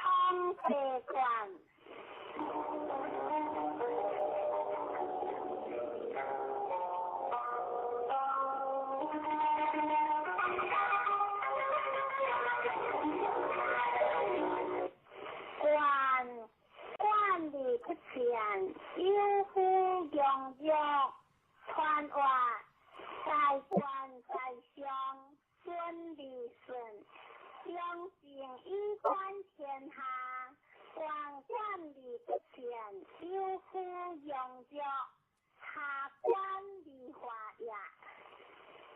方济观。观观而不前，有夫强弱，传话在官在上，顺而顺，将正以观天下。官官而不前，有夫强弱，下官而化也。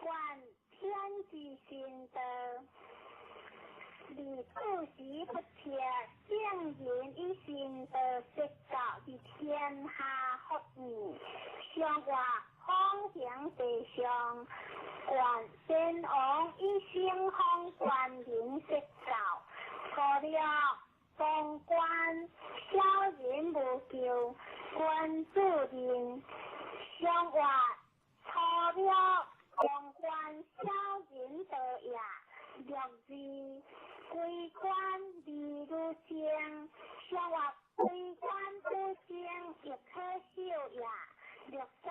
观天之心道。而处时不测，圣人以心道说教伫天下福义，上话方行地上，观先王以圣方观人说教，除了当官小人无咎，君子人上话除了当官小人道也。六二归官而如正，上话归官不正，亦可笑也。六三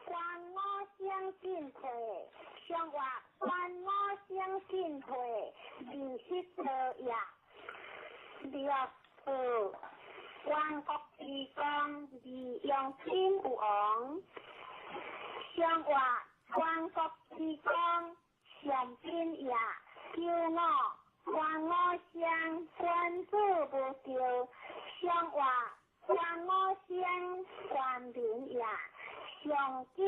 观我相进退，上话观我相进退，而失道也。六四观国之功，而用亲有王，上话观国之功。上品也，九五观我相，君子无咎。上话观我相，观民也。上九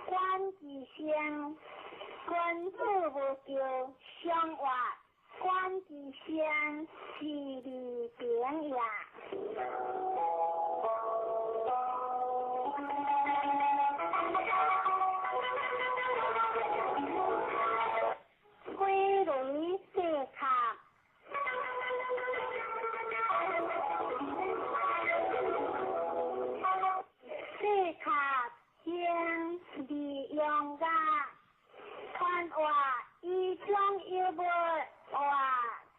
观其声，君子无咎。上话观其声，是利平也。飞雷四卡，四卡经利用噶，传话以将有无话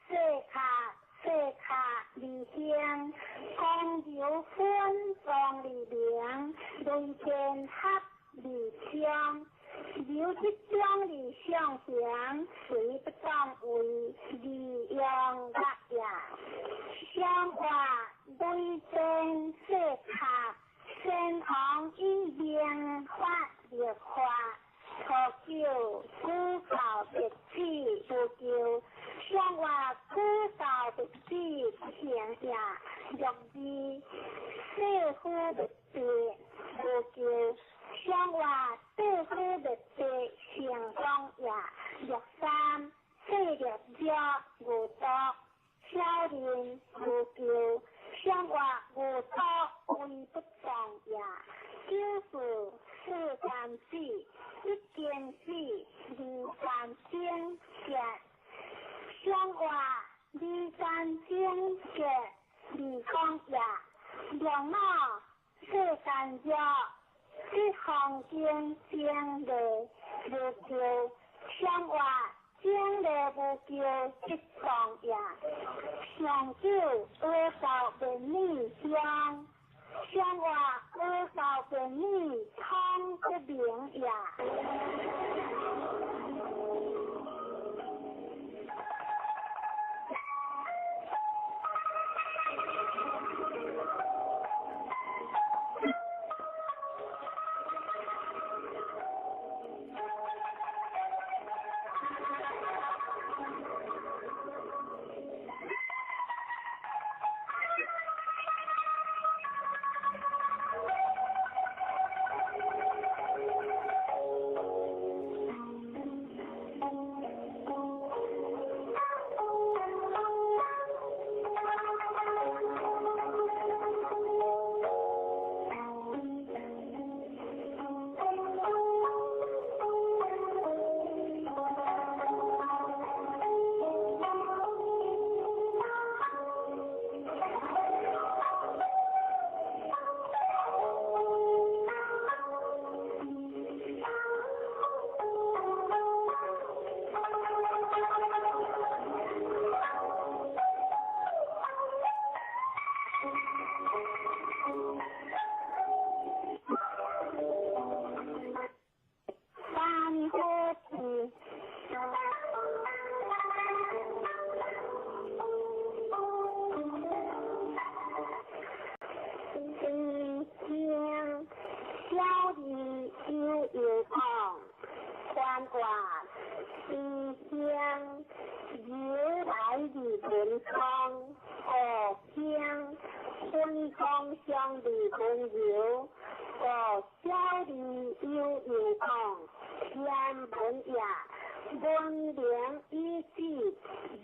四卡四卡利兴，公牛分庄利明，雷电合利昌。刘这种理想型，随不当为利用乐也。相话雷电四卡，先王以明法立法，初九古教别子无咎，相话古教别子不行也。六二四夫别子无咎。相话对夫别子成功也。六三四六者无毒，小人无咎。相话无毒为不当也。九四四三子，一经子，二三经节。相话二三经节，二讲也。两脑四三者。这方经经理无咎，相话经理无咎，即当也。上九阿教便女相，相话阿教便女通不明也。文光五兴，分光相离温柔，五小儿有有讲，天文也，文明以止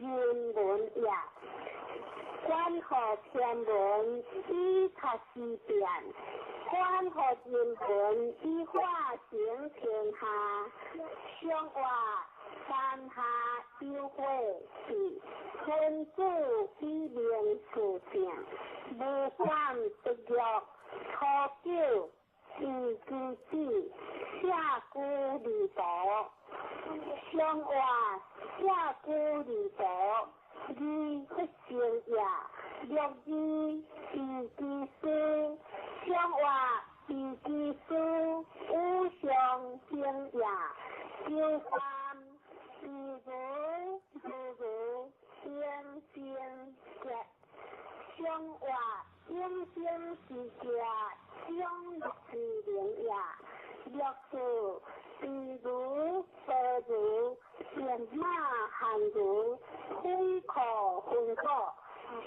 人文也。关乎天文以察时变，关乎人文以化成天下。上话三下有火是君子以明事正，无管得玉，初九以其子，下居离途。上话下居离途，义不成也，六二以其事，上话以其事，五常兴也。九三以如如如天生节，上话永生之家，长乐之灵也。六四比如白如变马汉如分可分果，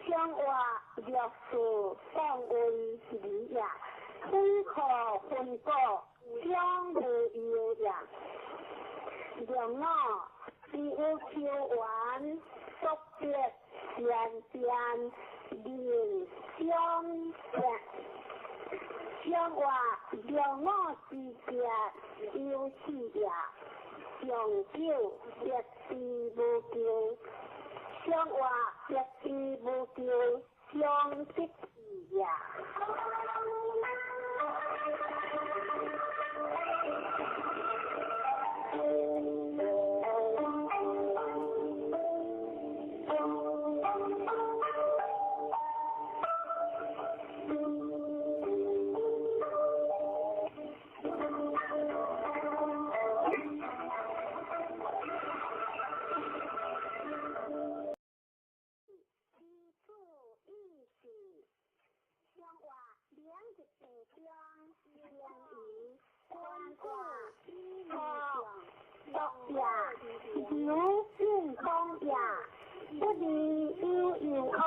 上话六四放温理也，分可分果将无忧也。两五只有球员速别前边人相变，上话两五之别有气也，上九别之无求，上话别之无求，相得也。刘进公也，不离有有往，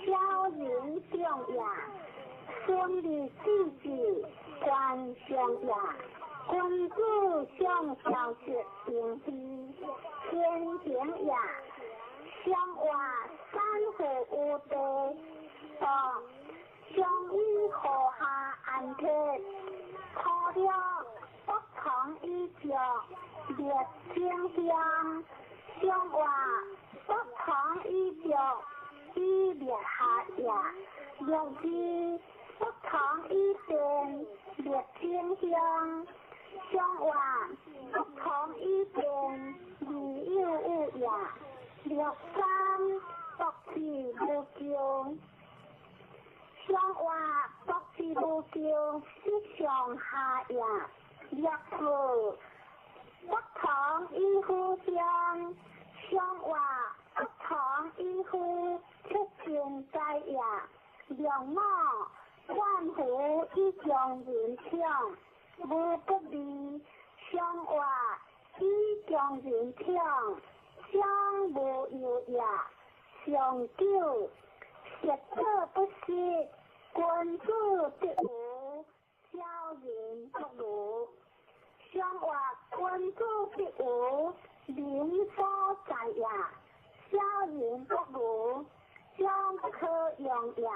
小人长也。孙立子子官相也，君子相消息平非，天平也。相话三户有地，道相以河下安铁，土了不从以脚。列清香，上话不从以脚，以列下也。六字不从以变，列清香，上话不从以变，理有有也。六三不是无穷，上话不是无穷，是上下也。六四不同以互相，相话不同以互出天在也。两五万户以将人抢，无不利；相话以将人抢，相无忧也。上九学者不识，君子得无，小人不如。上话君子必无，民所在也；小人不如，将不可用也。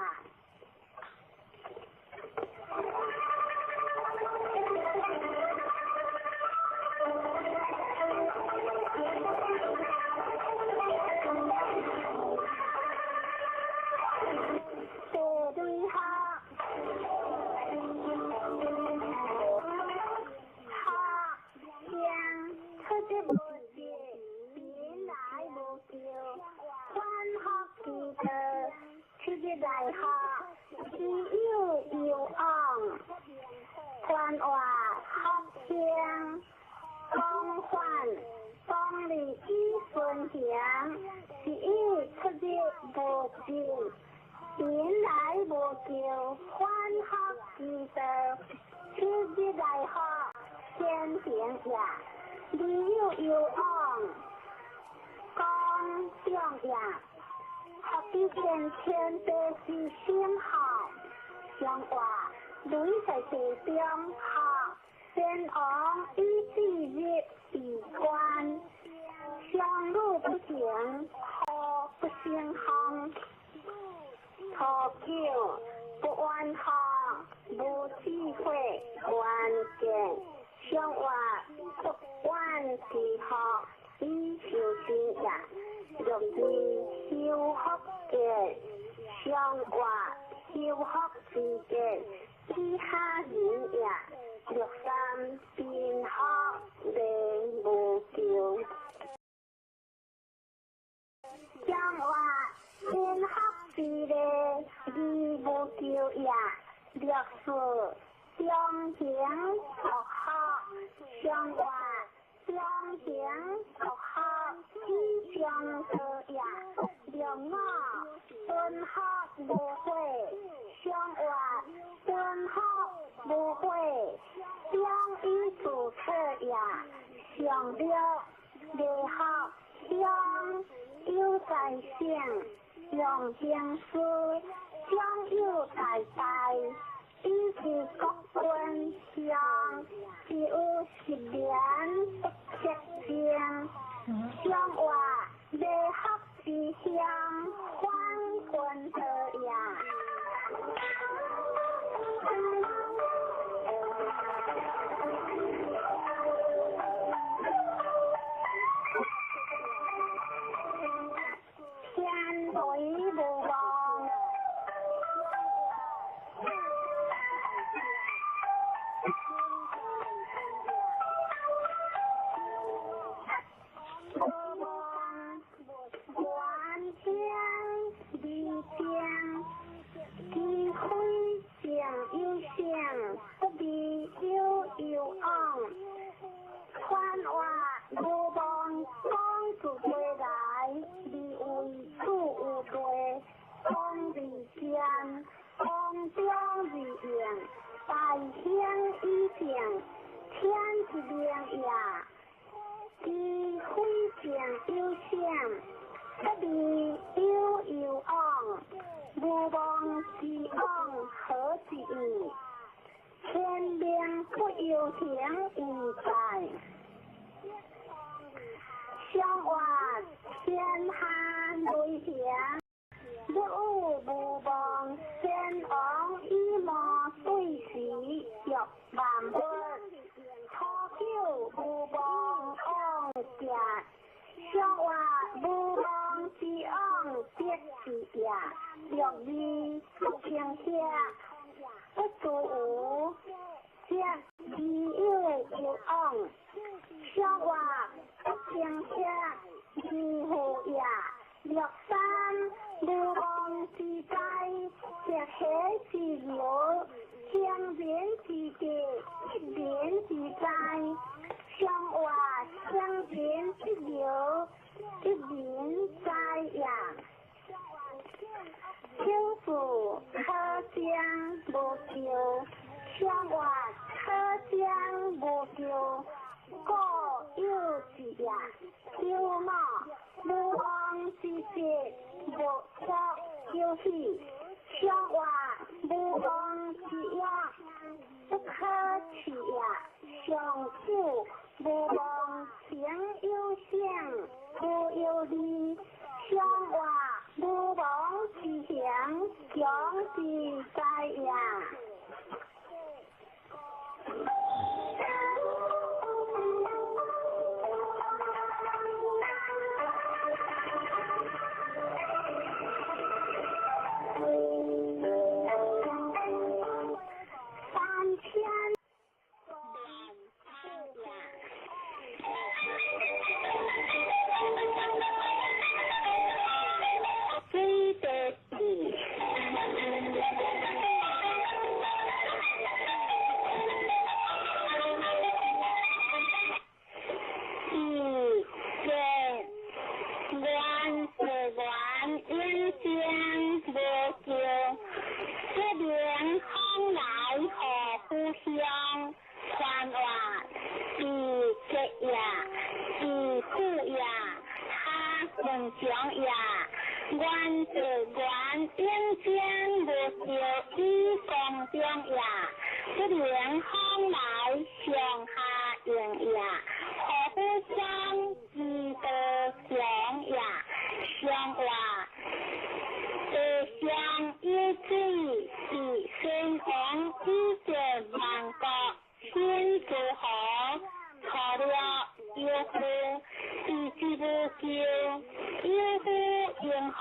第对下。无节，贫来无求，反复其道，七日来学，知有有往，宽话福兴，广泛当利以顺行，是以出日无尽，贫来无求，反复其道，七日来学，先行也。理有有往，讲长也。見天地之心吼，上話雷在地中吼，先王以智日為官，相與不行，何不成風？初九不怨吼，無智慧遠見，上話不怨之吼，以修身也。六二修福見，上話修福之見，以下人也。六三貧福禮無求，上話貧福之禮義無求也。六四中行獨福，上話中行獨福以上道也。六五敦福無悔，上話敦福無悔，將以自策也。上六禮福鄉有在省，用行師將有大大，以其國君鄉，只有十年不潔淨。上話禮福之鄉，反君道也。天雷無望。無望願天離正，機非正有性，不離有有往。傳話無望講自歸來，離為處有地，講離間，講中而應，大興以正，天之明也。機非正有性，不離有有往，無望之往何之意？天命不由行而在。上話天下雷行，日有無望，先王以無對時，欲萬物。初九無望往行，上話無望之往得之也。六二不平下，不足無，則自有有往。上話不平下，自負也。六三無望之災，則喜之樂，行人之德，一人之災。上話行人之樂，一人災也。九四可將無求，上話可將無求，故有之也。九五無望之節，無可有喜。上話無望之也，不可取也。上九無望行有性，無有利。上話無望之行，強之災也。三千。水地一个愿不愿永生无求，这明风来何故乡？传话是结也，是富也，他文强也，愿地原永坚无著以公中也，不能往来上下应也。何夫将之道强也？上话地上有水，是先王以前万国先诸侯，错了有夫，是之无咎，有夫应好，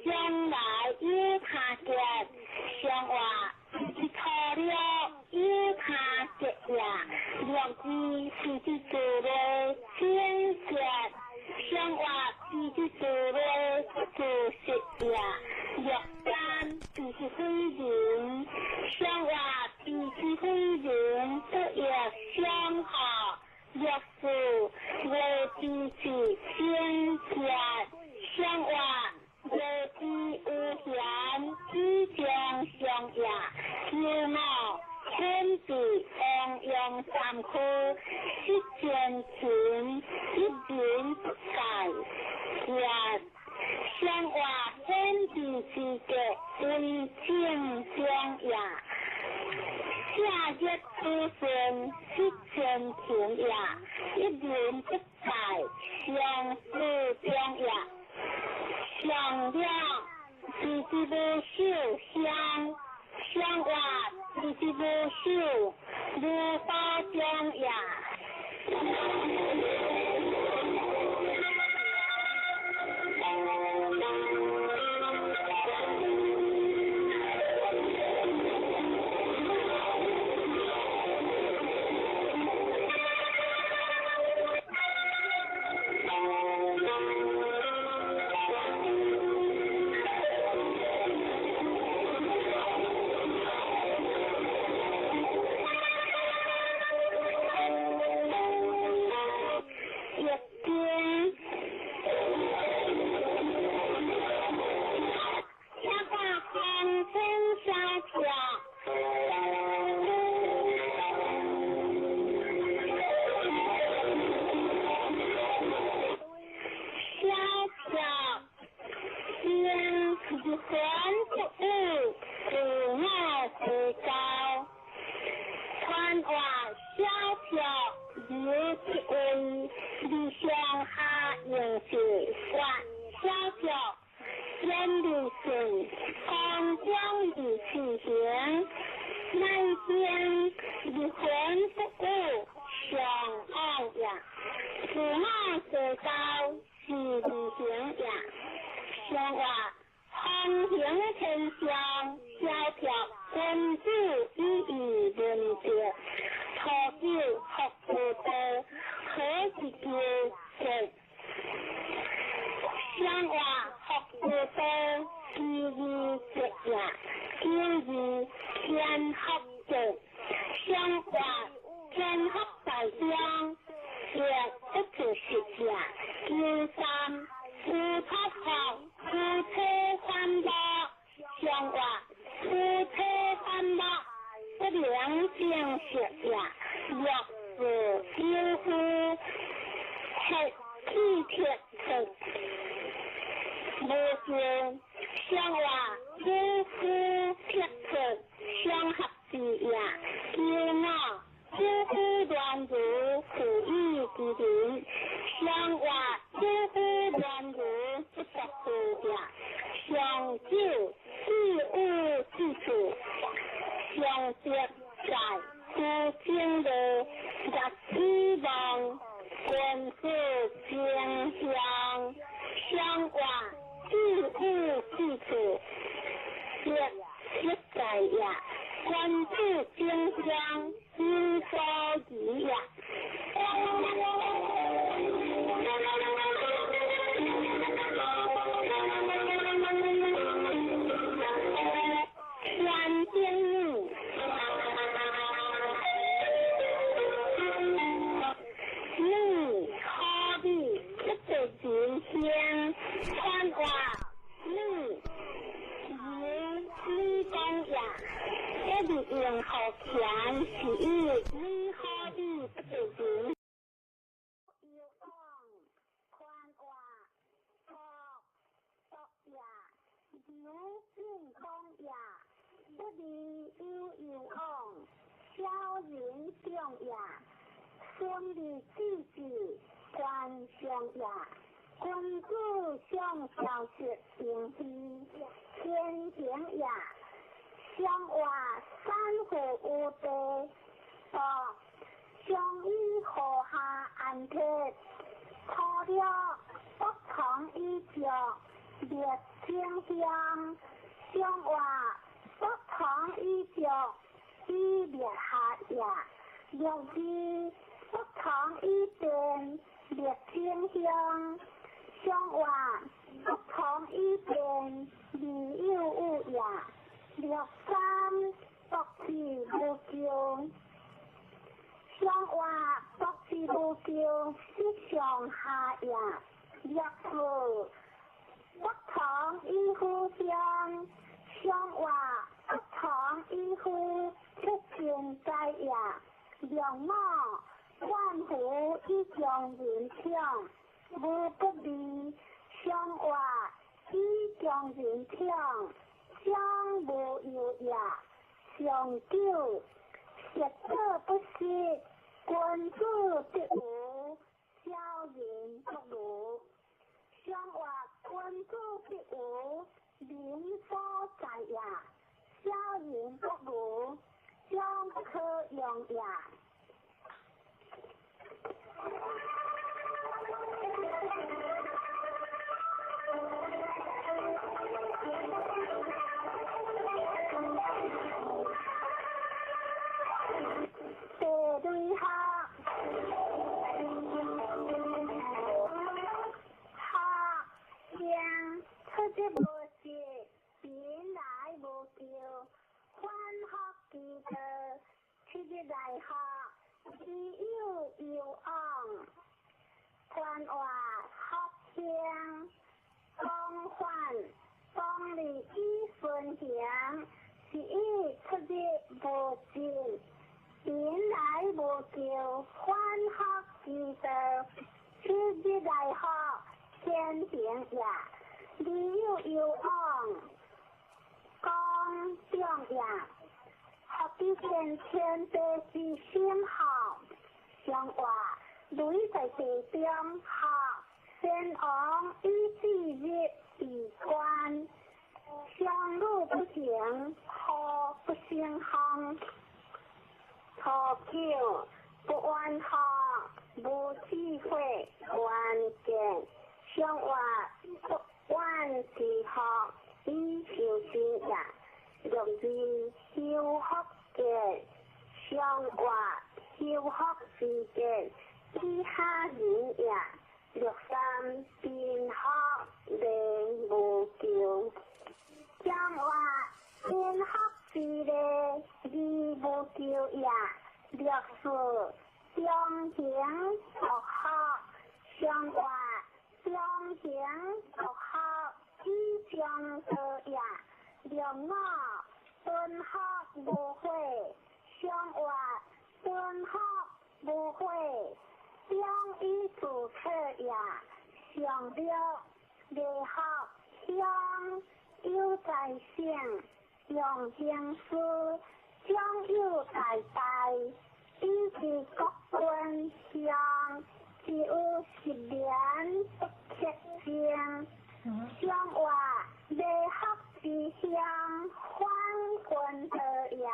将来有他结。上话是错了有他结也，六字是之做的先结。上话是之做的做实也，六三就是非人，上话是之非人不亦相合。六四为之是先结，上话为之无闲，之将相也。九五天地王阳三区，失前秦，一人不改。也上话天地之格为正中也。下日出生失前秦也，一人不改，相思中也。上两是之无秀相，上话是之无秀如花中也。有進講也，不離有攸往，小人長也。順利之至，官上也。君子常消息盈虛，天行也。上活三戶有地，道上以河下安鐵，初六不從以著，滅清香。上活不從以著，以滅下也。六二不從以變，滅清香。上活不從以變，未有有也。六三獨自無咎，上活獨自無咎，失上下也。六四不從以夫鄉，上活不從以夫出盡在也。六五萬福以將人搶，無不利。上活以將人搶，將無憂也。上九學者不失，君子必無，小人不如。上活君子必無，民所在也。小人不如，將不可用也。地雷學，學生出日無失，貧來無咎，反覆其道，七日來學，知有攸往，官話福興，廣泛，當利以順行，是以出日無失，貧來無咎，反覆其道，七日來學，天行也。未有攸往，講長也。學必見天地之心好，上活雷在地中學，先王以至日為官，相路不行，何不成行？初九不怨學，無智慧，關鍵上活不怨之學，以修身也。六二修福建，上活修福之見，以下人也。六三貧福連無咎，上活貧福之禮，而無咎也。六四中行獨學，上活中行獨學，以上道也。六五敦福無悔，上活敦福無悔，將以自策也。上六禮學鄉有在省，用行事將有在大，以其國君鄉，只有十年不克正。上活禮學之鄉，反君道也。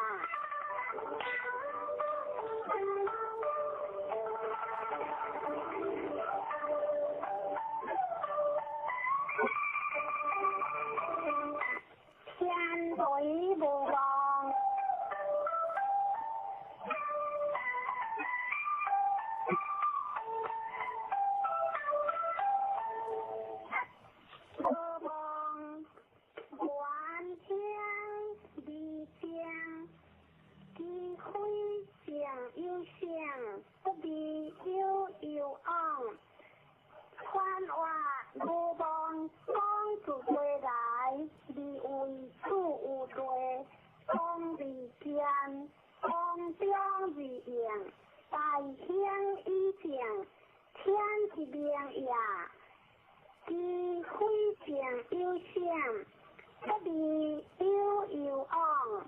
天雷無望，無望。不離有攸往，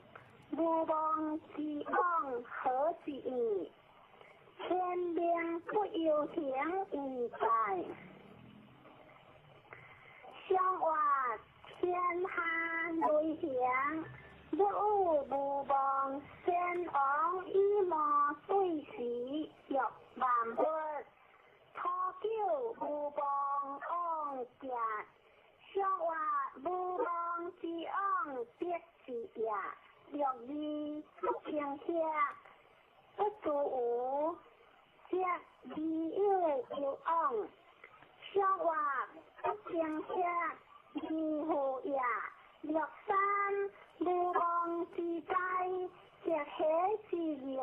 無妄之往何之意？天命不由行為在，上活天下雷行，不有無妄先王以魔對時欲萬物，初九無妄往者，上活無妄之往得之也，六二不平歇，不足無，則離有攸往，上活不平歇，離乎也。六三無妄之災，則喜之流，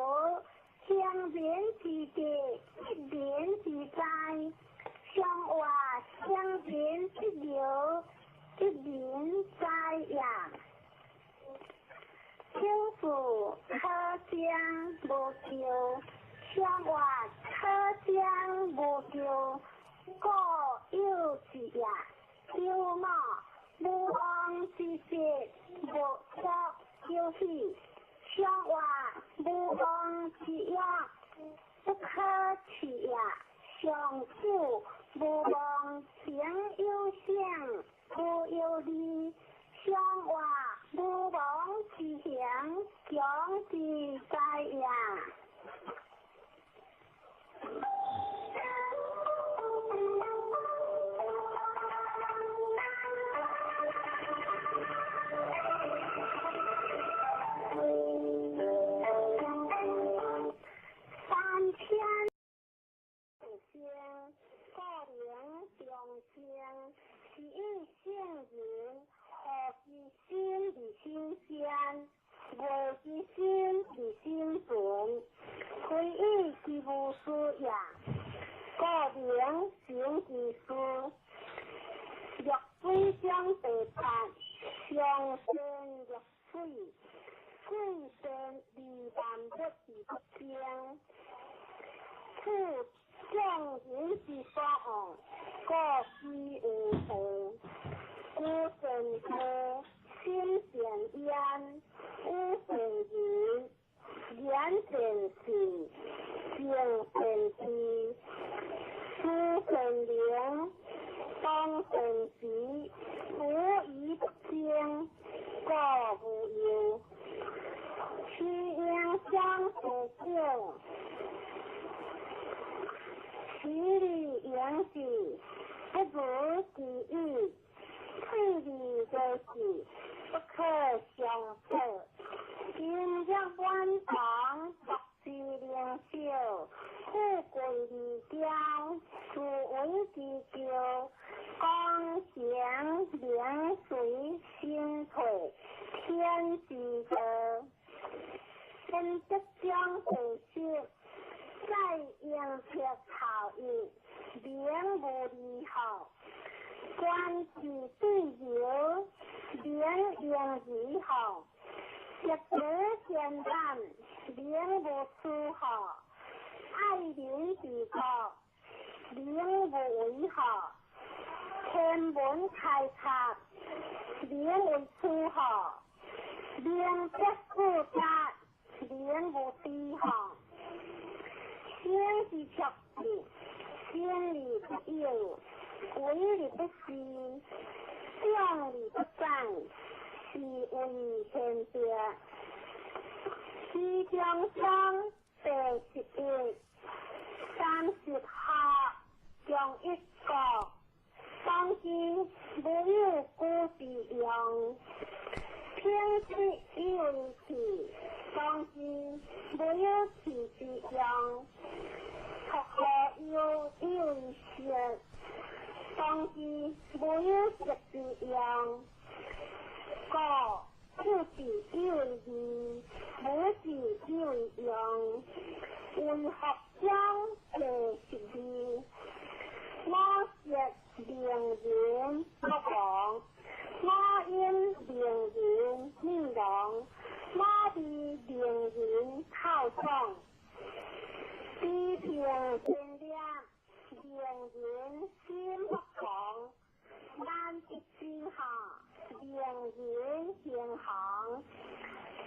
行人之德，一人之災。上活行人之流，一人災也。天賦可將無咎，上活可將無咎，故有之也。九五無妄之節，無作有喜；上活無妄之欲，不可取也。上九無妄行有性，無有利。上活無妄之行，強之哉也。三千生，故名中生，是以聖人何其心而生善，無其心而生存，非以其無事也。故名成其事。綠水中第八，上善若水，水善利萬物而不爭。此眾人之所往，故居有道。居善道，心善焉，語善言，言善信，行善知，思善能，當善時，無疑不爭，故無憂。其應相第九，其理應之，不如其已。退而為是，不可相測。今日滿堂，樂之靈秀，富貴而驕，自為之驕，光行名隨身退，天之道。本德將第十，在應撇頭一，名無離號。官之對流，名應離號。一德天胆，名無出號。愛民之國，名無為號。天文開拓，名為出號。名德富達，名無低號。生之卓志，生而不有，為而不恃，長而不宰，是謂玄德。其中章第11，30號中一國，當之無有古之用，品質以為器，當之無有器之用，托何有以為色，當之無有色之用，故父子以為義，母子以為用，為學章第12，我舌名人不亡，我音名人女郎，我味名人透爽，比平天亮，名人心不狂，難得之下，名人行行，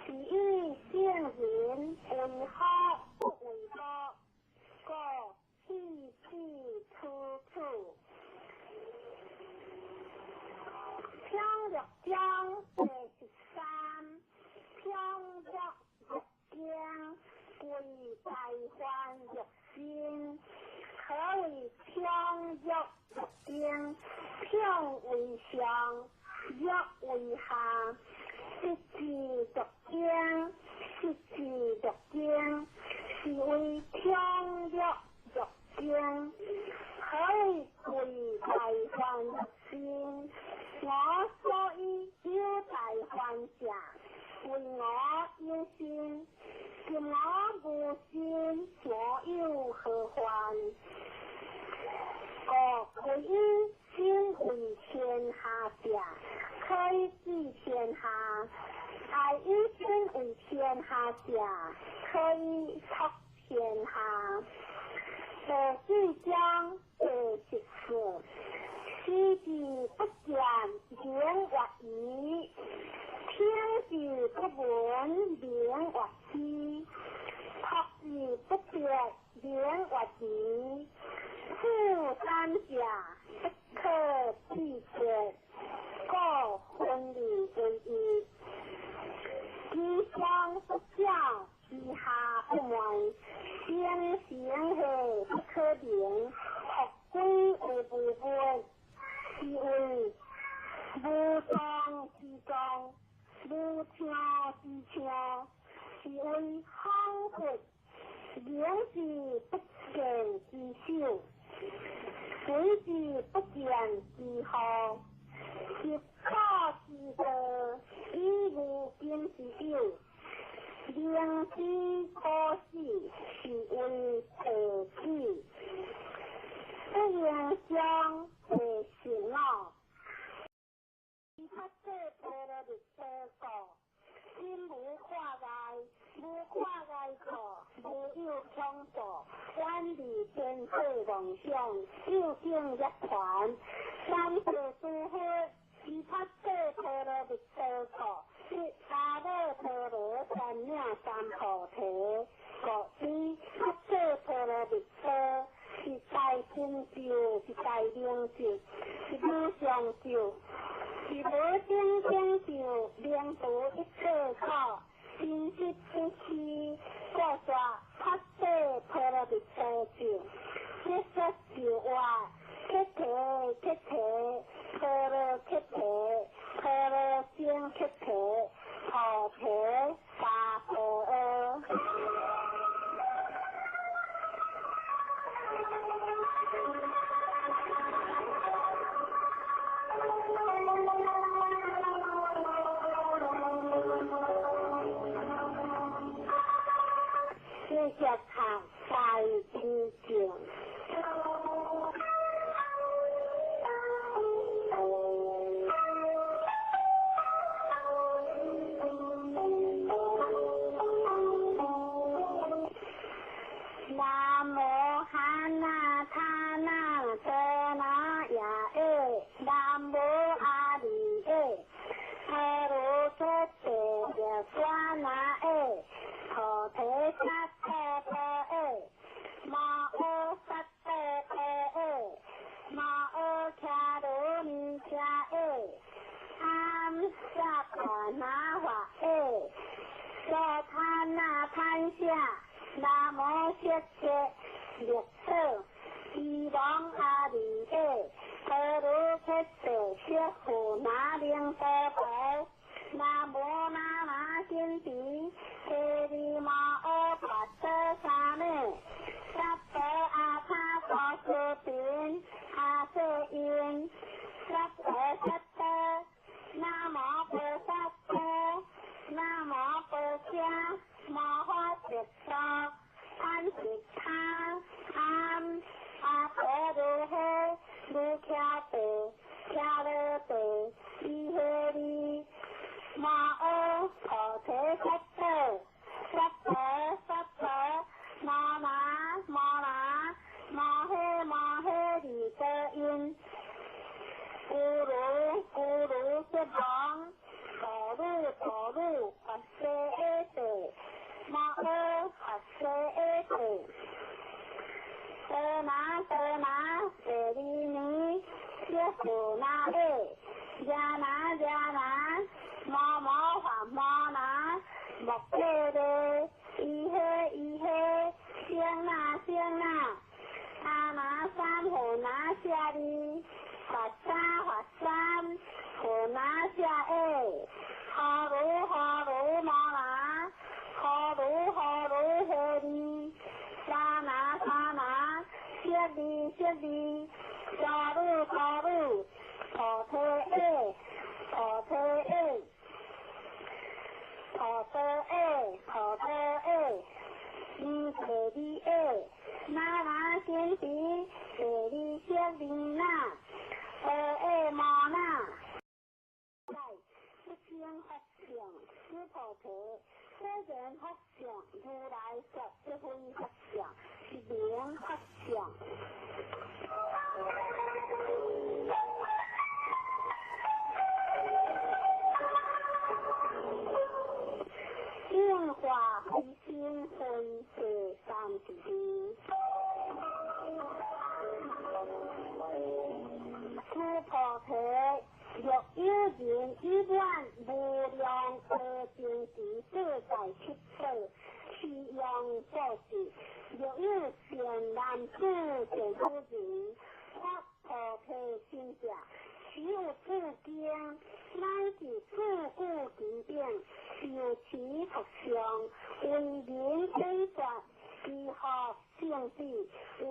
是以圣人为好不为恶，故气气处处。通略章第13，通略欲经，为大梵欲心。何谓通略欲经？通为上，略为下。实字读经，实字读经，是为通略欲经。何谓为大梵欲心？我所以有大梵者，为我有心。今我无心，我有何患？故唯以心为天下者，可以治天下；爱以心为天下者，可以托天下。第4章第14，视之不见，名曰愚；听之不闻，名曰痴；托之不别，名曰愚。此三者，不可拒绝，故分离为一。其上不教，其下不昧，先行后不可名，复归为无物，是为无状之状，无听之听，是为恍惚，明之不见之首，随之不见之后，十可之道，以无今之有。明知可死，是为地子。不应将第15。菩萨波罗蜜多故，心无挂碍，无挂碍故，无有恐怖，远离天世妄想，究竟涅槃。三世诸佛，菩萨波罗蜜多故，是阿耨多罗三藐三菩提。故此，菩萨波罗蜜多是大成就，是大明咒，是无上咒，是无顶成就，明除一切苦，真实不虚。故说菩萨波罗蜜多咒，一说就话，菩提菩提，波罗菩提，波罗僧菩提，菩提萨婆诃。谢谢读大经经。南无哈那他那陀那耶耶，南无阿弥耶，阿罗诃提耶娑那耶，菩提萨婆诃耶，摩诃萨婆诃耶，摩诃迦罗尼迦耶，阿萨婆那华耶，娑他那潘夏。南无色切绿草，伊王阿弥耶，阿罗诃提色护那灵多婆，南无那那仙提，提利摩诃跋陀沙弥，萨婆阿他摩斯频，阿瑟因，萨婆萨多，南无菩萨多，南无婆伽。摩诃萨多，安吉他，安阿婆如诃，如伽地，伽罗地，伊诃利，西下地，摩阿发西下地，多拿多拿第二年，耶稣那下，耶拿耶拿，摩摩发摩拿，莫过咧，伊嘿伊嘿，先那先那，阿拿三和拿下哩，发三发三和拿下下，哈鲁哈鲁摩拿，哈鲁哈鲁嘿哩，沙拿沙拿，谢哩谢哩，沙鲁沙鲁，陀提下，陀提下。陀多下，陀多下，你提你下，那那先时，提你小你那，阿下摩那。在不称法相，须菩提，世人法相，如来说这分法相，是名法相。应化非心分世三十二，须菩提，若有人以满无量阿僧只所在七宝，其用布施；若有善男子善女人，发菩提心者，其有诸经，乃至自古其顶，受持佛相，为人解说，其福胜彼，云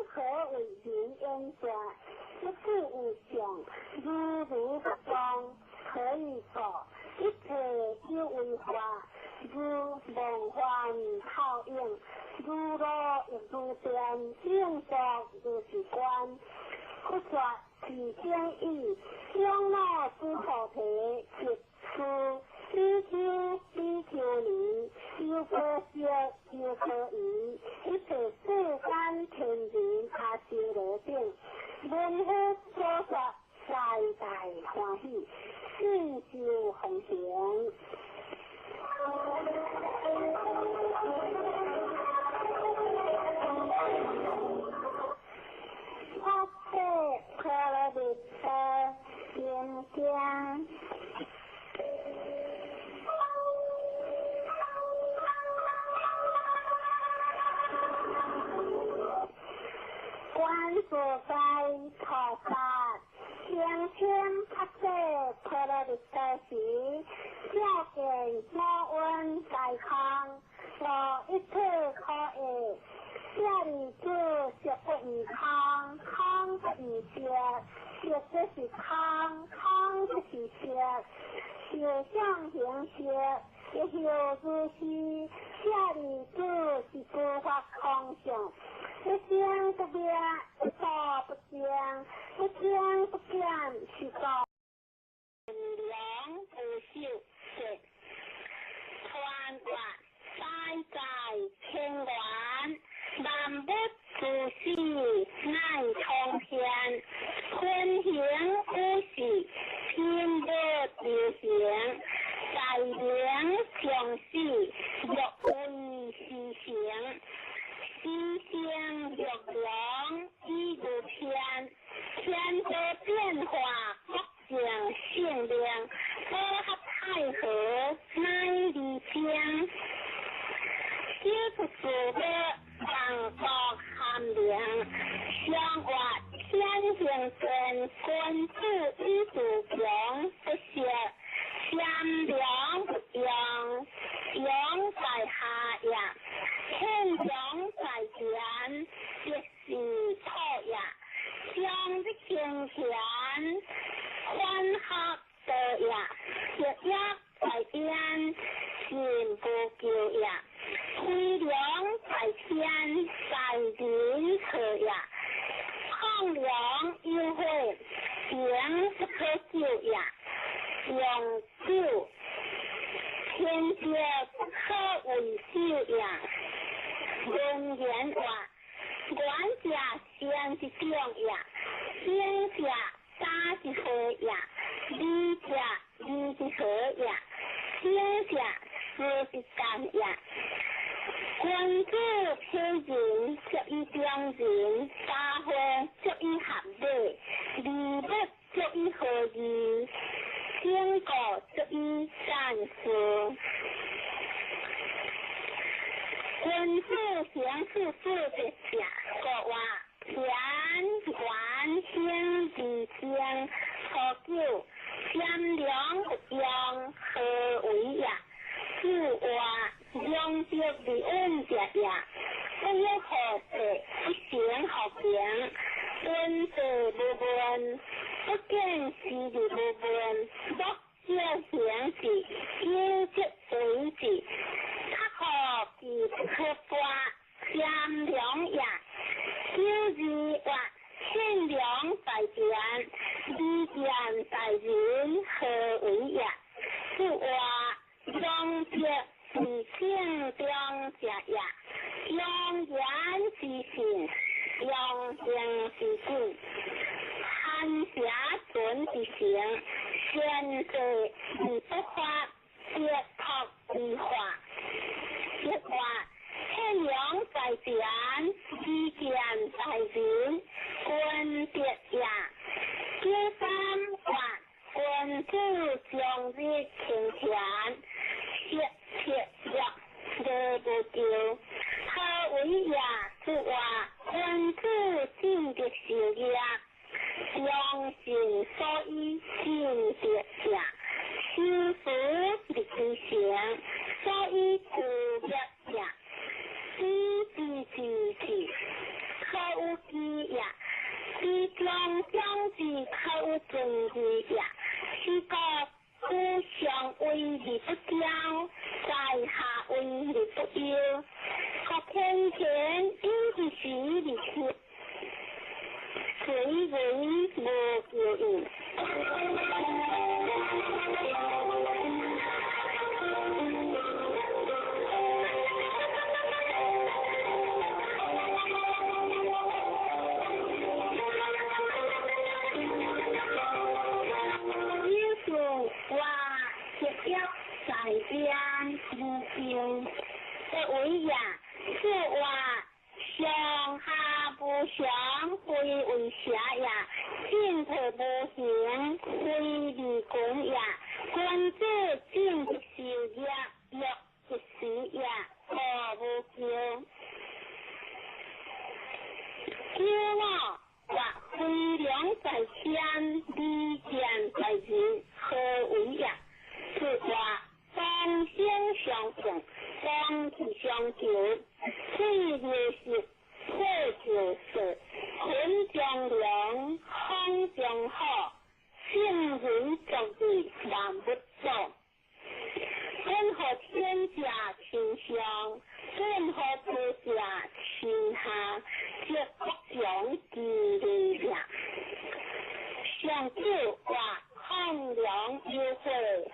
何为人演说？不具有相，如如不动，何以故？一切有为法，如梦幻泡影，如露亦如电，应作如是观。佛说是经义，长老须菩提，即此比丘、比丘尼，优婆塞、优婆夷，一切世间天人阿修罗等，闻佛所说，大大欢喜，信受奉行。发誓婆罗蜜多心经。观自在菩萨，声称发誓婆罗蜜多时，照见五蕴皆空，无一切可爱。舍利子，色不异空，空不异色，色即是空，空即是色，受想行识，亦复如是。舍利子，是诸法空相，一生不灭，一所不增，一增不减，是故。量无寿说，传达在在清源。万物诸事乃通天，分行五事，品无流行，在明常死，若为是行，时生若龙，以如天，天地变化，各尽性命，和合太和，乃离经。小出自的万国含灵，相活天行健，君子以自强不息，善良不用，用在下也，天良在前，即是土也。将日行前，欢合道也，学业在边，心不求也。飞龙在天，在人可也；抗龙有火，情不可救也。用酒，天地不可为酒也。人言话，愿者先是种也，先者打是火也，二者二是火也，先者事之間也。君子批人，足以中人；家會足以合禮；禮物足以和義；經過足以善事。君子行事事的正，國話田元興而正，初九善良不用何為也？此話良德而穩者也。不欲何事，不成何平。君子無問，不見時而無問，莫少行之，有則為之。較好其不可跋，善良也。九二或善良在前，利見在人，何為也？此話良德是正中者也。用言之信，用行之信。寒邪存之行，善事而不發，別託而化。一話天良在前，利見在人，君德也。九三或君子長日勤田，切切若禮無咎。何為也？此話君子進德修業，良心所以進德也。修福立其行，所以故業也。知之知之，可有知也；知中將之，可有尊之也。是故故上為而不驕，在下為而不憂。可天天有之時而去，隨為無咎應。有數話協約在邊無咎，不為也。此話上下無常，非為邪也；進退無形，非利君也。君子進德修業，樂一時也，何無咎？九五或飛龍在天，利劍在人，何為也？此話當聲相應，當氣相求，水流石，火就色，雲中龍，風中虎，聖人作對萬物祖。本乎天者親上，本乎地者親下，則國強其利也。上九話抗梁有悔，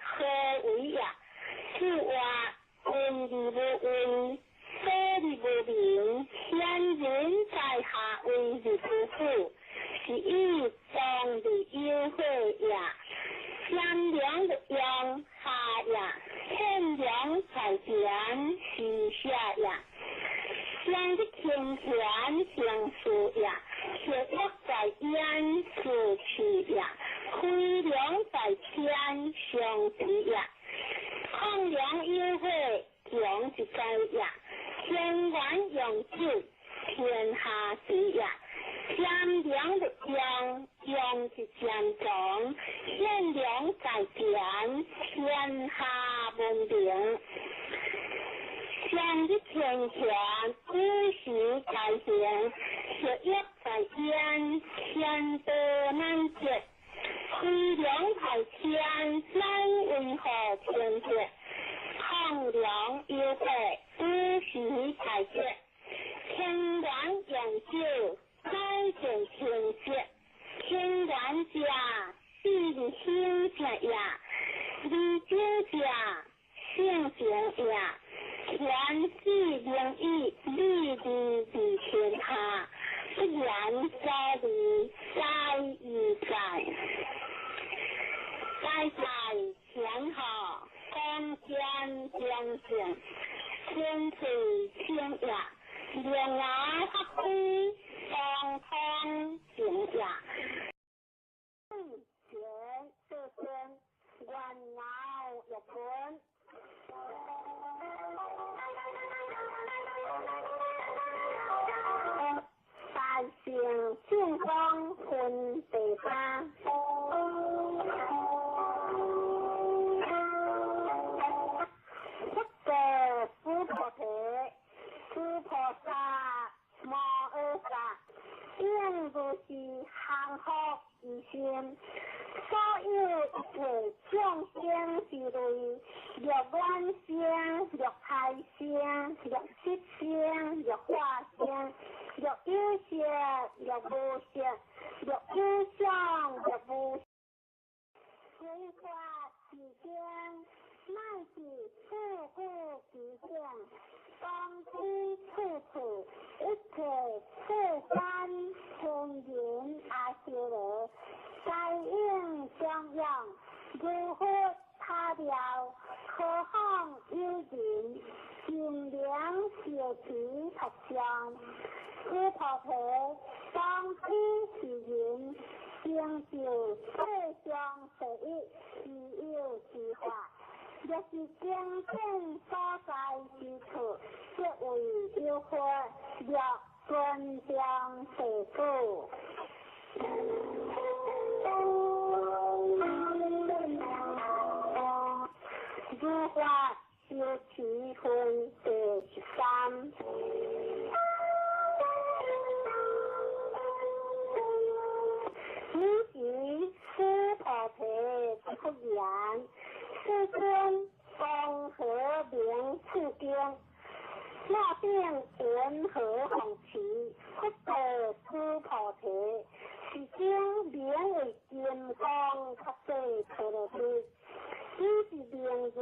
何為也？此話聞而無聞，所而無明，先人在下為而不負，是以當而有悔也。善良的用下也，天良在前是下也。上的天田行事也，血液在焉是气也，飞龙在天上之也。抗梁有悔，强一在也；天元用酒，天下之也。善良的用，用是善长；善良在前，天下文明。上的天田，五时在行，血液在焉，天道難絕。飛龍在天，乃為何天德？抗梁有悔，五時在節。天元用酒，乃見天節。天元者，是興者也；利酒者，性情也。天子明義，利利利天下，不言在利，在與在。在在天下，光天清净，清喙清液，灵牙发挥，当通净液。前世尊，愿饶欲闻。大乘正宗分第八。佛过须菩提，诸菩萨摩诃萨，应如是降伏于心。所有一切众生之类，若卵生，若胎生，若色生，若化生，若有色，若无色，若有相，若无。随法之间，乃至处处之境，当知处处一切世间天人阿修罗，皆应供养，如佛塔庙，何况有人，金莲小持佛像，须菩提，当知是人，成就世上第一稀有之法。若是经典所在之处，即为有佛，若尊重世故。如法修持分第13。尔时须菩提出言：世尊，光何名此经？那定云何弘持？佛告须菩提：是经名为金刚萨埵陀罗尼，彼是名字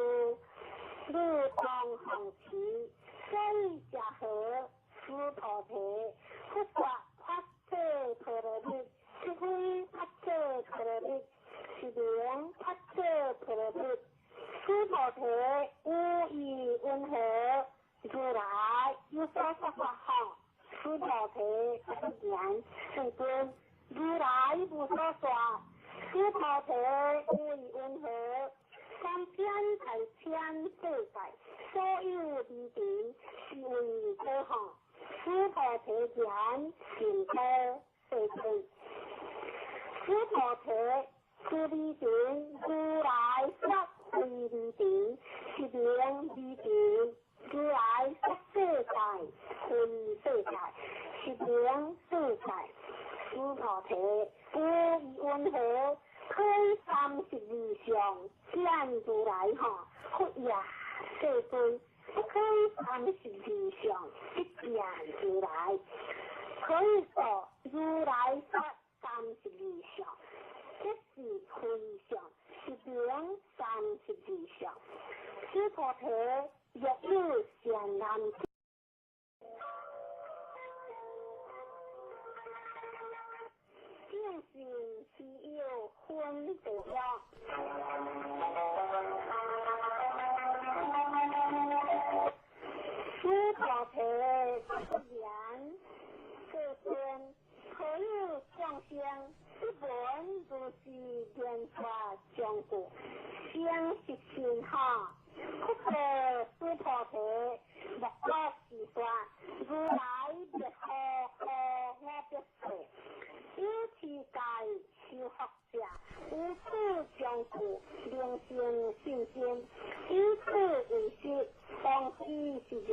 如光弘持。所以者何？须菩提，佛说萨埵陀罗尼，是非萨埵陀罗尼，是名萨埵陀罗尼。须菩提，吾意云何？如来有所说法吼？须菩提，言世尊，如来无所说。须菩提，吾意云何？三千大千世界，所有离尘，是为何吼？须菩提言：净土世尊。须菩提，此离尘，如来说非离尘，是名离尘。如来说世界，非世界，是名世界。须菩提，吾意云何？开32相见如来吼？佛也，世尊，不开32相不见如来。可以说，如来说32相，这是非相，是名32相。须菩提，若有善男子，正信是有分第一。须菩提言：世尊，何有众生不闻如是言说将故，生是心哈？佛告须菩提：莫若是说，如来灭何何我必说。有持戒修福者，无此将故，能生信心。以此为实，当知是人，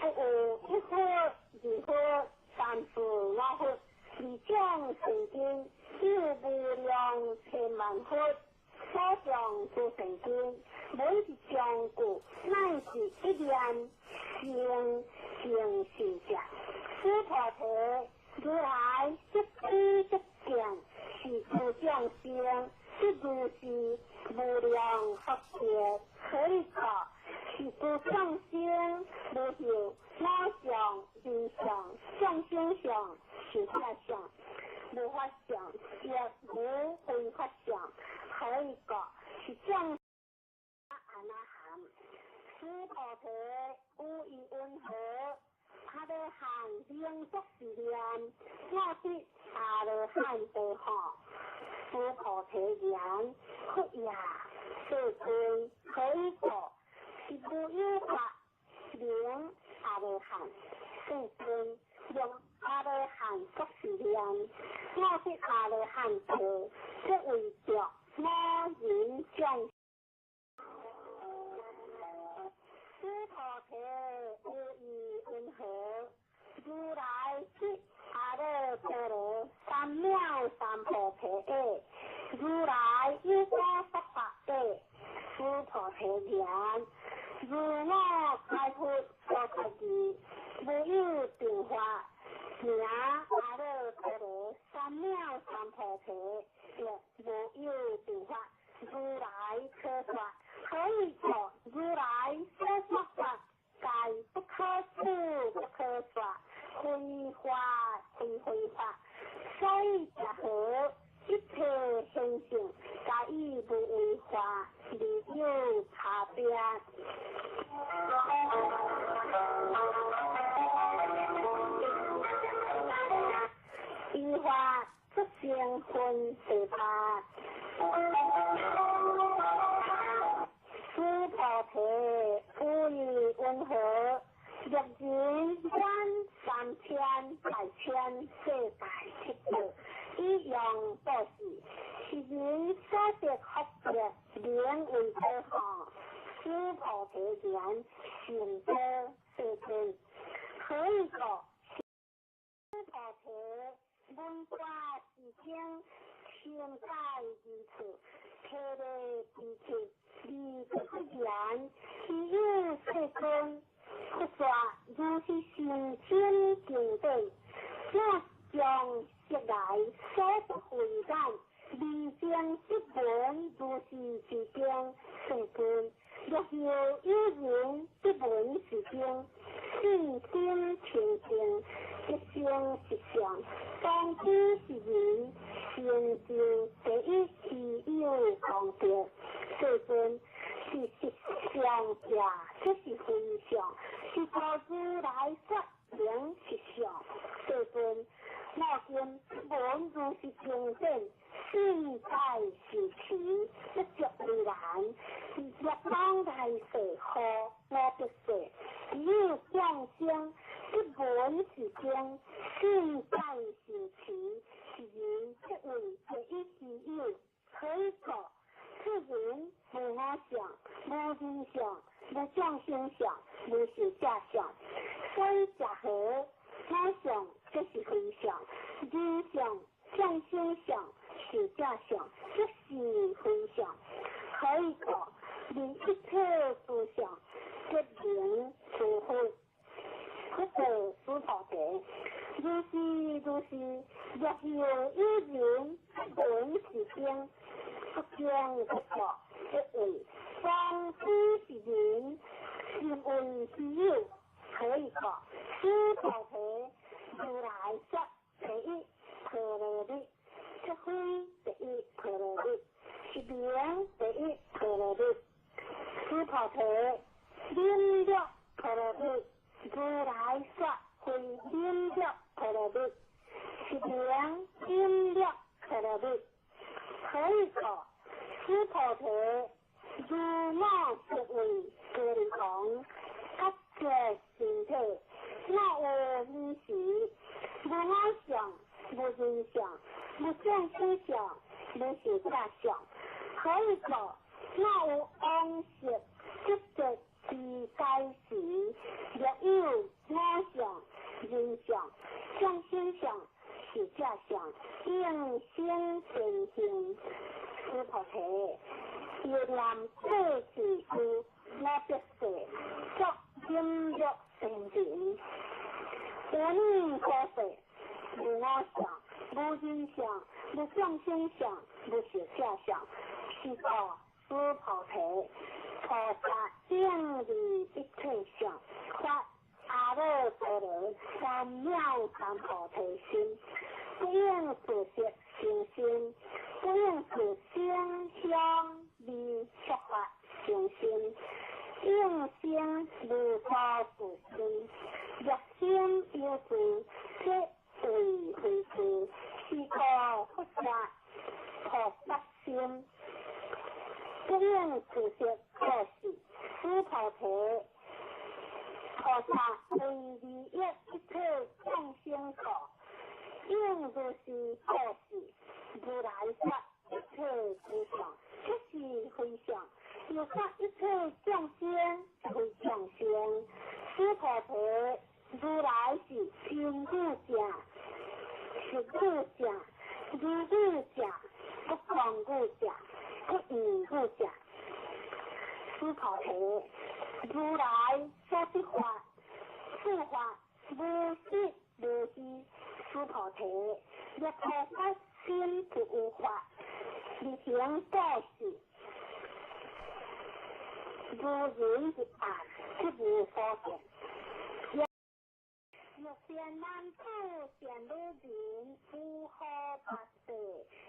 不有一佛、二佛、三四五佛，二种圣经，有无量千万佛。所上诸圣经，每一将故，乃是一念生成信者。须菩提，如来即知即见，是诸众生，即如是无量福德。可以说，是诸众生无有我相、人相、众生相、寿者相、无法相，亦无非法相。可以讲是众阿那含。须須菩提，有意云何？阿羅漢名作是念，我得阿羅漢道吼。須菩提言：佛也，世尊，何以故？是無有法名阿羅漢。世尊，用阿羅漢作是念，我得阿羅漢道，即為著五蘊眾。須菩提，有意云何？如來得阿耨多羅三藐三菩提耶？如來有所說法耶？須菩提言：如我開佛所說義，無有定法，名阿耨多羅三藐三菩提，亦無有定法。如來可說，何以故？如來所說法，皆不可思不可說，非法非非法。所以者何？一切現象，皆以無為法而有差別。依法出生分第八。須菩提，有意云何？若人滿三千大千世界七道，以用布施，是人所得福德，名為多吼。須菩提言：善多，世尊。何以故？須菩提，聞法是經，聽解而處，體會之處，而不言，非有世尊。佛說如是甚深經典，我將悉來所得慧眼，離經得聞如是之經，世尊。若有有人得聞是經，信心清淨，即生實相，當知是人成就第一希有功德。世尊，是實相者，這是非相，是故如來說名實相。世尊，我今聞如是經典，信解受持，不著為難。若當來世後，我必世，有眾生得聞是經，信解受持，是人即為第一希有。何以故？此人無我相，無人相，無眾生相，無壽者相。所以者何？我相即是非相，人相、眾生相、壽者相，即是非相。何以故？離一切諸相，即名諸佛。佛告須菩提：如是如是，若有有人聞是經，不經不說，即為當知是人，心為希有。何以故？須菩提，如來說第一波羅蜜，即非第一波羅蜜，是名第一波羅蜜。須菩提，忍辱波羅蜜，如來說非忍辱波羅蜜，是名忍辱波羅蜜。何以故？須菩提，如我昔為歌利王，覺覺身體，若有爾時，無我相，無人相，無眾生相，無壽者相。何以故？若有往昔得覺知解時，若有我相、人相、眾生相、壽者相，應生善行。須菩提，憶念過去世，我必世作忍辱仙人。有爾可世，無我相，無人相，無眾生相，無壽者相，是故須菩提，菩薩應離一切相，發阿耨多羅三藐三菩提心，不應自色生心，不應自聲香味觸法生心，应生无所住心，若心有住，即为非住，是故佛说菩萨心。不应自说过是，须菩提，菩萨为利益一切众生故，应如是布施。如来说一切诸相，即是非相；又说一切众生非众生。须菩提，如来是真语者，实语者，如语者，不空语者，不异语者。须菩提，如来所说法，此法无实无虚。须菩提，若菩萨心不有法，而行布施，如人入暗，即无所见。若善男子、善女人，有好白世，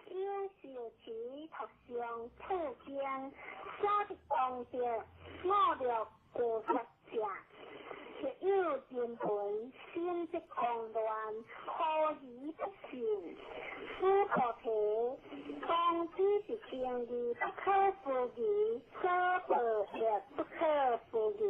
有受持读诵此经，所得功德，五乐菩萨者，或有人闻，心即狂乱，怀疑不信。须菩提，当知是经义不可思议，所报业不可思议。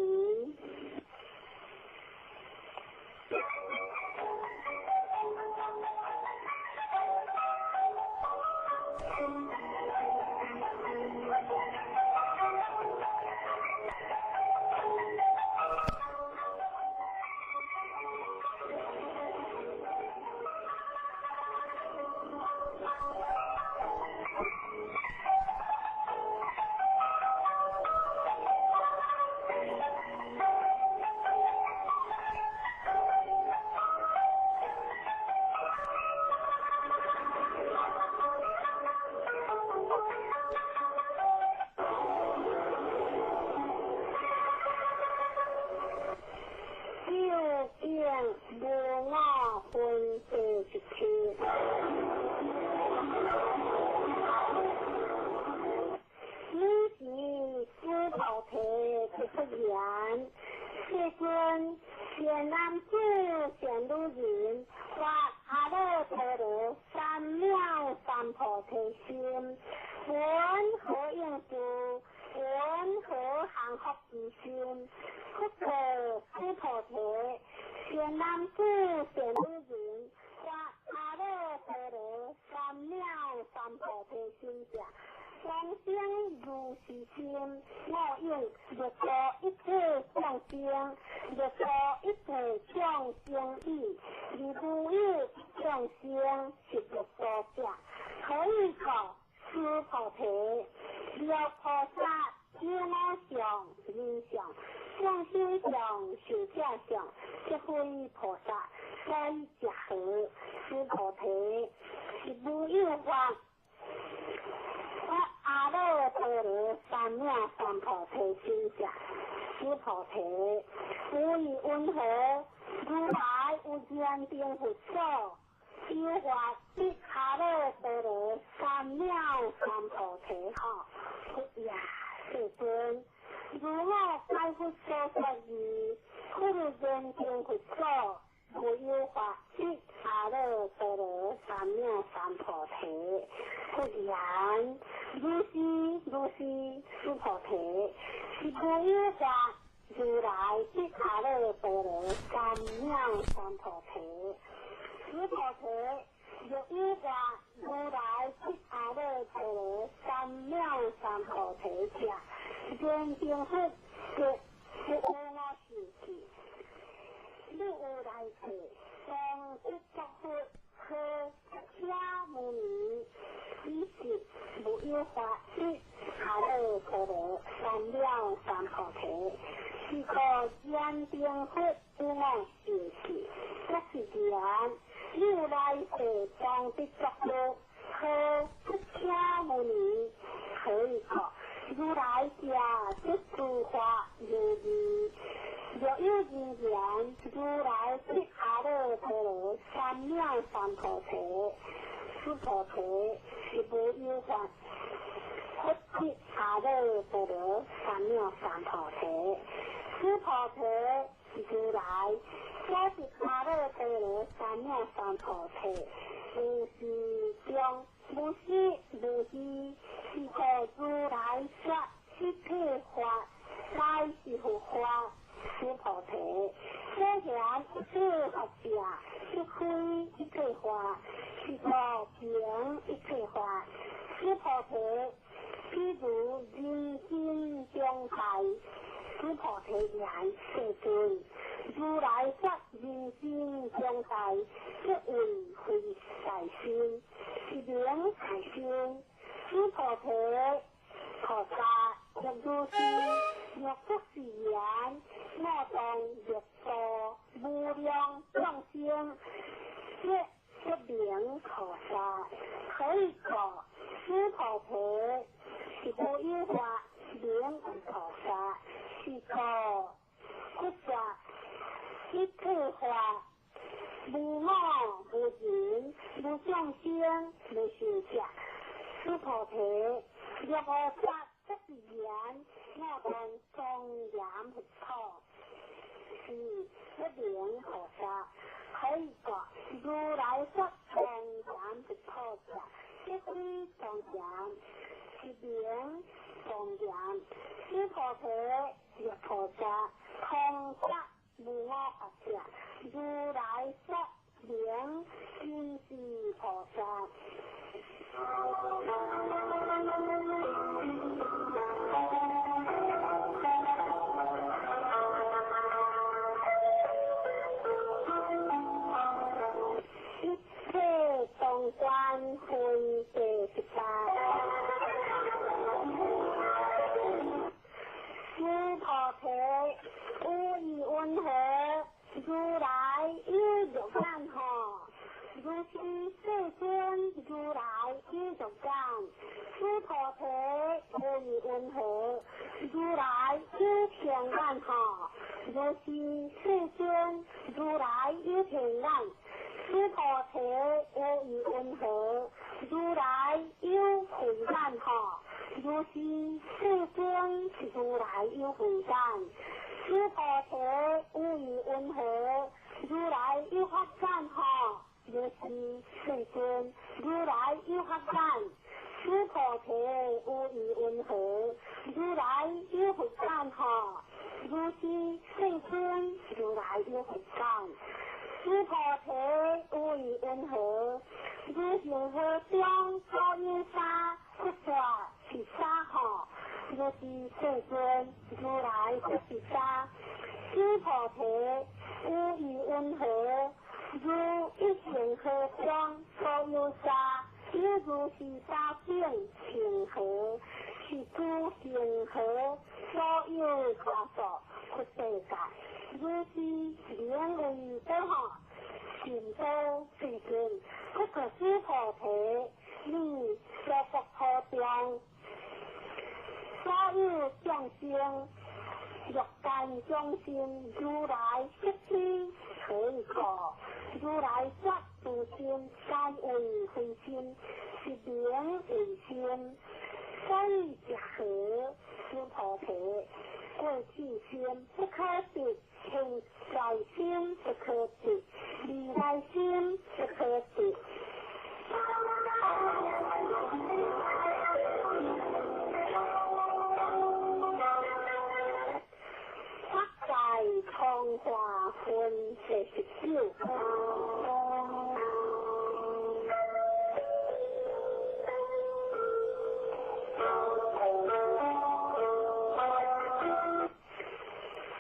無我分別一切，爾時須菩提答佛言：世尊，善男子、善女人，發阿耨多羅三藐三菩提心，雲何應住？雲何降伏其心？佛告須菩提：善男子、善女人，發阿耨多羅三藐三菩提心者，往生如是心，我應欲度一切眾生，欲度一切眾生已，而無有眾生是欲度者。何以故？須菩提，若菩薩有我相、人相、眾生相、壽者相，即非菩薩，所以者何？須菩提，是無有法發阿耨多羅三藐三菩提心者。須菩提，無以雲何？如來有燃燈佛所，有法得阿耨多羅三藐三菩提吼。佛也，世尊，如我解佛所說義，佛燃燈佛所，無有法得阿耨多羅三藐三菩提。佛言：如是如是，須菩提，是無有法如來得阿耨多羅三藐三菩提。須菩提，若有法如來得阿耨多羅三藐三菩提者，燃燈佛即不有我受記。你有來世，當得作佛，呵釋迦牟尼，彼時無有法得阿耨多羅三藐三菩提。是故燃燈佛有我受記，這是言，有來世當得作佛，呵釋迦牟尼，何以故？如來者，即諸法如義。若有人言，如來得阿耨多羅三藐三菩提，須菩提，是無有法。發佛得阿耨多罗三藐三菩提。此菩提如来所得阿耨多罗三藐三菩提，无时中无时无虚，是故如来说一切法乃是佛法。此菩提，所言一切法者，即非一切法，是故名一切法。此菩提，譬如人身中大，此菩提言：世尊，如来说人身中大，即为非大身，是名大身。此菩提，菩萨若如是，若不是言，我当欲度无量众生，即不名菩萨。何以故？此菩提是无有法，名为菩萨。是故佛说一切法无我无人无众生无寿者。此菩提若菩萨不是言，我当庄严佛土，是不名菩萨。何以故？如来说庄严佛土者，即非庄严，是名庄严。此菩提若菩萨通达无我法者，如来说名真是菩萨。一切当观分第十八。此菩提无疑云何？如来有肉眼吼？如是世尊，如来有肉眼。此菩提无疑云何？如来有天眼吼？如是世尊，如来有天眼。此菩提无疑云何？如来有慧眼吼？如是世尊，如来有慧眼。此菩提无疑云何？如来有法眼吼？如是世尊，如来有法眼。此菩提无疑云何？如来有佛眼吼？如是世尊，如来有佛眼。此菩提无疑云何？如恒河中所有沙，佛说是沙吼？如是世尊，如来说是沙。此菩提无疑云何？如一恒河中所有沙，犹如是沙境恒河，是诸恒河所有沙数佛世界。如是名为等吼，寻道世尊，不可思菩提，你所国土中所有众生，欲界众生，如来悉知。何以故？如来说诸心皆为非心，是名为心。所以者何？此菩提，过去心不可得，现在心不可得，未来心不可得。法界通化分第十九。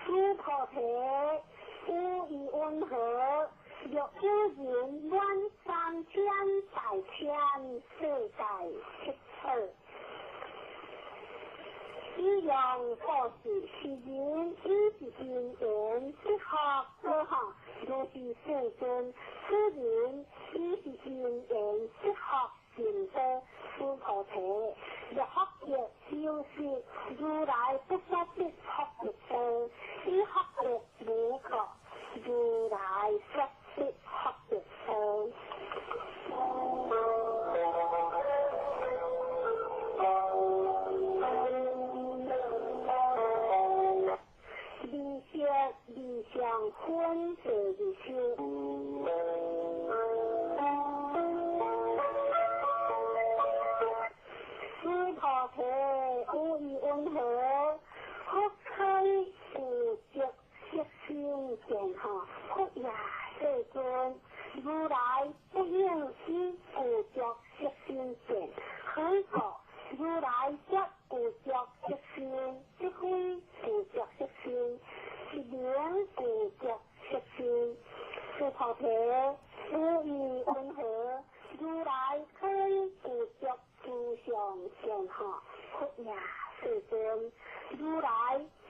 此菩提无疑云何？若有人满三千大千世界七宝，以用布施，是人以是因缘得福果吼，如是世尊，此人以是因缘得福成道，此菩提若福德修习，如来不说得福德道，以福德无过，如来说得福德道。分第二修。须菩提，有疑云何？佛可以具足色身见吼？佛也，世尊，如来不应以具足色身见，何以故？如來則具足色身，即非具足色身，是名具足色身。須菩提，有疑云何？如來可以具足諸相見吼？佛也，世尊，如來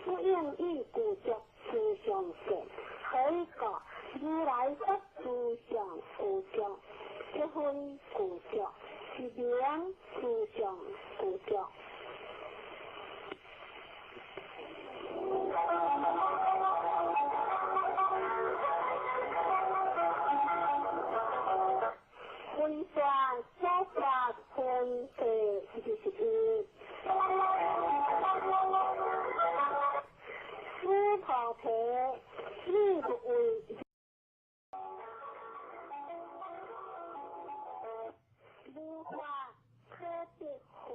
不應以具足諸相見，何以故？如來則諸相具足，即非具足，是名諸相具足。分段所法分第21。須菩提，你不為無法可得分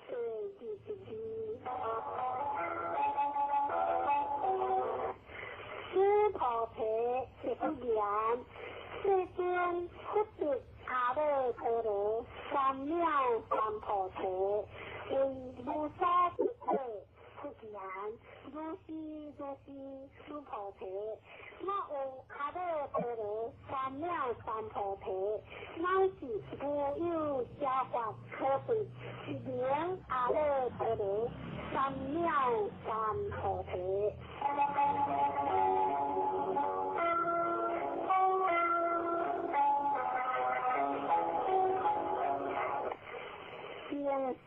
第22。須菩提，是不言，世尊，佛得阿耨多羅三藐三菩提，為無所得者。佛言：如是如是，須菩提，若有阿耨多羅三藐三菩提，乃是無有邪法可得，是名阿耨多羅三藐三菩提。平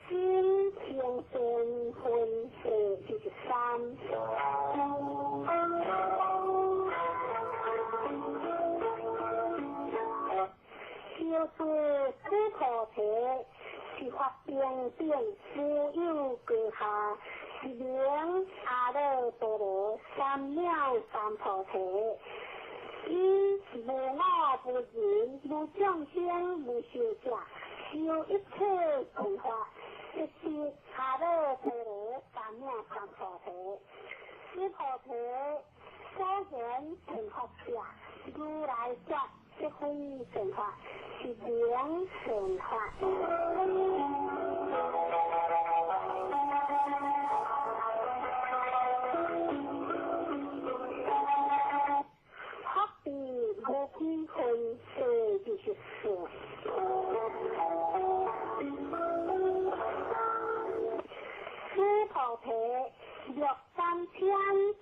心平善分第23。修持须菩提，是法平等，無有高下，是名阿耨多羅三藐三菩提。以無我無人無眾生無壽者，修一切善法，即是阿耨多羅三藐三菩提。須菩提，所言成佛者，如來說即非成佛，是名成佛。福地無邊分第24。須菩提，若三千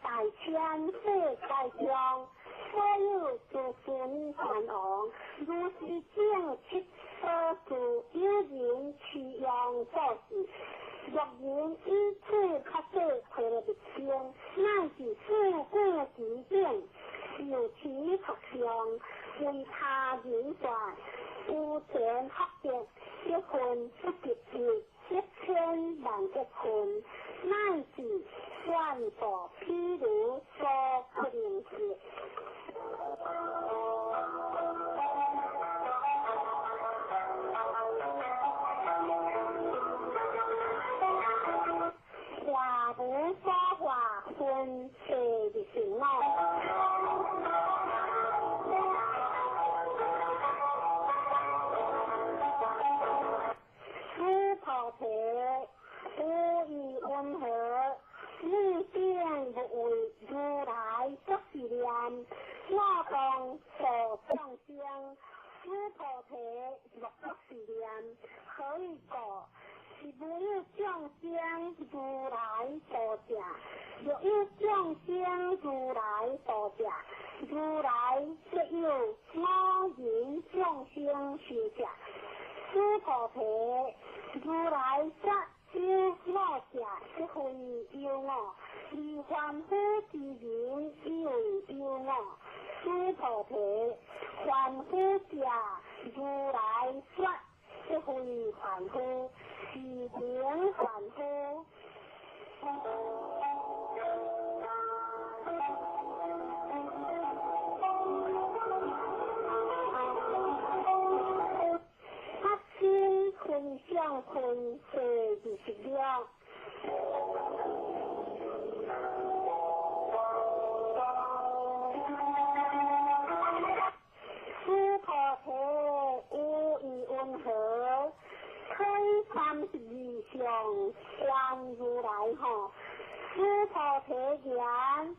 大千世界中，所有諸孫梵王，如是正七所住，有人持用做事，若人以此法说毗羅蜜經，乃是四句之等，受持佛相，為他人傳，有前福德，一分不及一千萬億分，乃至願度譬如所不能及。華無所化分第25。須菩提，有疑云何？你定不為如來作是念：我當度眾生。須菩提，若作是念，何以故？是無有眾生如來度者。若有眾生如來度者，如來則有我人眾生壽者。須菩提，如來則有我者，即非有我；而凡夫之人以為有我。須菩提，凡夫者，如來說即非凡夫，是名凡夫。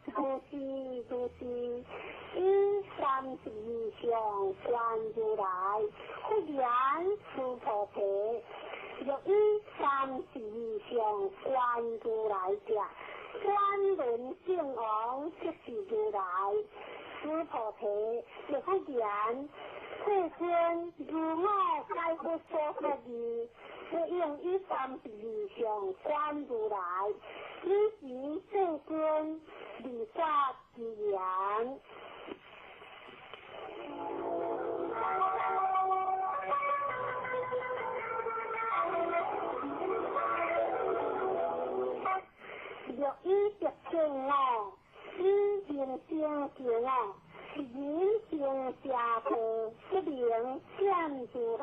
如是如是，以三十二相观如来，佛言须菩提，欲以三十二相观如来者，转轮圣王即是如来。须菩提，若佛言，世尊，如我解佛所说义，不应以三十二相观如来。彼时世尊离法之言。欲以得见我，以人生见我，是人生邪道，不能见如来。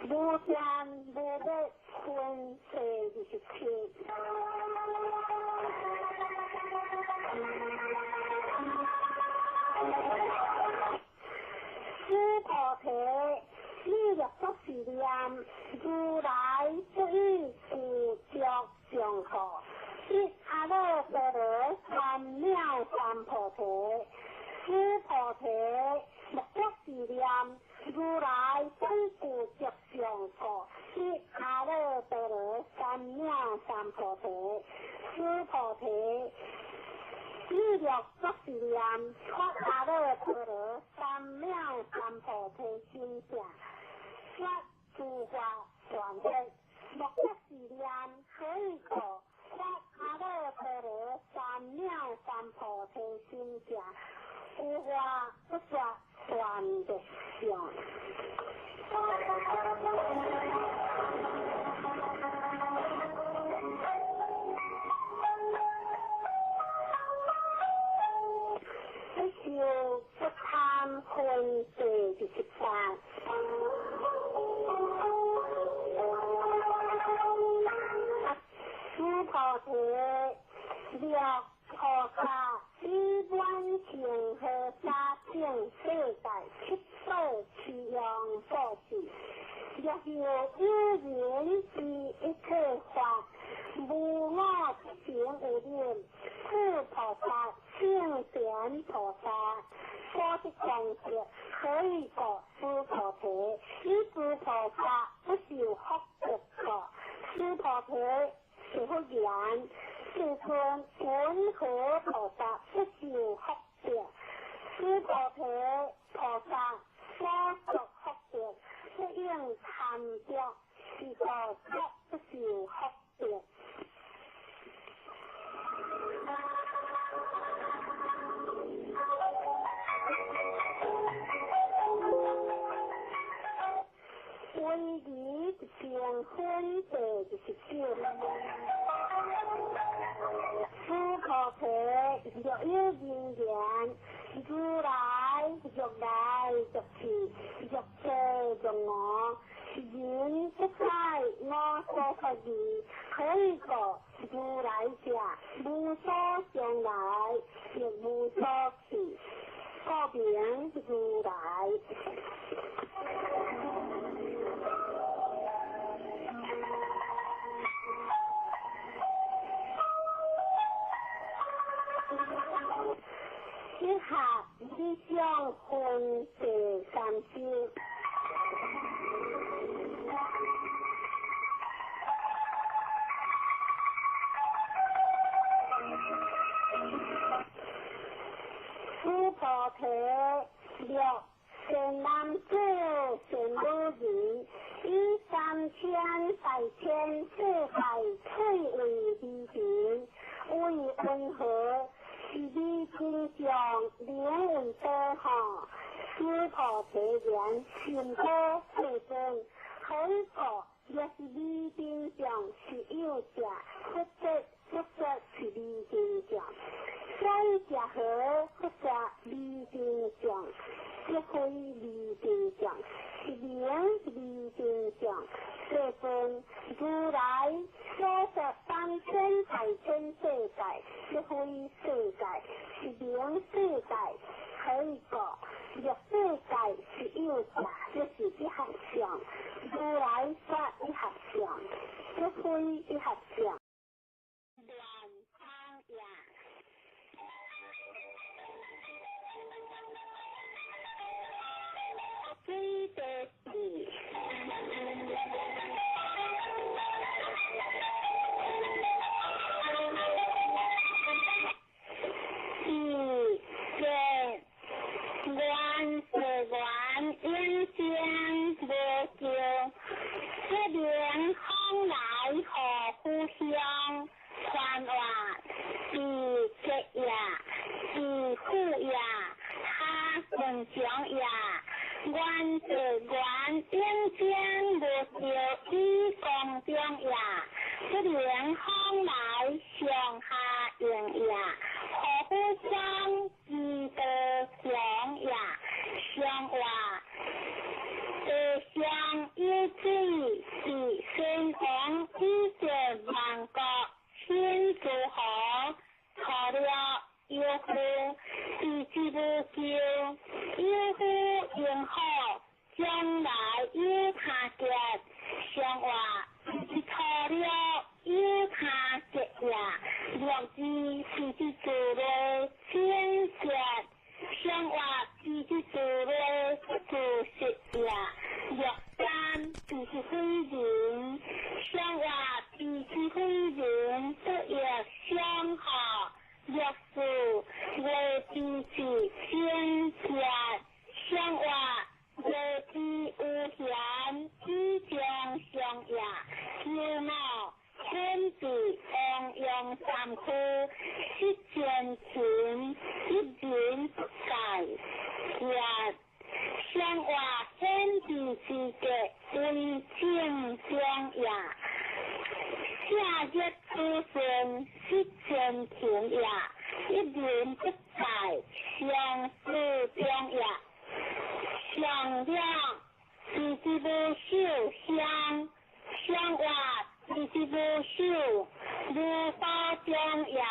无见无灭分第27。须菩提，你若作是念，如来不以具足相故，得阿耨多罗三藐三菩提。须菩提，若作是念，如来不以具足相故，得阿耨多罗三藐三菩提。须菩提，你若作是念，发阿耨多罗三藐三菩提心者，说诸法断灭。若作是念，何以故？发阿耨多罗三藐三菩提心者，有法不说断灭相。不受不贪分第28。须菩提，若菩萨以满恒河沙等世界七宝七样布施，若有有人知一切法，无我不成有念，此菩萨圣贤菩萨所得功德，何以故？须菩提，以诸菩萨不受福德故。须菩提，是佛言，世尊，云何菩萨不受福德？须菩提，菩萨所作福德，不应贪着，是故则不受福德。威仪成分第29。须菩提，若有人言，如来欲来欲去，欲坐欲卧，人不知我所说义，何以故？如来者，无所将来，亦无所去，故名如来。以下理想分第30。须菩提，若善男子、善女人，以三千大千世界翠为离尘，为温和，是彼真相，名为宝哈。须菩提言：甚好，世尊，何以故？若是彼真相是有者，佛说佛说是彼真相。所以者何？佛说彼真相，即非彼真相，是名彼真相。世尊，如来所说三千大千世界，即非世界，是名世界。何以故？若有者，這是一合相；如來說一合相，這非一合相。亂講呀！水地地。二结愿誓愿永生无救，这名风来何故乡？传话是结业，是富业，他顺强业，愿誓愿永生无救以光中业，这名风来上下应业，何故乡之道强业，上话地上有水是先王以前万国新诸侯错了有夫是之无救，有夫应好，将来有他结，上话是错了有他结业，六字是之做的清洁，上话是之做的做实业，六三就是非人，上话是之非人不亦相合，六四为之是清洁，上话为之无闲以将相业，求闹天地王阳三区，失前情一人不在，也相话天地之格为正中也，下日出生失前情也，一人不在相思中也，相两是之无寿相，相话是之无寿如花中也。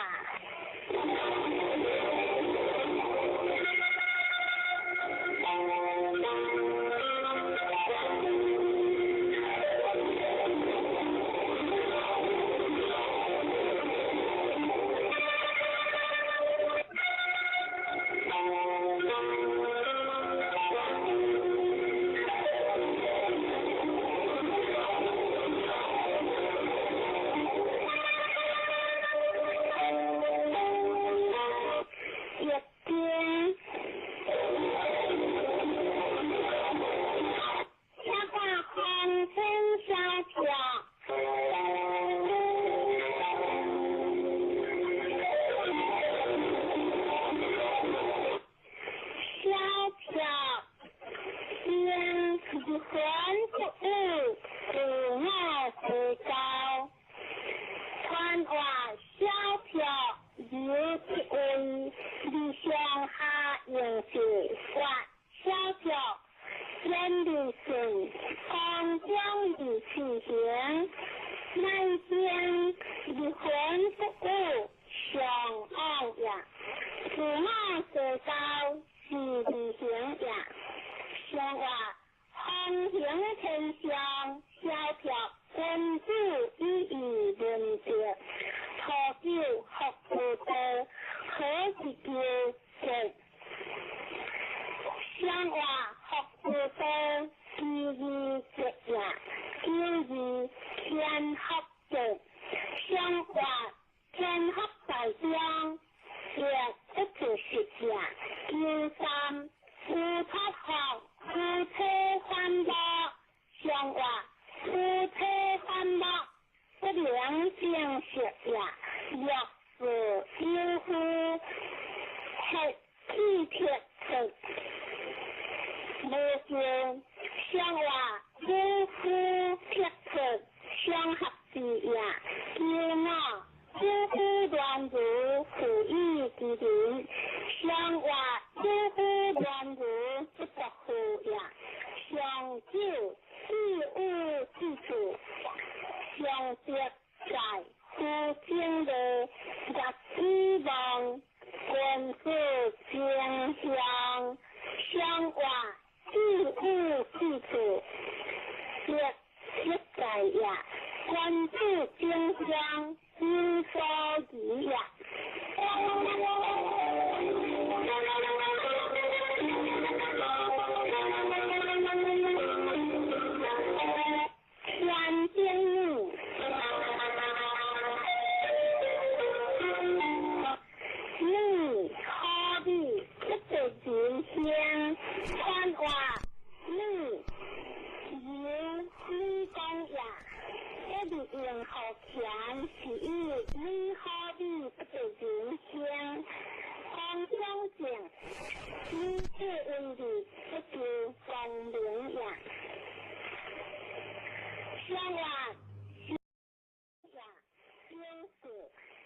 一经下挂红尘小飘，小飘心一魂不悟，自我自高，传话小飘有一位，理上下应是发小飘。远离顺，空中而起行，乃将一魂不悟上恶也，自我自高是理行也。上话风行天上，小飘君子以义论德，土酒福无道，何时叫结？上话福无道，其义结也，其义天福结。上话天福在中，也不自实也。九三夫托福，夫妻反目，上话夫妻反目，不良正实也。六是有夫，黑气铁色。无救，相话有夫铁色相合之也。九五有夫乱如负义之人，相话有夫乱如不作负也。上九四五之处，上德在夫正的日子望，君子正向，相话四五久记住，色色在也，君子争相有所疑也。天经女，女可比不得人香，传话女由女讲也，一直用好钱是以女可比不得人香，讲中正，女这问题不求光明也。相话也，表示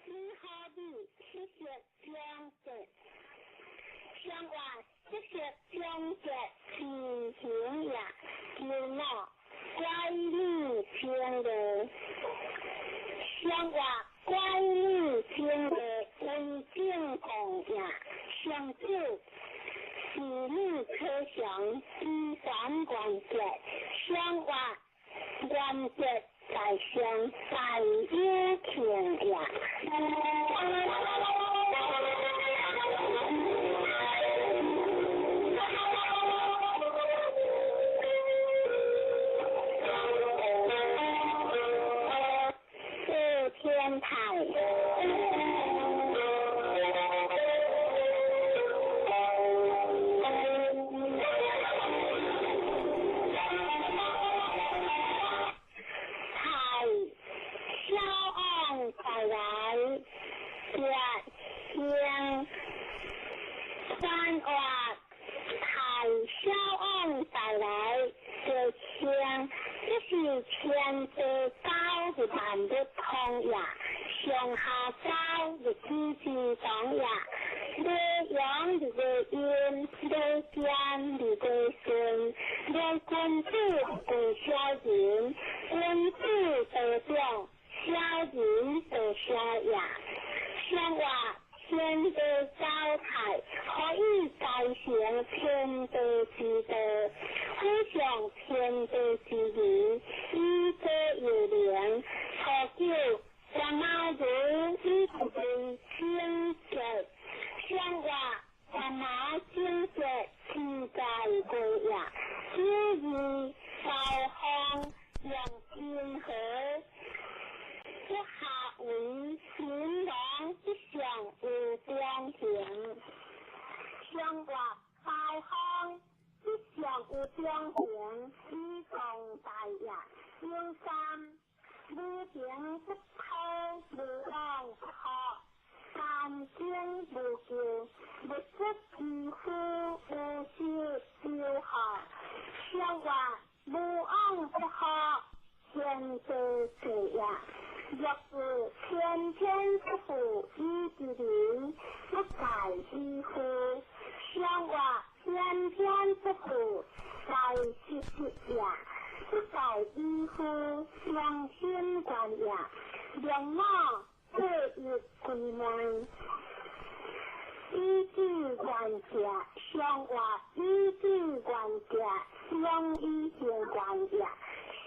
女好比七色相结，相话七色相结情形也，求我乖女情的，相话乖女情的为正公也，上酒是女可祥依山关节，相话原则在上大有情也。四天台。太小王再来，月星三话太小王再来，月星这是天地高的万物通也，上下高的子之当也，日阳的日阴，日间的日顺，日君子归小人，君子得长，小人得小也。相话天地交泰，可以继承天地之道，好像天地之义，以德有灵，初九干妈如以为清洁，相话干妈清洁自在归也，九二高方用金河。不下为新郎之上有中行，相话高方之上有中行，以壮大也。有三，无情不偷，无往不好，三经无救，无出之夫，无修修好，相话无往不好，天地罪也。若是天天不负以之人，不改以夫；相话天天不负在七七也，不改以夫，良心观也。两马各一归门，以智观者，相话以智观者，相以行观也，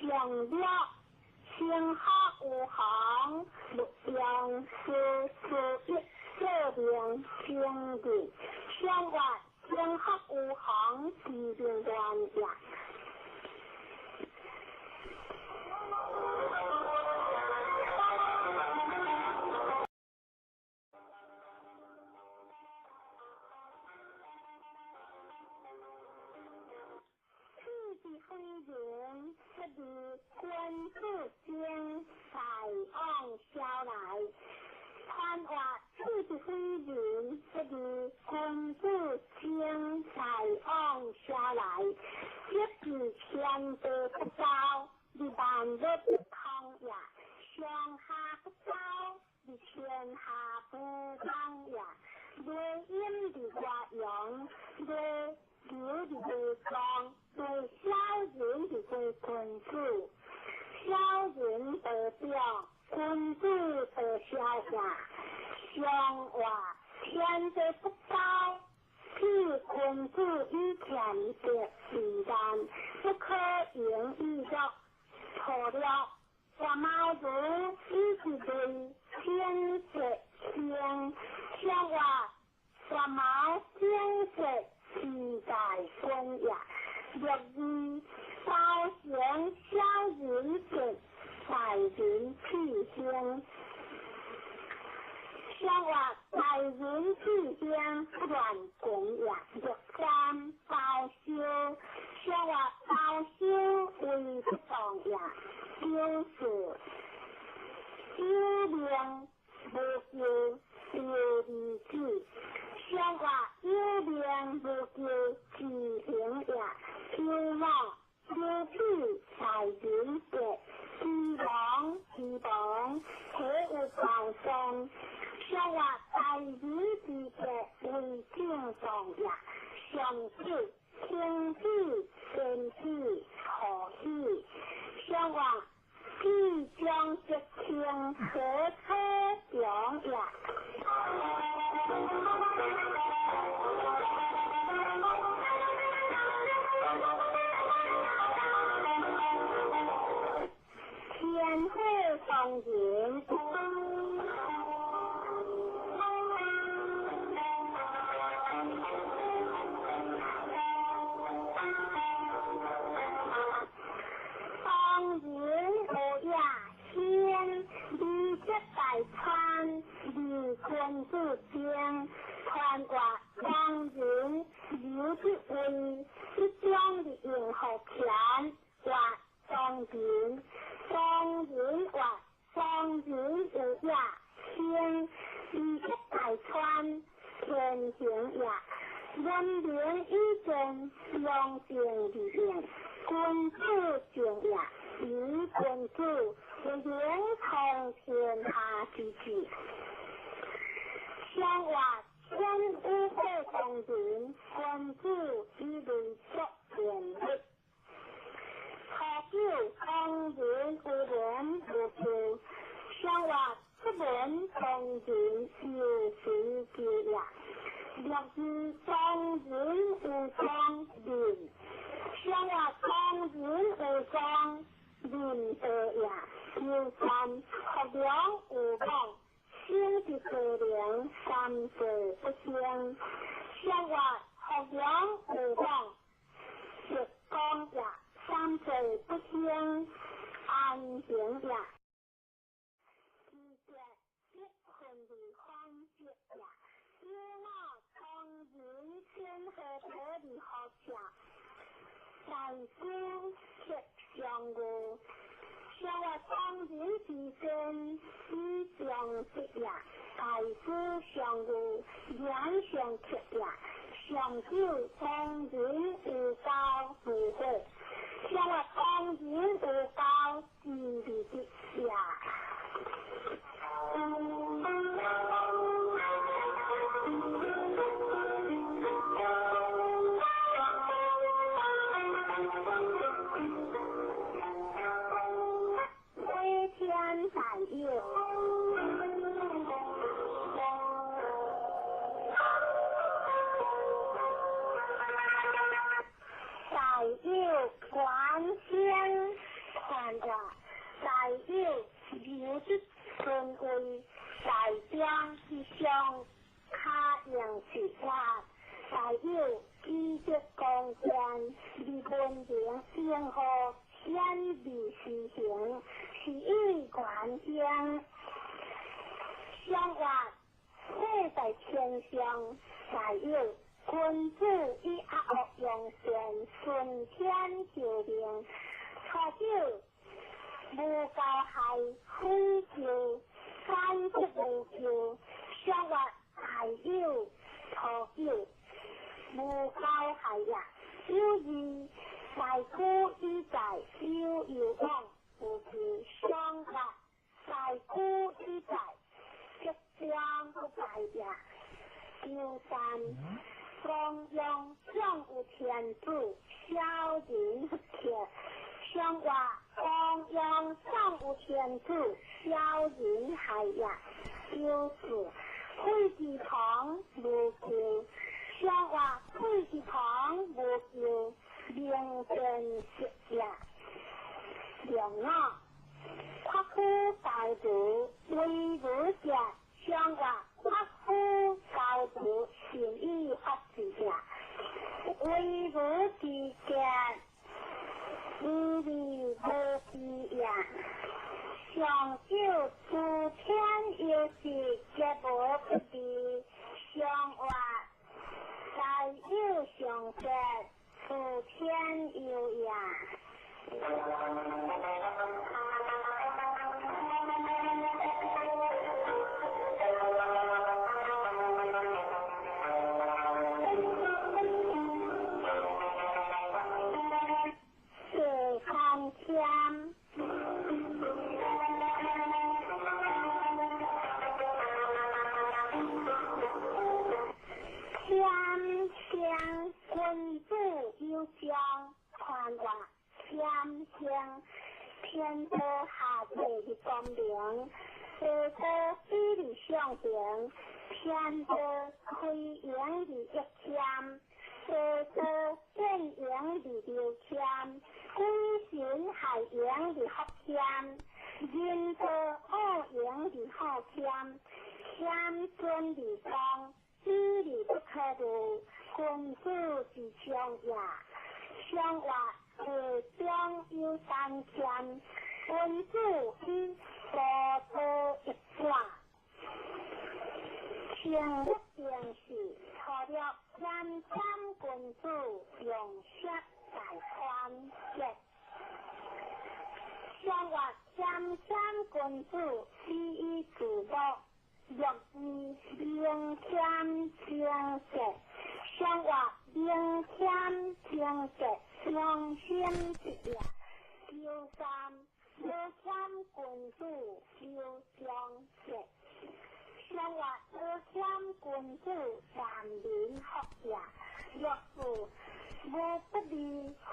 相了。天下有行，勿用事事一说明清日。相话天下有行，是明原也。天之非人，不如君子精大往消来。传话天之非人，不如君子精大往消来。这是天地不交，而万物不通也；上下不交，而天下不通也。日阴而外阳，日流而内壮，对小人而归君子，小人得长，君子得小也。相话天地不交，使君子以谦德自然，作破了，大猫如以一类天色星，相话大猫天色时代滚呀，六二包成小人节大人气星。相话大人气星不乱滚呀，六三包烧，相话包烧为不当呀，九四有命无救丢儿子，相话有命无救自行呀，九五有气大人节，希望希望体有放松。相话大人之节为正当呀，上九天子天子贺喜，相话即将结清何可强呀。天火当人。当人有也先，二节大川，二君子精，传话当人留的位，一将的用福田，话当人，当人话当人有也先，二节大川，天行也，文明以前，良政而应，君子敬也，以君子为荣通天下之志。相话天武火当人，君子以类作辩力。初九当人有言无求，相话出门当人有时之也。六二当人有当人，相话当人有当人道也。九三福良有望，生的高龄三岁不生，相话福良有望，直讲也三岁不生，安行也。二节一分二方节也，有我当人先和体的好者，大师切相遇。相话当人之身，以上德也；大师相遇，言上克也。上九当人有交无悔，相话当人有交之利的也。飞天大有，大有观天传话，大有留的尊位，大将之上卡用之法，大有记得贡献，而文明生活显而实行，是以观天。相话世在天上，大有君子以阿恶用善，顺天就命。初九无交害，非求三不无求。相话大有初九无交害也。有二大古以在有有往无求，相话大古以在即将不败也。九三光荣上有天子，小人不克。相话光荣上有天子，小人害也。九四废之旁无求，相话废之旁无求，明辨色也。無知見，無味無知也。上少諸天藥是皆無不利，上活大有上捷，諸天有也。地参天，天香君子有将传话，天香天道下地的光明，地道比例上平，天道开阳的一天，地道变阳的流天，鬼神害阳的福天，人道恶阳的好天，天尊的光，比例不可入，君子之上也。上话地中有三天，君子以多多益善。成一定是除了谦谦君子用色大团结。上话谦谦君子以以自乐，乐于明谦清洁。上话明谦清洁，良心之也。刘三刘谦君子刘将节。上话刘谦君子难民福也。若是无不利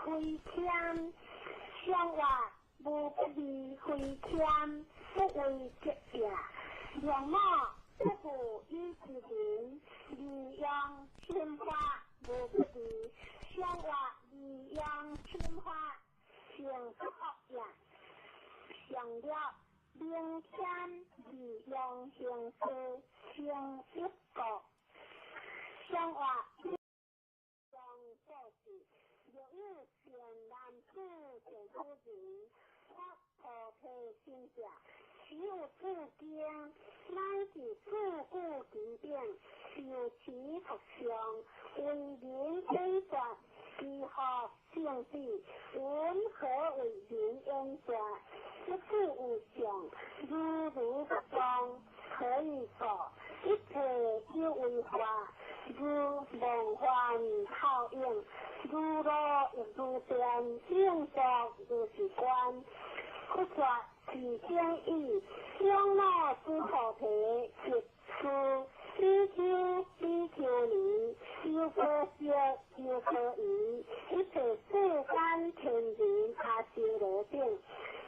非谦，上话无不利非谦，不为节也。容貌不负以之人，利用心法无不利。上话利用心法，成不福也。上了明天利用形势成一个。上话用做事，若有善男子善女人，发菩提心者，其有自经，乃至自古其顶，受持佛相，为人非法，其何性质？云何为人演说？一切有相，如如不动，何以故？一切有为法，如梦幻泡影，如露亦如电，应作如是观。佛说是经义，长老诸菩提，即是比丘、比丘尼、优婆塞、优婆夷，一切世间天人阿修罗等，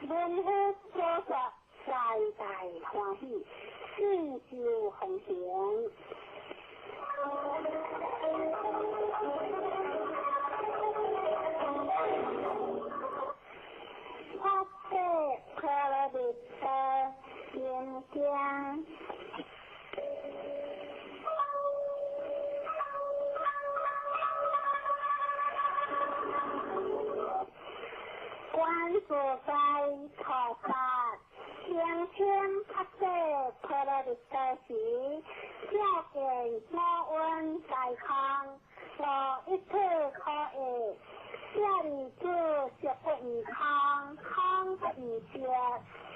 闻佛所说，大大欢喜，信受奉行。发誓婆罗蜜多心经。观自在菩萨，天天发誓婆罗蜜多时，照见五蕴皆空，无一切可爱。舍利子，色不异空，空不异色，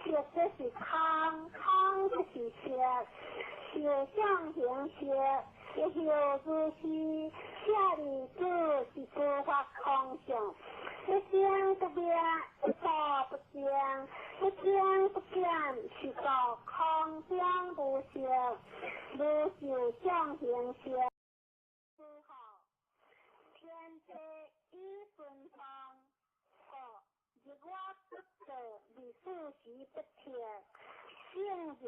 色即是空，空即是色，受想行识，亦复如是。舍利子，是诸法空相，一生不灭，一住不增，一增不减，是故空中无色，无受想行识。之后，天地以顺风，故日我不做，日四时不撤，圣人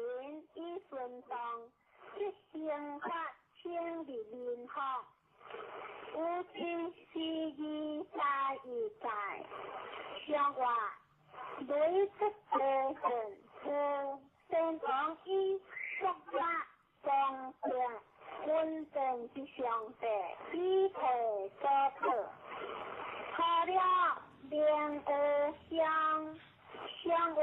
以顺动，即生法称日民福。有情是义在义在，上话雷出地震，有先王以国家公正稳定之上帝，以提所托。明有相，相话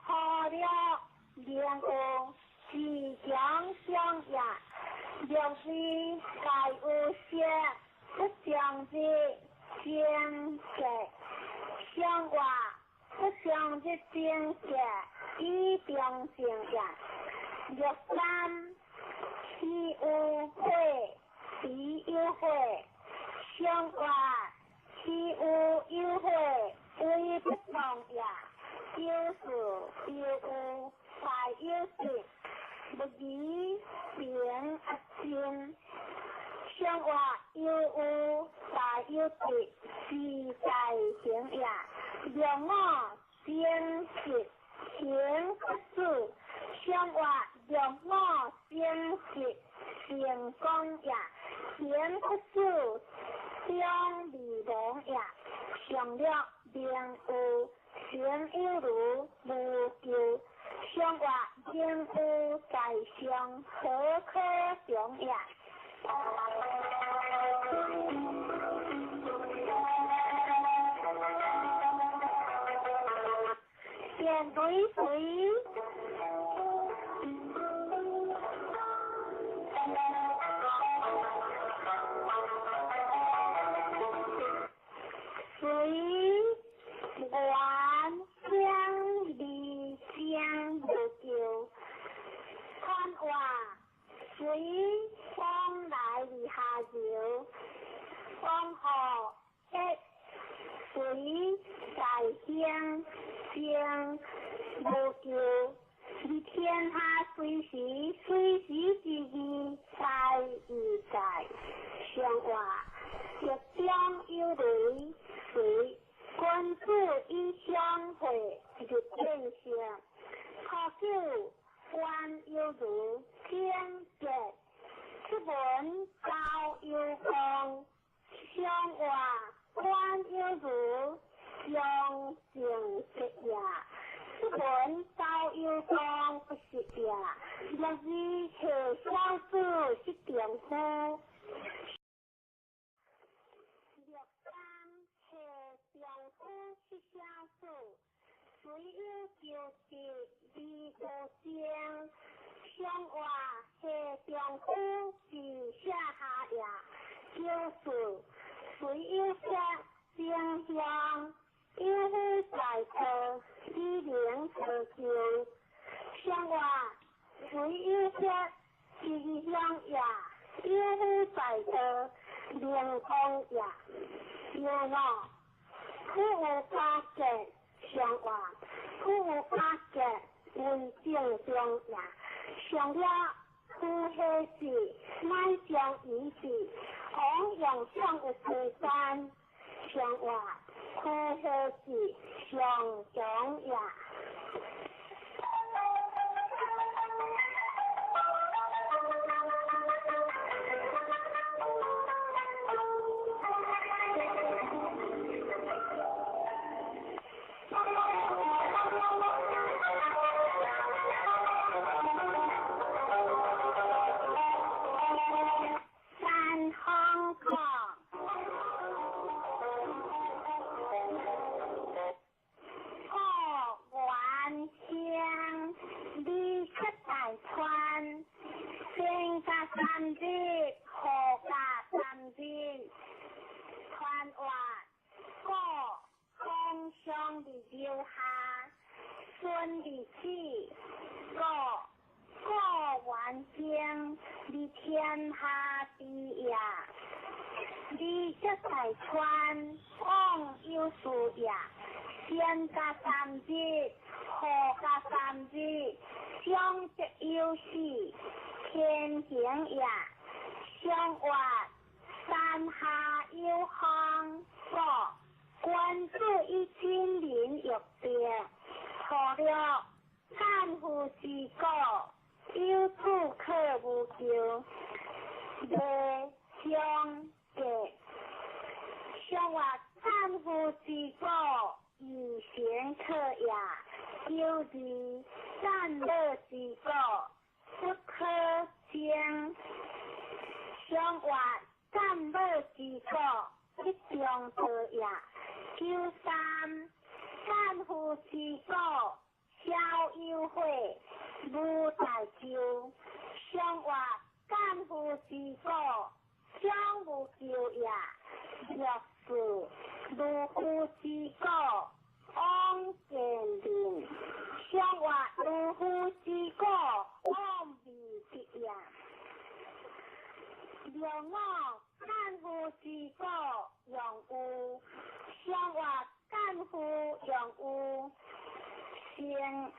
何了明有自强相也，六二大有色不相日正色，相话不相日正色以中正也。六三岂有火，彼有火，相话岂有有火，为不动也。九四有有大有色，不疑平阿真。相话有有大有德，自在行也。六五正实行不止，相话六五正实成功也，行不止中未亡也。上略明有行有如无求，相话明有在上何可穷也。电对水，水源相离相无求，看话水往来而下流，往后一水在乡相无求，而天下随时随时之义在而在，相话一中有雷水，君子以相会入变相，可久观有如天结，出门交有光，相话观有如相正结也。出门交有光不是也，六二下小子是丈夫。六三下丈夫是小子，虽有求得而无争，相话下丈夫是下下也。九四虽有色正向，有夫在道，以能成就。相话虽有色正向也，有夫在道，明光也。有五苦有加结，相话苦有加结为正中也。上了苦何时乃将以时，往用上有时间，相话苦何时上强也。三方讲，古原乡离出大川，先甲三日，后甲三日，传话古风上伫留下，孙伫此，古古原乡离天下之也。离出大川，往有事也。先甲三日，后甲三日，相则有时，天行也。相话山下有风，古君子以亲民欲定，错了战夫之过，有处可无求，未相结。相话战夫之过，以贤可也。有二战乐之过，不可争。相话战乐之过，一中道也。九三干夫之果小有火无大咎，上活干夫之果将无咎也。六四如夫之果往见人，上活如夫之果往未得也。六五干夫之果用有，上活干夫用有，成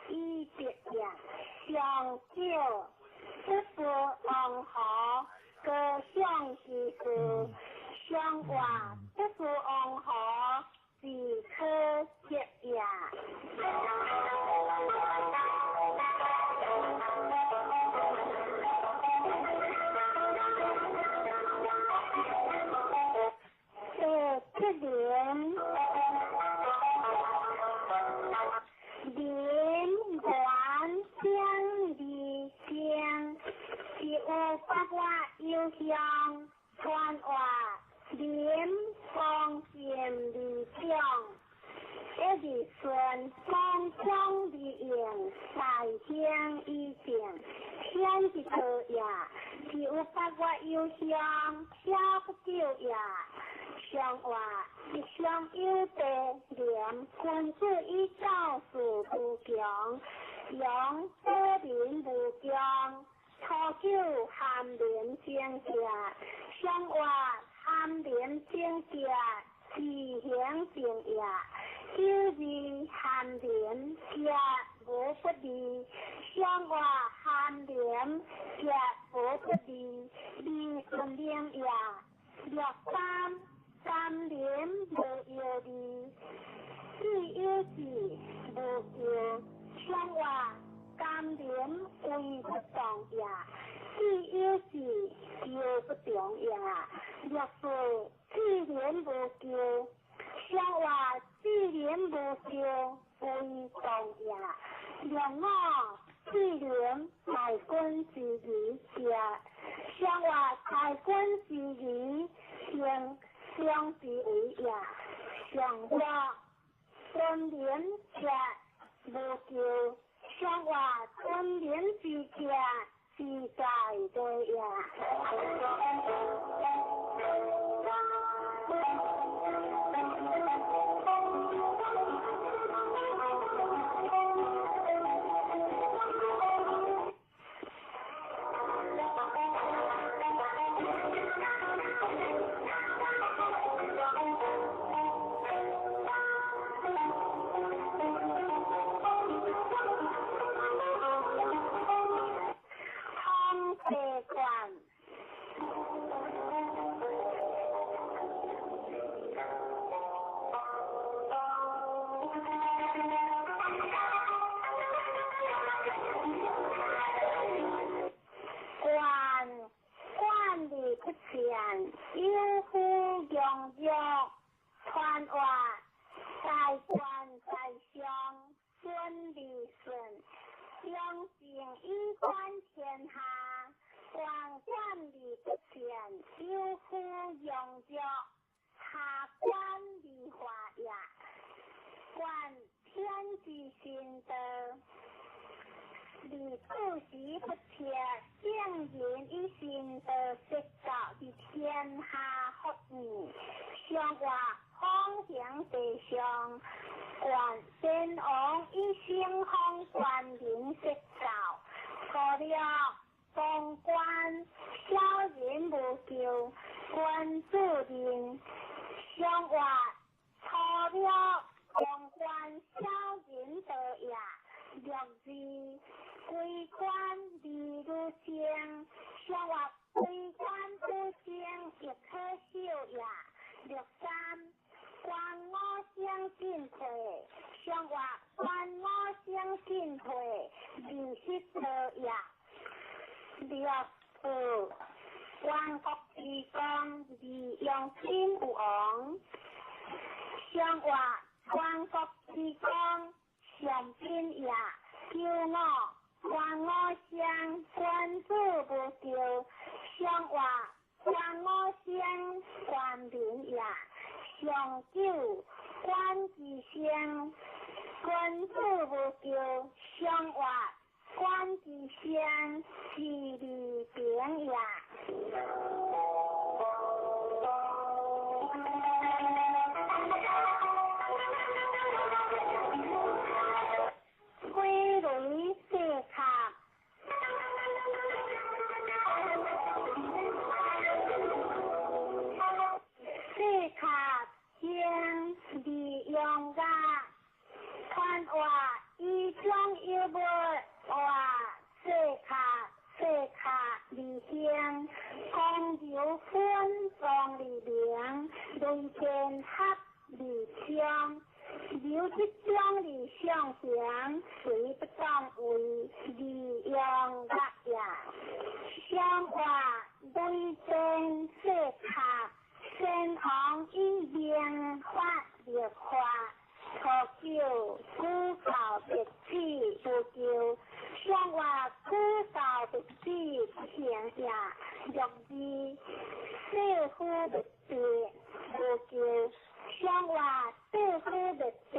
以得也。上九不是王侯高尚之事，上活不是王侯自可得也。第七联，林原相二相，是有八卦有向，传话林方便二种，一日顺方将二应，大兴以正，天之道也。是有八卦有向，小不久也。上话一向有德廉，君子以教事无穷，用保民无穷。初九含廉正节，上话含廉正节，自行正也。九二含廉节无不利，上话含廉节无不利，利顺明也。六三三廉无忧虑，智有智无忧，上话甘廉为不动也，智有智忧不动也。六四智廉无咎，上话智廉无咎为动也。六五智廉大君之义也，上话大君之义行相之为也。上话尊廉者无咎，上话尊廉之者自在对也。有夫用药，传话大官在上，顺利顺，将正以观天下，官官理不前，有夫用药，下官理化也，观天之心道。李主时不切，圣人以心道说教伫天下福义，上话方行地上，观先王以先锋观民说教，除了封官小人无咎，君子人上话除了封官小人道也。六二归官而如正，上话归官不正亦可笑也。六三官我相进退，上话官我相进退，二十道也。六四官国之功，而用亲有王，上话官国之功。上品也，九五官我相，君子无咎。上话官我相，官民也。上九管之声，君子无求，相活管之声是利平也。飞雷细卡，细卡经利用噶，传话以将有无话细卡细卡利兴，公牛分庄利明，雷电合利昌。刘这种理想型，谁不当为利用个呀？相话雷电细卡，先王以明法立法，初九古教别子不救，相话古教别子不行呀。六二四夫别子不救。相话四夫别子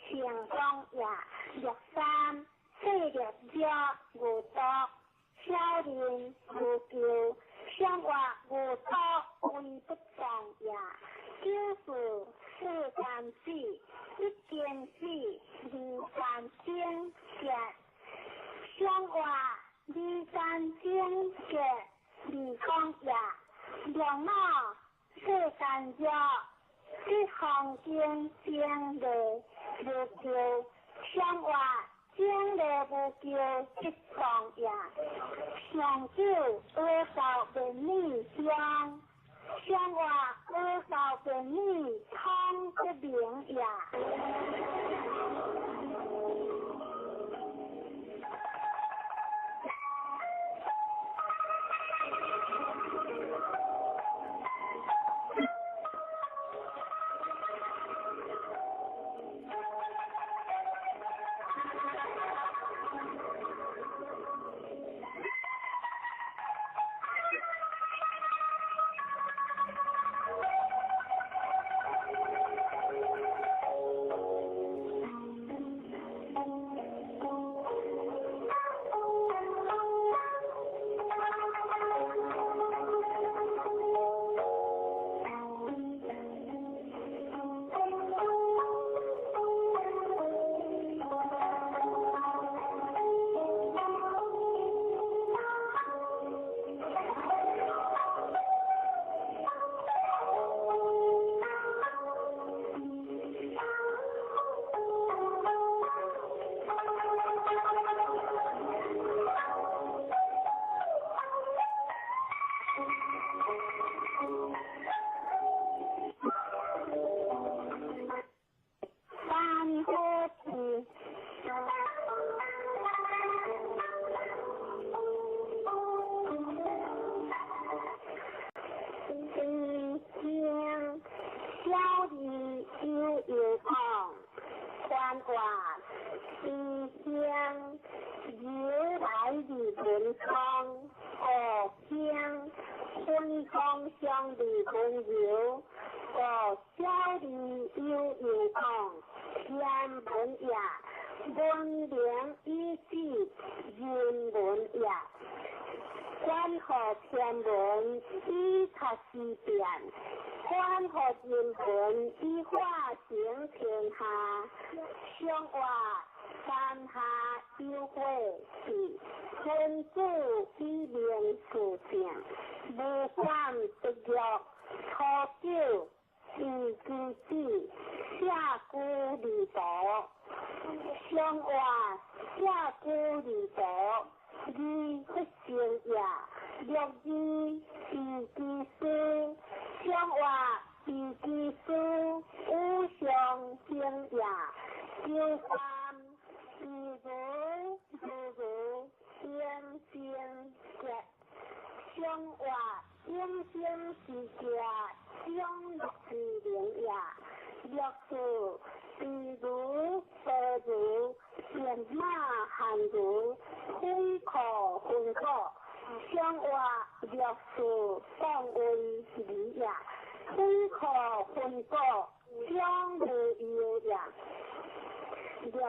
成功也，六三四六鸟牛犊小人无救，相话牛犊为不当也。九四四三四一间四二三正结，相话二三正结二公也。两脑四三鸟。这风景真丽无求，相话真丽无求，这风也。上九阿道变女相，相话阿道变女通不明也。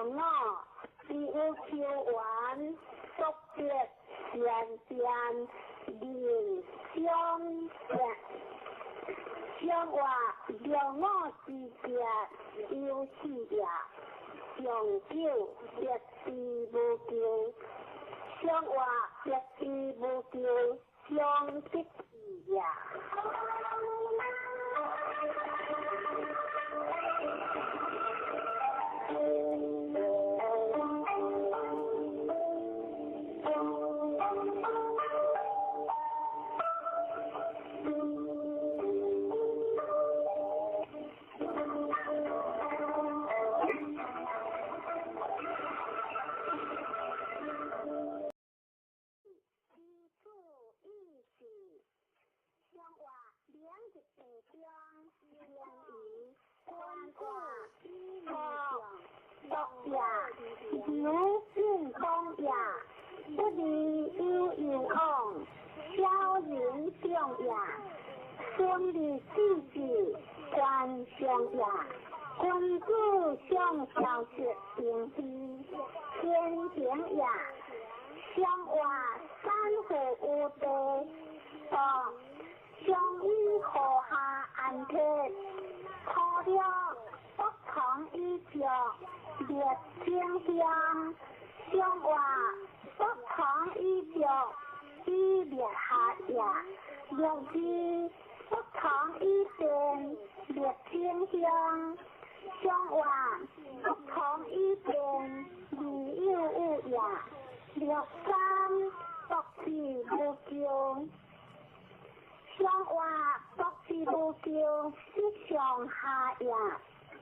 六五，只有求缘，独别善变，人相变。相话六五之别有四也，上九别之无求，相话别之无求，相得也。有进公也，不离有有往，小人长也，孙立子子官上也，君子相消息平非，天行也，相话三户有地，道相以河下安铁，可了不从以着。列清香，相话不从以着，以列下也；六字不从以变，列清香，相话不从以变，理有有也。六三独自无求，相话独自无求，是上下也。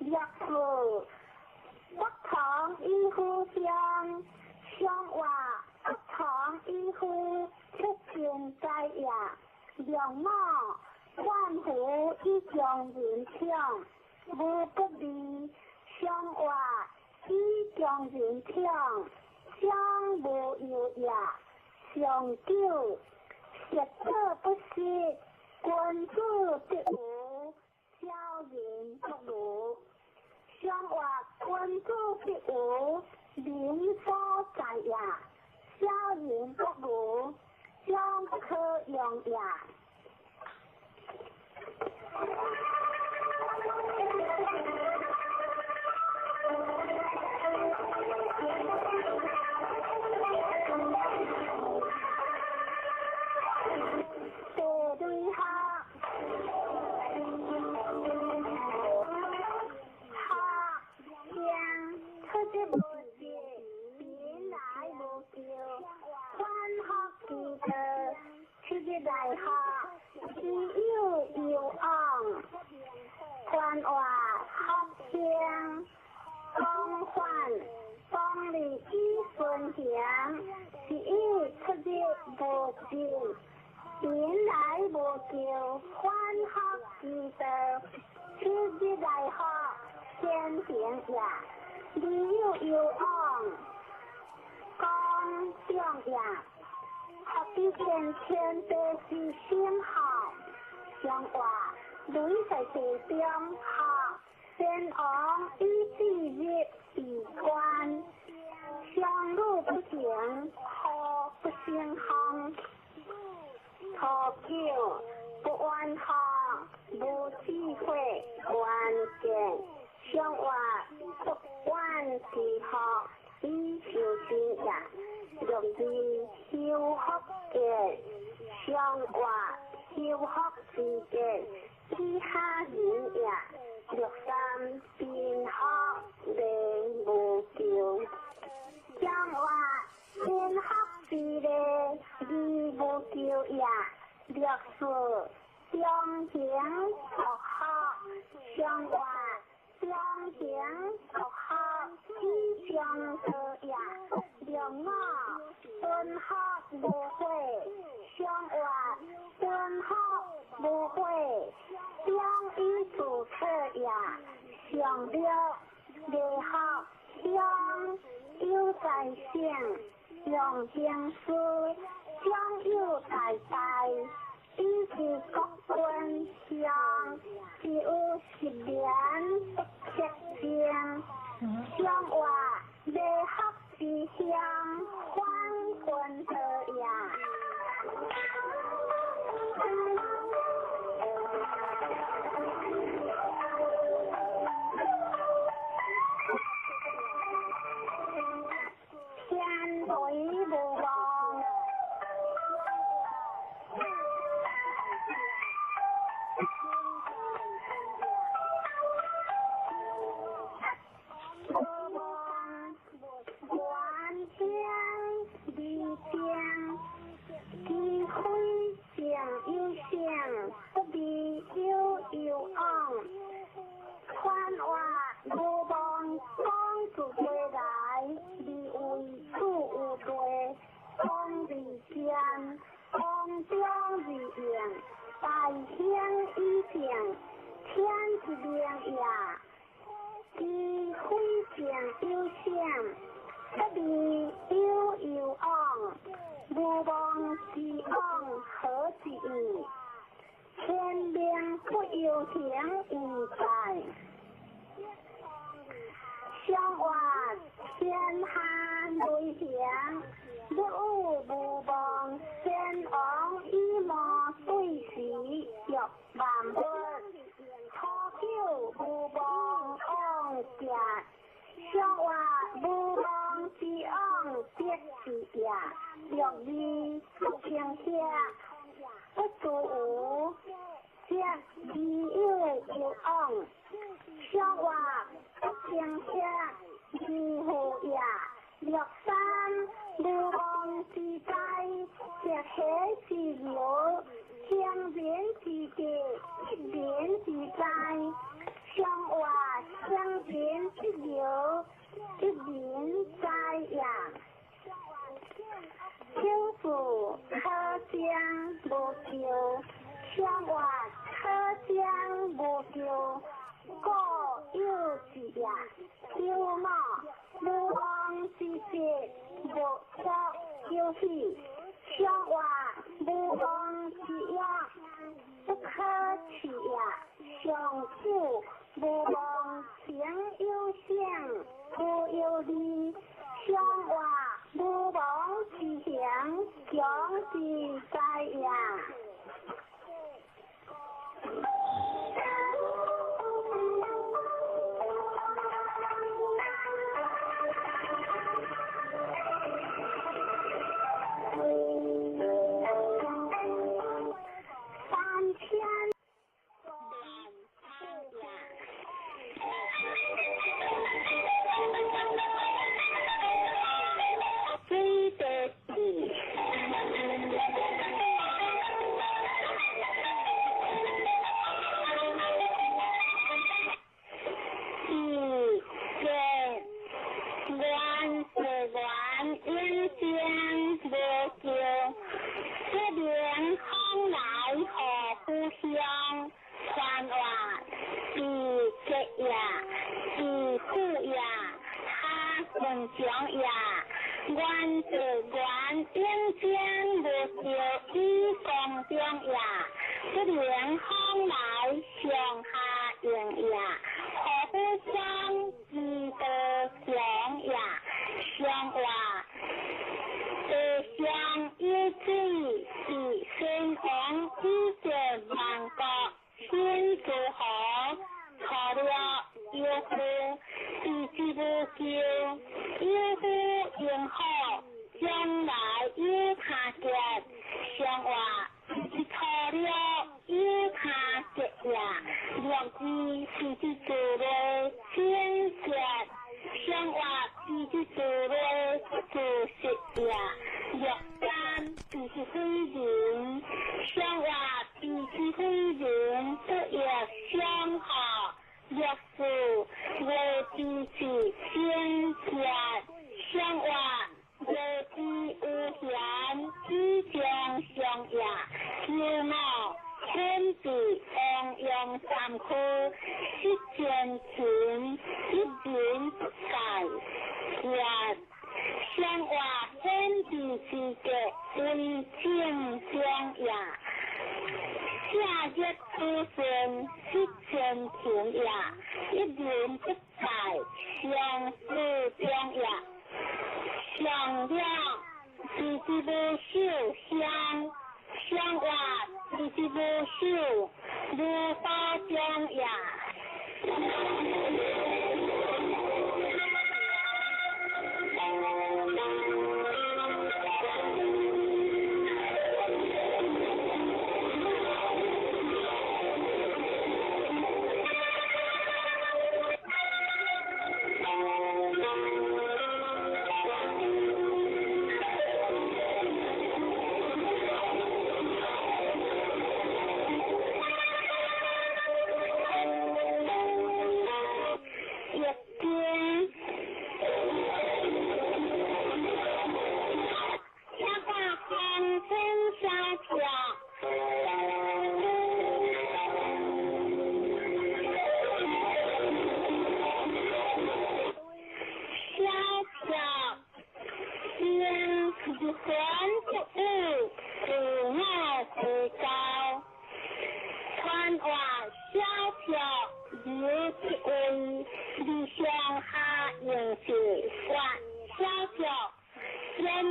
六四。不从以夫相，相话不从以夫出尽在也。两母万福以将人抢，无不利；相话以将人抢，将无有也。上九，实者不失，君子必无，小人不如。相话君子必无，民所在也；小人不如，将不可用也。第二项。来学，只有有往，宽话学听，广泛广利以顺行，是以出入无尽，贫来无求，反学之道，出入来学，先行也。理有有往，讲长也。学之前天地是先学，相话雷在地中学，先王以至日闭关，相路不行，何不成风？初九不冤学，无智慧关键，相话不怨之学，以修身也。六字修福见，相话修福之见，以下人也。六三贫福礼无求，相话贫福之礼礼无求也。六四中行独学，相话中行独学，以上道也。六五敦学无悔，相话敦学无悔，将以自策也。上六礼学乡有在性，用行师将有在大，以是国君乡，只有十年不克精，相话。行以正，天之明也。其非正有想，不利有攸往，无妄之往何之意？天命不由行以在。上活天下雷行，欲有无妄，先王以无对时，欲万物。初九无妄往者，上活无妄之往得之也。六二不平下，不足无，则自有有往。上活不平下，自负也。六三无妄之灾，则喜之乐，天人之德，一人之灾。上活相人之乐，一人灾也。九四可将无咎，上活可将无咎，故有之也。九五无妄之节，无作有喜。上活无妄之业，不可取也。上九无妄行有想，无有利。上活无妄之行，强之灾也。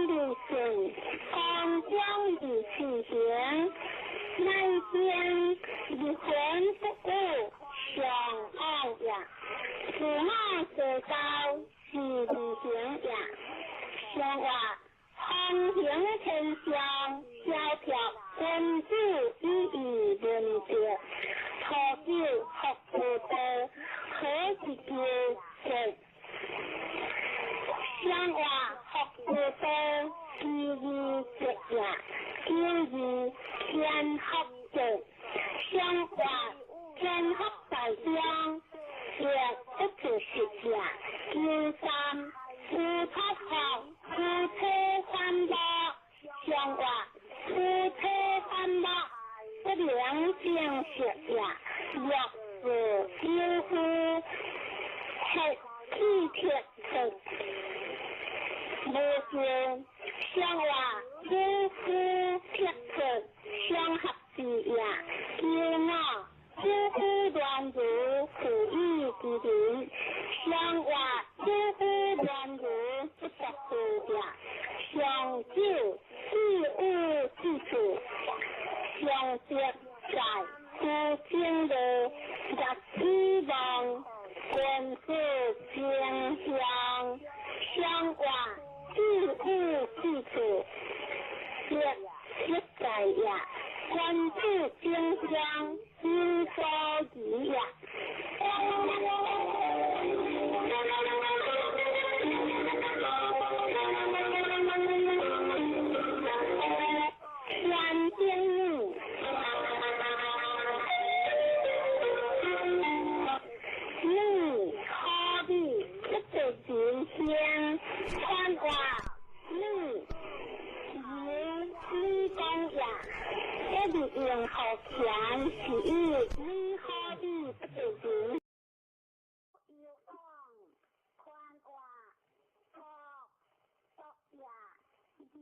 二性，光中二四行，乃经入魂不悟上往也，自我世道是二行也，上话风行天上，萧条君子以义论德，土九福无道，何以求说？上话福无道，其义节也，九二天福节，上话天福大中，业不自实也，九三夫托福，夫妻反目，上话夫妻反目，不良正色也，六四有夫，黑气铁色，无情相话有夫铁色相合之也，九五有夫乱如苦以之人，相话有夫乱如不得苦也，上九自有之处，上节在夫正路，日子望君子正向，相话自有之处，节色在也，君子正向有所疑也。天顶女，女可比不得人香，传话女由女公也，一日用好钱是以女可比不得人。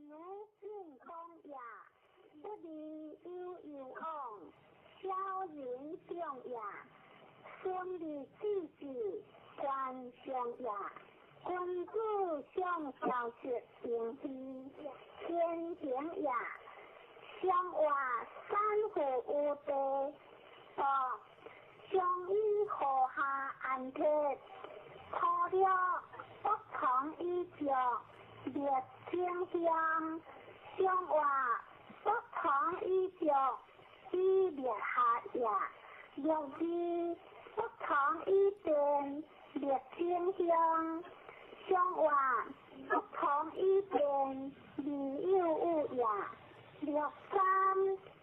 有进公也，不离有有往，小人长也，孙立子子官上也，君子上小学平非天行也，上话三户有地，八上以河下安铁，土了不从以上。列清香，上话不从以上，以列下也；六字不从以变，列清香，上话不从以变，未有有也；六三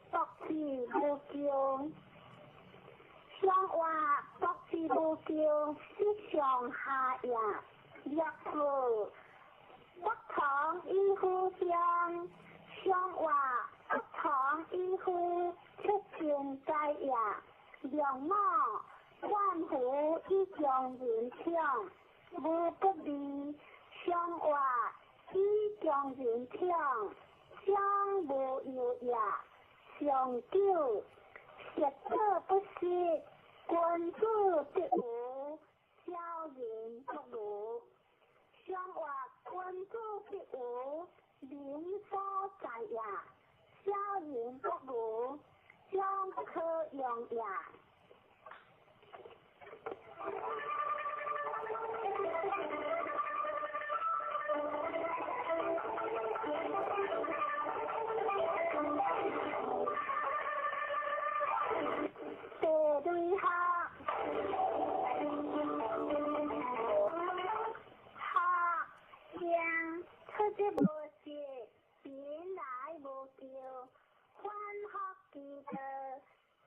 不是无穷，上话不是无穷，是上下也；六四不从以互相，上话不从以互出天在也。两马万户以将人抢，无不利；上话以将人抢，将无有也。上九实者不实，君子必无，小人不如。上话君子必无，民所在也；小人不如，将不可用也。地雷下。出日无时，贫来无求，反复其道，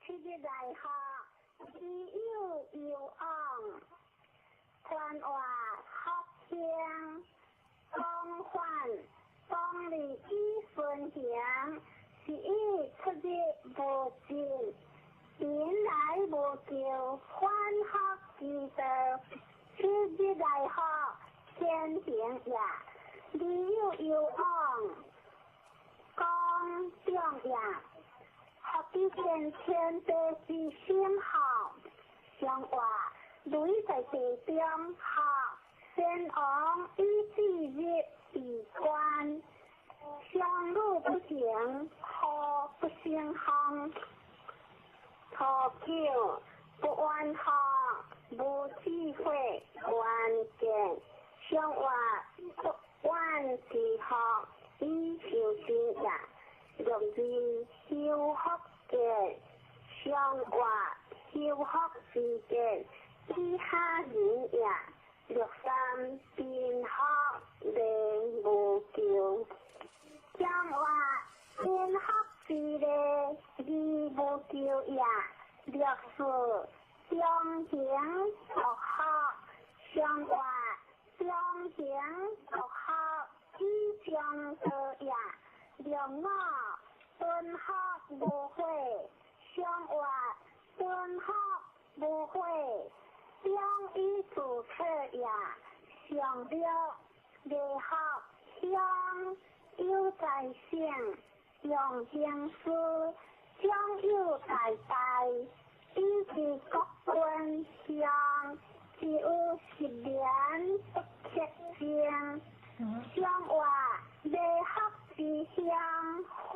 七日来学，只有有往，传话福兴，光环光利以顺行，是以出日无时，贫来无求，反复其道，七日来学，天行也。理有有往，讲长也，福地见天地之心孝，上话雷在地中孝，先王以至日闭关，相路不行，雨不胜风。初九不怨福，无智慧愿见，相活不怨之福，以修身也。六二修福见，相活修福之见，以下人也。六三贫福连无求，相活贫福之利，而无求也。六四中行独福，相活中行独福，以上道也。六五敦福无悔，相活敦福无悔，中以自策也。上六礼福乡有在省，用行师长有大大，以及国君乡，只有10年不克正。相活礼福之乡，反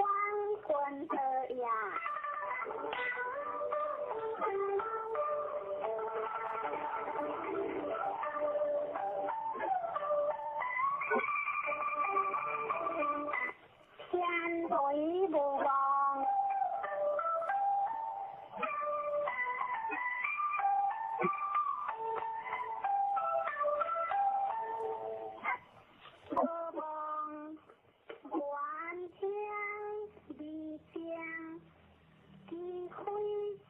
君道也。天雷无望。无望，愿听而正，机非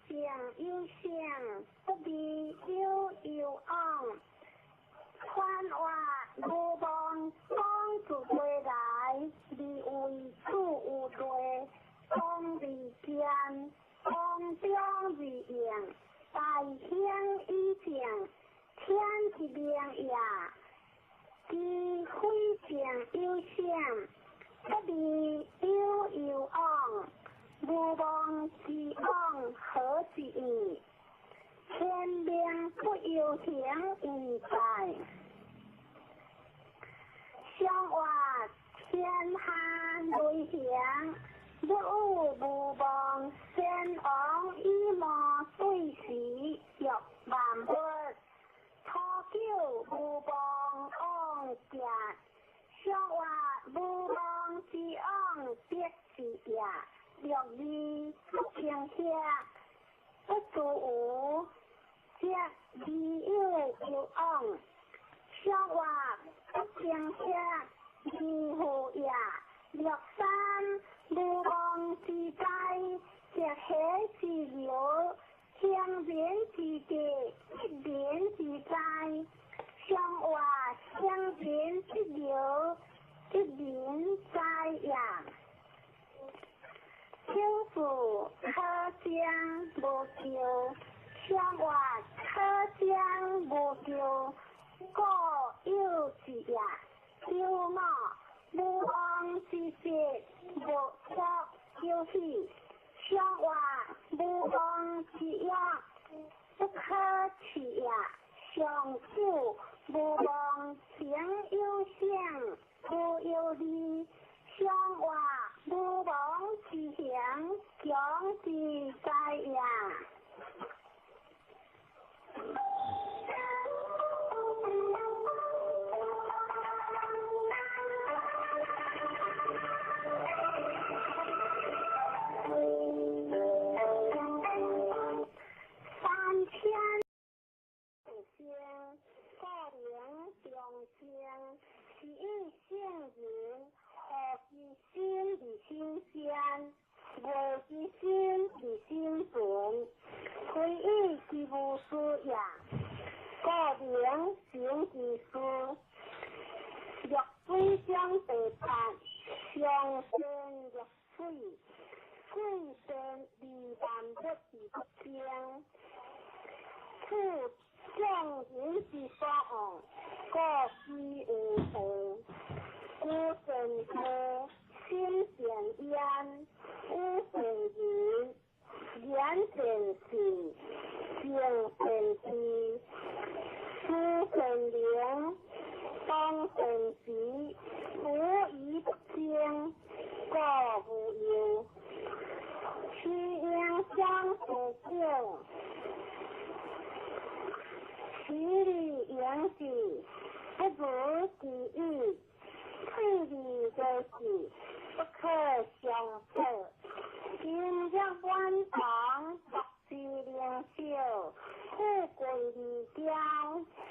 正有性，不离有有往。宽活无望，讲自归来，而为主有罪，讲而坚，讲中而应，大兴以正，天之明也。其非正有性，不离有有往。无望之往何之意？天命不由行为在。相活天下雷行，欲有无望，先王以谋对时，欲万物。初九无望往行，相活无望之往必是也。六二不清晰，不足无，则离有有往。相活不清晰，离乎也。六三无望之灾，则喜之流，行人之德，一人之灾。相活行人之流，一人灾也。九四可将无求，相活可将无求，故有之也。九五无望之节，无足有喜，相活无望之约，不可弃也。上九无望行有性，无有利，相活无望之行，强之灾也。三千星，故名中正，是以圣人何其心而心善，无其心而心存，非以其无事也。故名成其事。绿水中第八，上善若水，水善利万物而不争。此众人之所往，故居有道。居善道，心善焉，语善仁，言善信，行善知，思善能，德當善時，無疑不精，故無憂。其應將不久，其理應之，不如其已。退而為是，不可相測。今日滿堂，樂之靈秀，富貴而驕，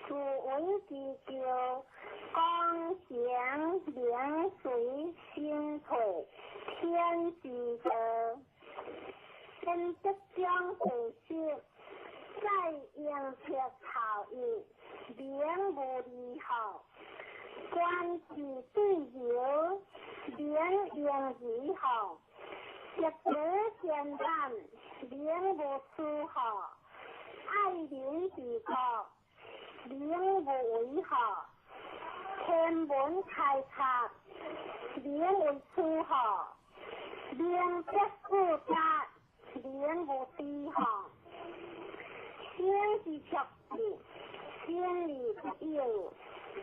自為之驕，光行名隨身退，天之道。本德將第十，在應策頭一，名無離號。官之對流，名應離號。一德善難，名無出號。愛民治國，名無為號。天文開拓，名為出號。名德富達，名無低號。生之卓志，生而不有，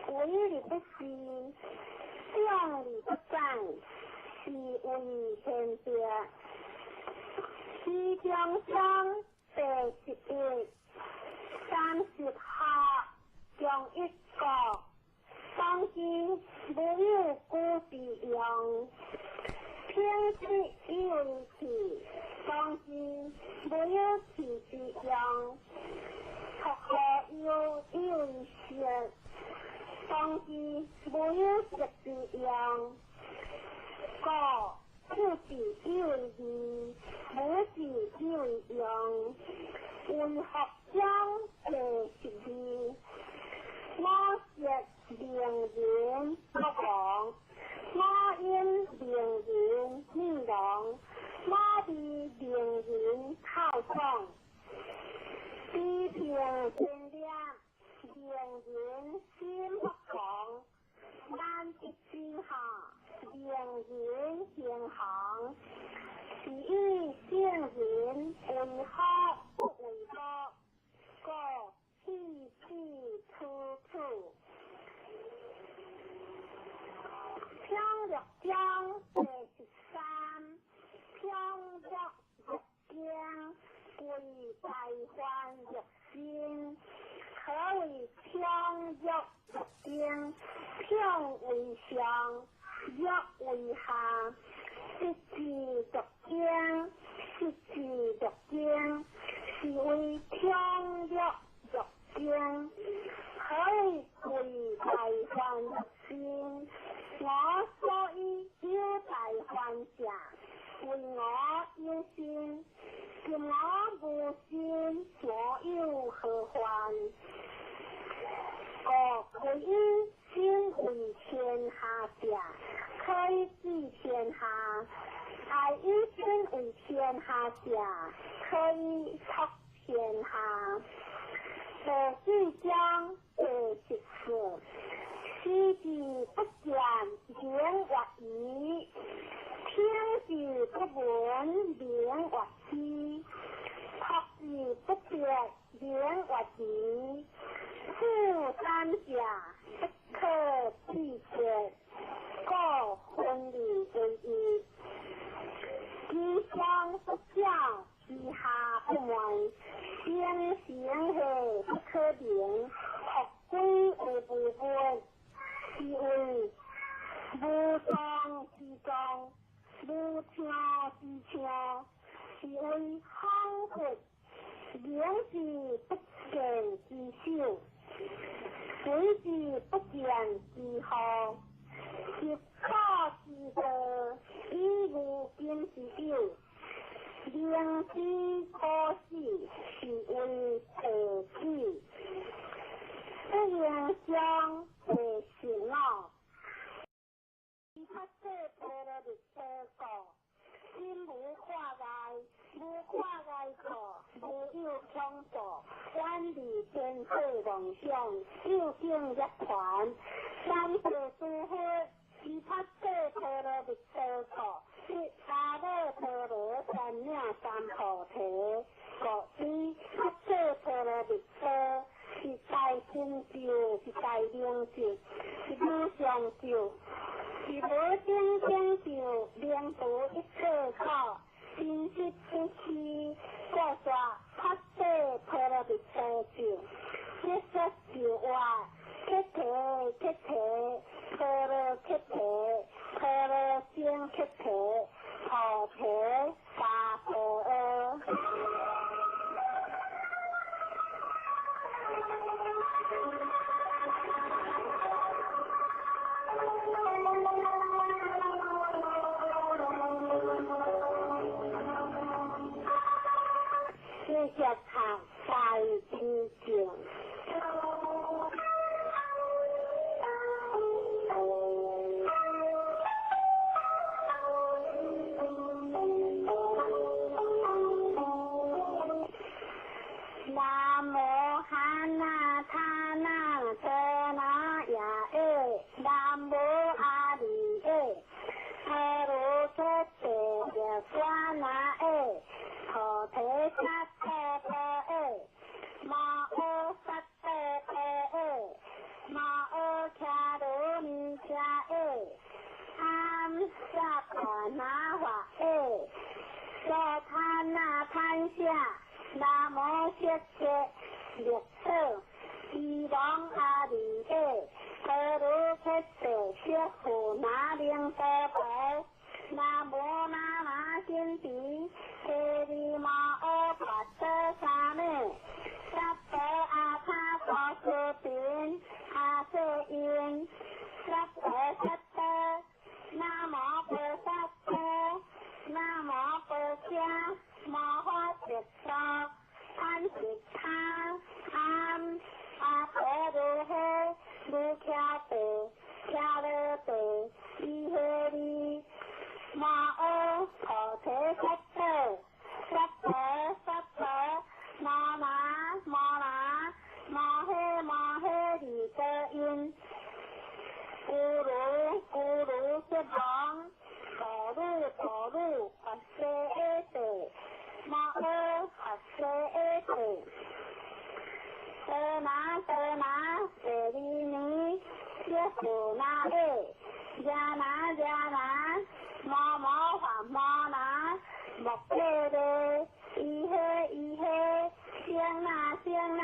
為而不恃，長而不宰，是謂玄德。其中章第11，30下中一國，當之無有古之用。品質以為器，當之無有器之用。托何有以為色，當之無有色之用。故父子以為義，母子以為用。為學章第12，我舌名人不亡，我音名人女郎，我味名人口爽。比平天亮，名人心不狂，難得之下，名人行行，是以聖人為好不為惡，故氣氣處處。平樂章第13，平樂欲經，為大患欲心。何謂平樂欲經？平為上，樂為下。得之獨經，失之獨經，是謂平樂欲經。何謂為大患欲心？我所以有大患者，為我有心。今我無心，我有何患？故貴以身為天下者，可以治天下；愛以身為天下者，可以託天下。第四章第14，視之不見，名曰夷；聽之不聞，名曰希；託之不別，名曰愚。此三者，不可比肩，故分而為一。其上不矯，其下不昧，形形兮不可名，復歸為無物，是謂無狀之狀，無聽之聽，是謂恍惚。名之不見之首，鬼之不見之後，十可之道，以無今之有。明之可死，是謂地子。不应将第15。菩萨波罗蜜多故，心無掛礙，無掛礙故，無有恐怖，遠離天世妄想，究竟涅槃。三世諸佛，菩薩波羅蜜多故，得阿耨多羅三藐三菩提。故知菩薩波羅蜜多是大成就，是大明智，是無上咒，是無頂頂咒，明除一切苦，真實不虛，故說法界波羅蜜多咒，一說就話，揭諦揭諦，波羅揭諦，波羅僧揭諦，菩提薩婆訶。继续读大悲咒。南无哈那他那遮那耶耶，南无阿弥耶，阿罗揭谛耶娑那耶，菩提萨婆诃耶，摩诃萨婆诃耶，摩诃迦罗尼迦耶，阿萨婆那华耶，娑他那潘夏。南无释迦力所，伊王阿弥耶，阿罗揭谛释佛那灵多婆，南无那那仙提，提利摩诃跋多沙弥，萨婆阿他婆斯频，阿瑟因，萨婆萨多，南无菩萨多，南无婆伽。摩诃释娑，贪释他，阿阿婆如诃，如伽婆，伽罗婆，伊诃利，摩诃菩提萨埵，萨婆萨婆，摩那摩那，摩诃摩诃利多因，咕噜咕噜释王，陀鲁陀鲁佛西阿地。摩诃佛西阿地，多那多那舍利尼，耶佛那耶，耶那耶那，摩摩华摩那，摩诃勒，伊诃伊诃，僧那僧那，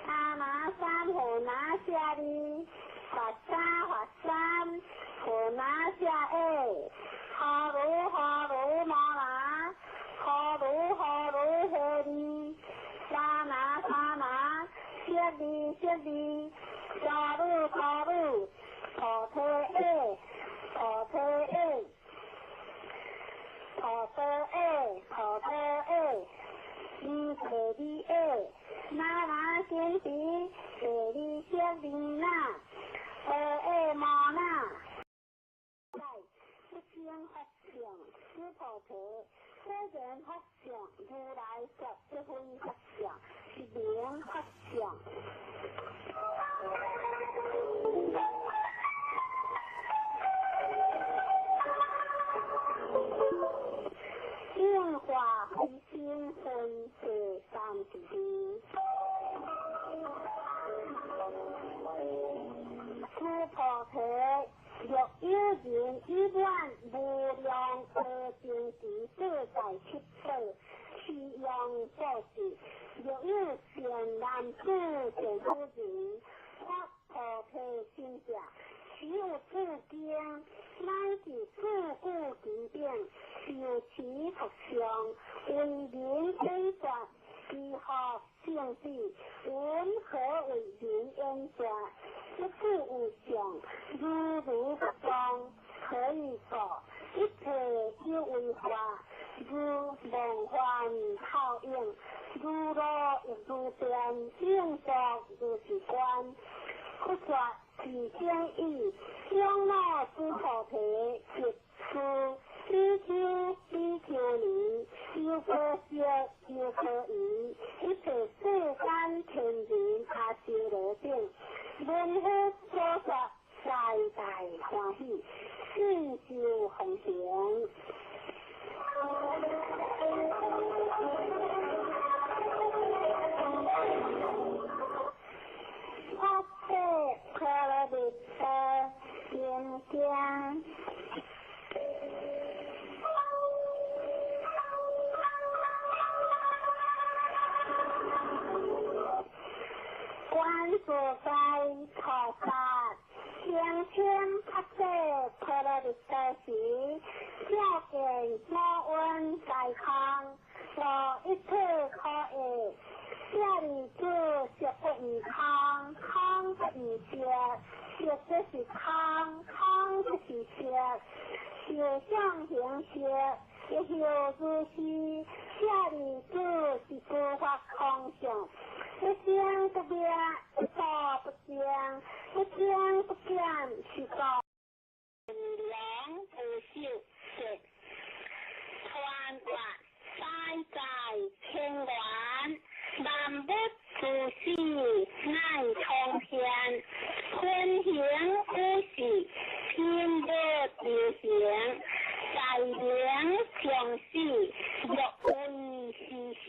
阿那三佛那舍利，佛三佛三，佛那舍耶，哈鲁哈鲁摩那。哈鲁哈鲁哈利，沙那沙那，舍利舍利，沙鲁沙鲁，菩提耶，菩提耶，菩提耶，菩提耶，尼提利耶，那那仙提，提利舍利那，阿耶摩那，在不生法相，是菩提。世间法相，如来说这非法相，是名法相。应化非心分第32。诸菩提，若有人以愿无量阿僧只世界七宝，持用布施；若有善男子善女人，发菩提心者，持有此经，乃至四句其顶，受持读诵，为人解说，其福胜彼，云何为人演说？一句有相，如如不动，何以故？一切有为法，如梦幻泡影，如露亦如电，应作如是观。佛说是经已，长老诸菩提，及此比丘、比丘尼、优婆塞、优婆夷，一切世间天人阿修罗等，闻佛所说，大大欢喜，信受奉行。法界波罗蜜多天拍摄婆罗蜜多時，照見五蘊皆空，無一體可得。舍利子，色不異空，空不異色，色即是空，空即是色，受想行識，亦復如是。舍利子，是諸法空相，一生不滅，一住不生，不增不減，是故良無受者。傳話在在天元，萬物諸死乃重現，分行五事，品無流行，在明常死，若為是成，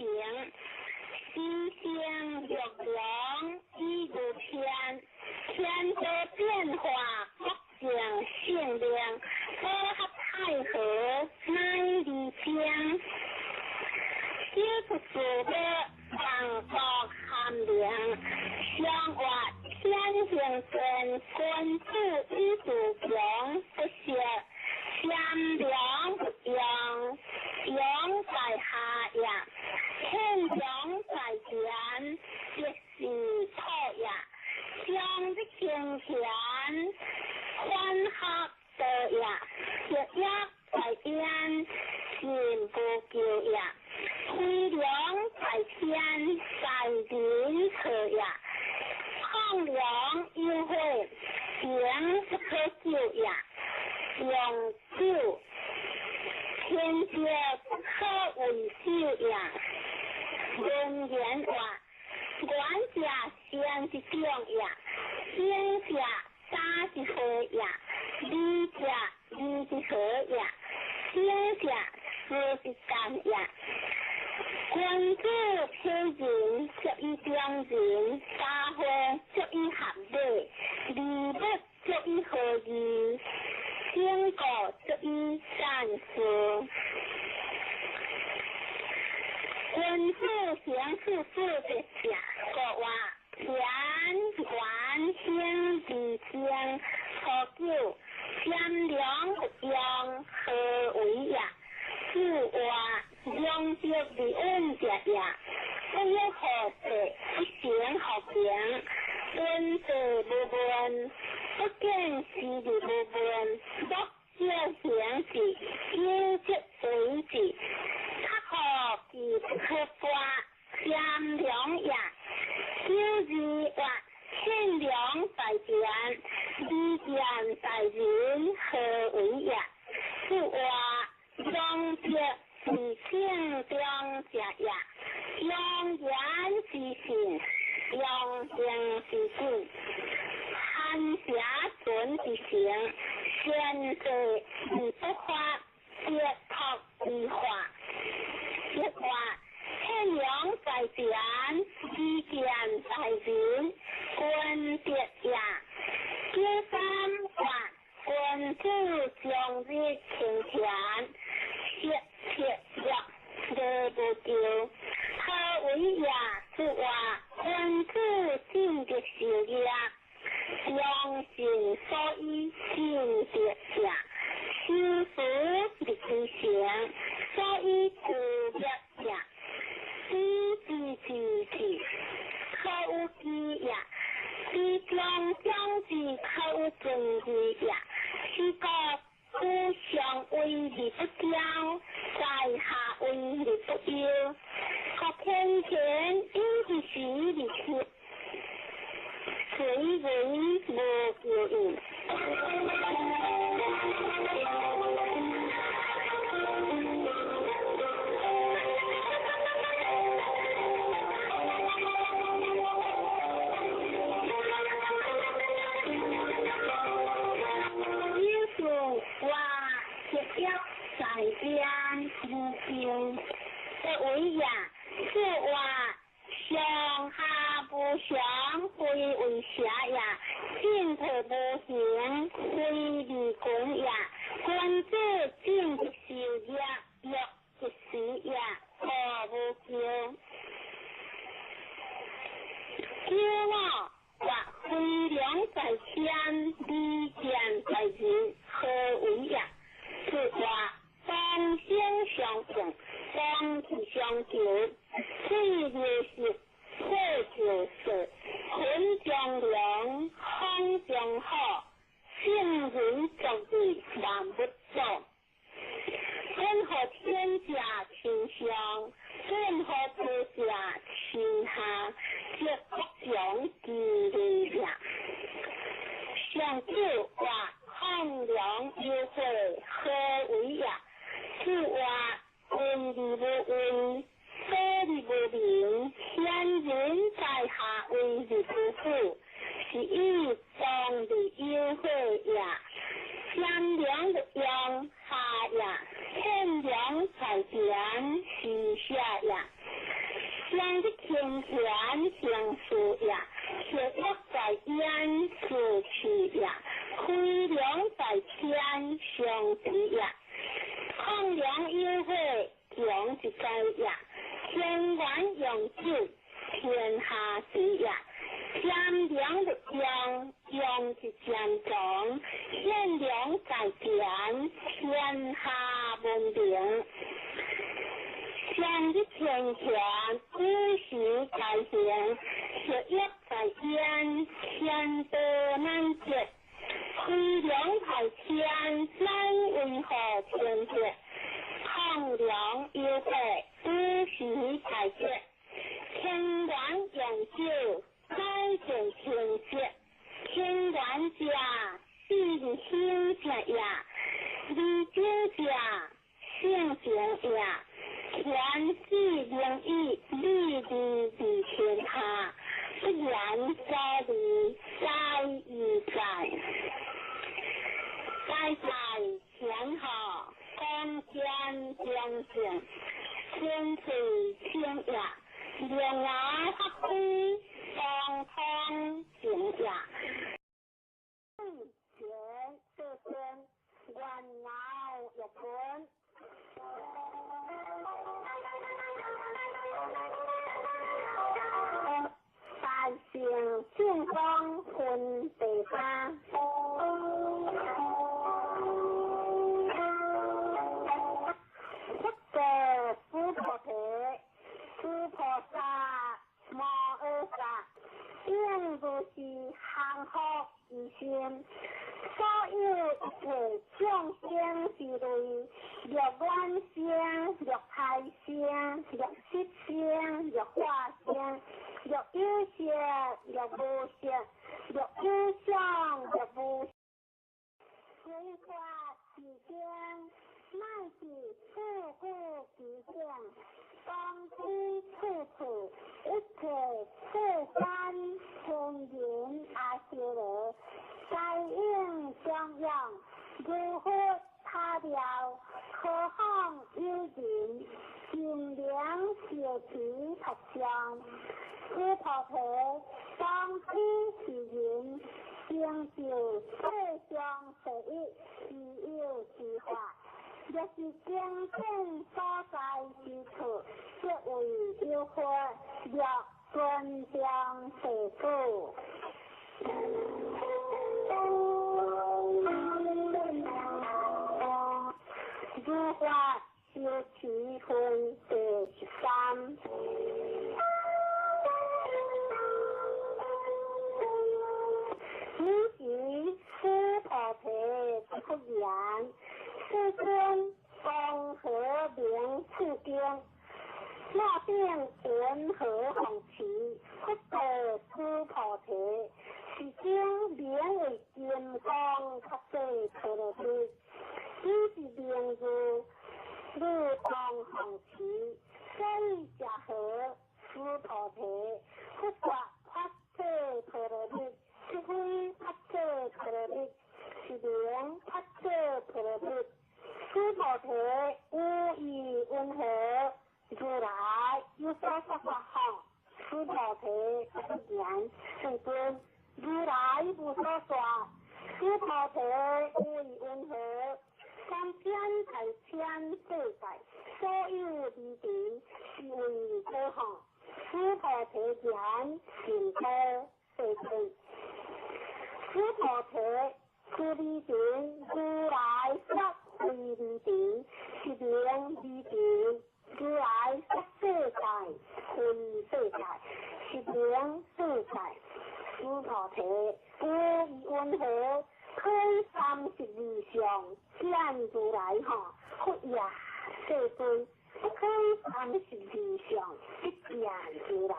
死生若龍已如天，天地變化，國淨性命，和合太和乃離間。小出自我，萬國含靈，相活天行健，君子以自強不息，善良不用，用在下也，天良在前，即是土也。上日行賢，反合道也，學業在邊，信不救也。飛龍在天，在人錯也；亢龍有悔，情不可救也。用酒，天節不可為首也。文言話，願者善之長也，行者大之和也，理者義之和也，行者事之干也。君子體仁，足以中人；家會足以合禮，禮物足以和義，成果足以善事。君子行處事的者，國話田元興而精，初九善良不用，何為也？子話良德而穩者也，不欲何事，不成何平，君子無問，不見時而無問，莫少行事，有則為之。較可其不可發，善良也。小字話天良在前，利見在人，何為也？子話良德而正中者也，良言之信，良行之準，寒邪存之誠，善事而不發，別託而化。一話天良在前，利見在人，君德也。九三話君子長日勤田，色切若禮無丟，何為也？子話君子進德修業，良心所以進德者，修福立其成，所以自業者，知之知之，可有知也；知中將之，可有尊義也。是故故上為而不驕，在下為而不憂。國天天有之時而天，隨為無求應。良好，聖人作為萬物祖。尊予天者親上，尊予地者親下，則國強其利也。上九話亢龍有悔何為也？子曰：為而無為，所而無名，賢人在下為而不負，是以壯而有悔也。賢良不用下也，天良在前是下也。上日天賢行事也，學業在焉是去也，飛龍在天上之也。亢龍有悔，強一代也。天元用酒，天下治也。賢良不用，用一漸強；賢良在前，天下文明。上日天賢，五時在行，學業在焉，天道難捷。飛龍在天，乃為何天節？亢龍有悔，五時在捷。天元用酒，乃見天節。天元者，智興者也；理者者，性情也。天子明義，利利利天下，不言所利，在於在。在在天下，光天光正，天翠清也。两牙发挥，当通情也。前世尊，愿老玉尊。大乘正宗分第八。佛者须菩提，诸菩萨摩诃萨，应如是降伏其心。所有一切众生之类，若卵生，若胎生，若湿生，若化生，若有色，若無色，若有相，若無。隨法其間，乃至處處其境，當知處處一切世間天人阿修羅，皆應供養，如佛塔廟，何況有人，精靈修持佛像，須菩提，當知是人，成就世上第一希有之法。若是經典所在之處，則為有佛，若尊重世主。如法修持分第13。此时须菩提不言，世尊光何名此经？莫定云何弘持？佛告须菩提：是经名為金剛菩薩陀羅尼，此是名字如當弘持。所以者何？須菩提，佛說菩薩陀羅尼，是非菩薩陀羅尼，是名菩薩陀羅尼。須菩提，吾意云何？如來有所說法行。須菩提，不言。世尊，如來無所說。須菩提，吾意云何？三千大千世界，所有離塵是為何行？須菩提言：善道，世尊。須菩提，此離塵如來說非離塵，是名離塵。如來說世界，非世界，是名世界。須菩提，有疑云何？可以32相见如來吼，佛也世尊，不可以32相不見如來。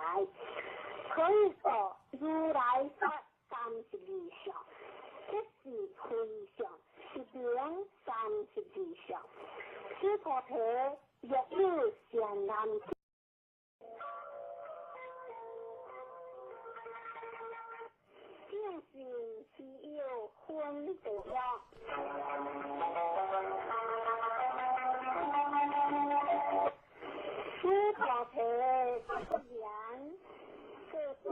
可以說如來說三十二相，這是非相，是名三十二相。須菩提，若有善男子。正信是有分別了。須菩提，不言世尊，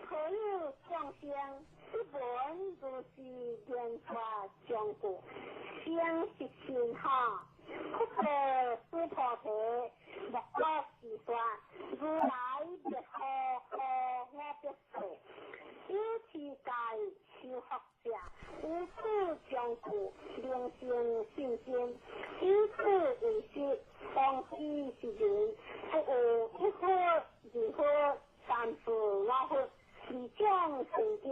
何有眾生不聞如是言說掌故，生是信哈？佛說須菩提，莫若是說，如來滅後何我必說？有持戒修福者，有此掌故，能生信心。以此為實，當知是人，不有一佛、二佛、三四五佛，二種聖經，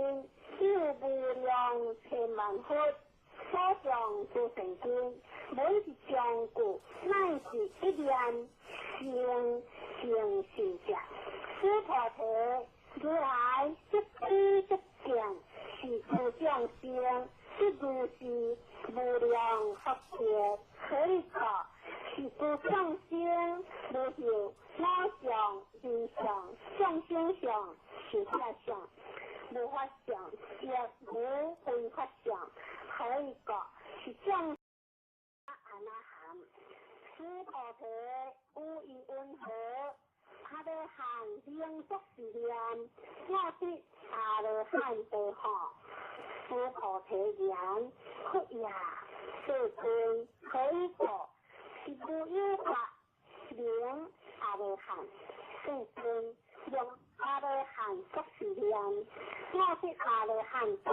有無量千萬佛，所上諸聖經，每一掌故，乃是一念生成信者。須菩提，如來即知即見，是諸眾生，即如是無量福德，可以說是諸眾生無有我相、人相、眾生相、壽者相、無法相，亦無非法相，可以說是眾阿那含。須菩提，有疑云何？阿羅漢名作是念，我得阿羅漢道吼。須菩提言：佛也，世尊，可以說是無有法名阿羅漢。世尊，用阿羅漢作是念，我得阿羅漢道，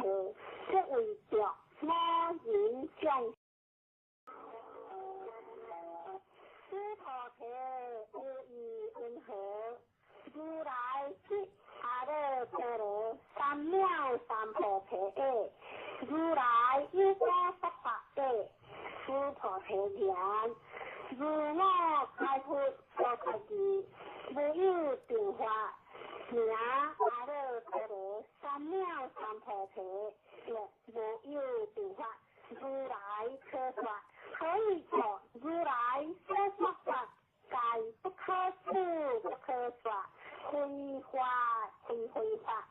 這為著我人眾。須菩提，有疑云何？如來得阿耨多羅三藐三菩提耶？如來有所說法耶？須菩提言：如我開佛所說義，無有定法，名阿耨多羅三藐三菩提，亦無有定法。如來可說，可以說如來所說法，皆不可思不可說，非法非非法。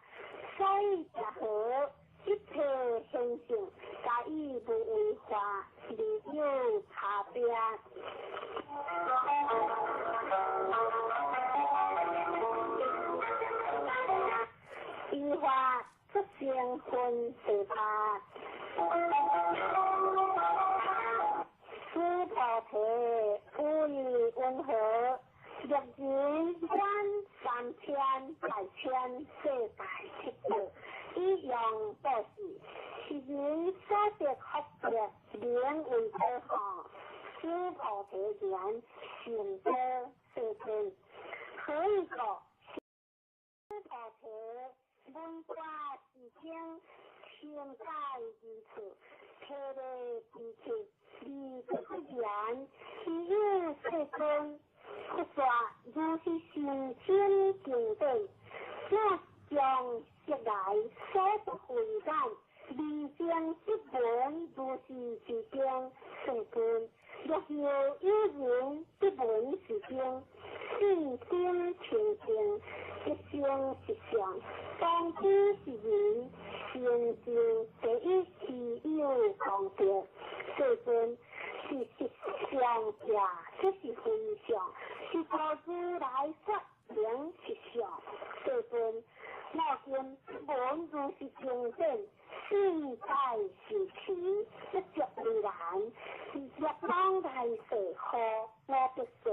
所以者何？一切現象，皆以無為法而有差別。依法出生分第八。須菩提，有疑云何？若人觀三千大千世界七寶，以用布施，是人所得福德，名為多吼。須菩提言：善多世尊，何以故？須菩提，聞法是經，清解二處，體力之處，而不言，是有世尊。佛說如是甚深經典，我將悉來所得慧眼，未經不聞如是之經，世尊。若有有人不聞是經，信心清淨，一生實相，當知是人成就第一希有功德。世尊，是實相者，這是非相，是故如來說名實相。世尊，我今聞如是經典，信解受持，不著為難。若當來世何我必說，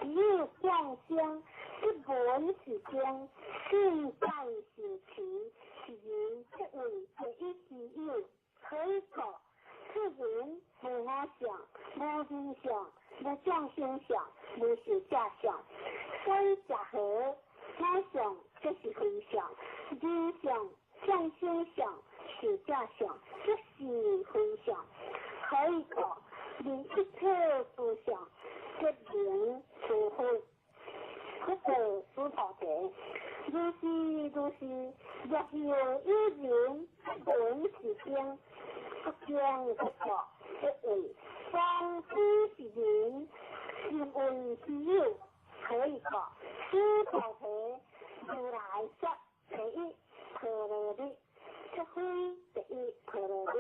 有眾生不聞是經，信解受持，是人即為第一希有。可以說，此人無我相，無人相，無眾生相，無壽者相。所以者何？我相這是非相，人相、眾生相、相，即是非相。何以故？离一切诸相，即名诸佛。佛告须菩提：如是如是，若有有人不闻是经，不经不作，不为，方知是人，心为非有。何以故？须菩提，如来说第一波罗蜜，即非第一波罗蜜，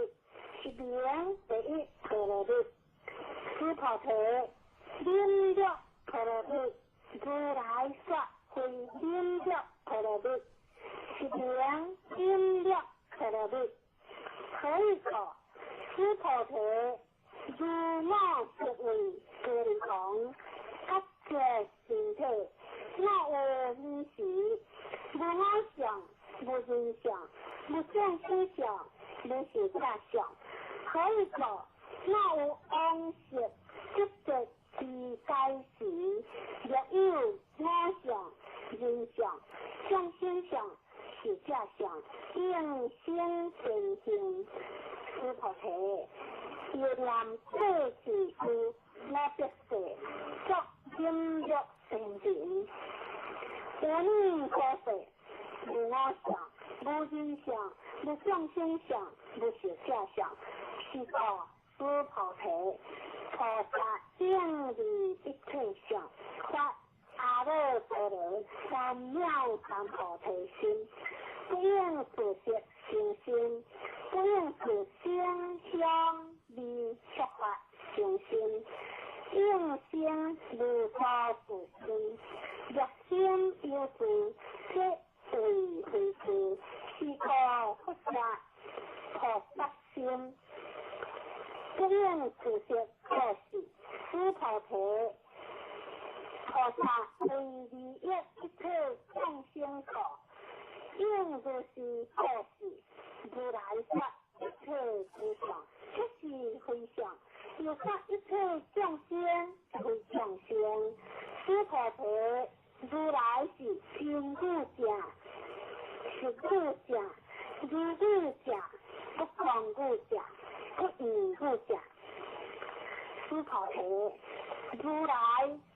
是名第一波罗蜜。须菩提，忍辱波罗蜜，如来说非忍辱波罗蜜，是名忍辱波罗蜜。何以故？须菩提，如我色位高丽王，觉觉身体，我有耳时，无我相，无人相，无众生相，无寿者相。何以故？我有往昔积集之该时，若有我相、人相、众生相、寿者相，应生前行。须菩提，忆念过去世，我必世作忍辱仙人。无念所世，无我相，无人相，无众生相，无寿者相。是故，须菩提，菩萨应离一切相，发阿耨多罗三藐三菩提心，不应自色生心，不应自声香味触法生心，应生无所住心。若心有住，即为非住。是故佛说菩萨心，不应自色过世。须菩提，菩萨为利益一切众生故，应如是过世。如来说一切诸相，即是非相；又说一切众生非众生。须菩提，如来是真语者，实语者，如语者，不空语者，不异语者。须菩提，如来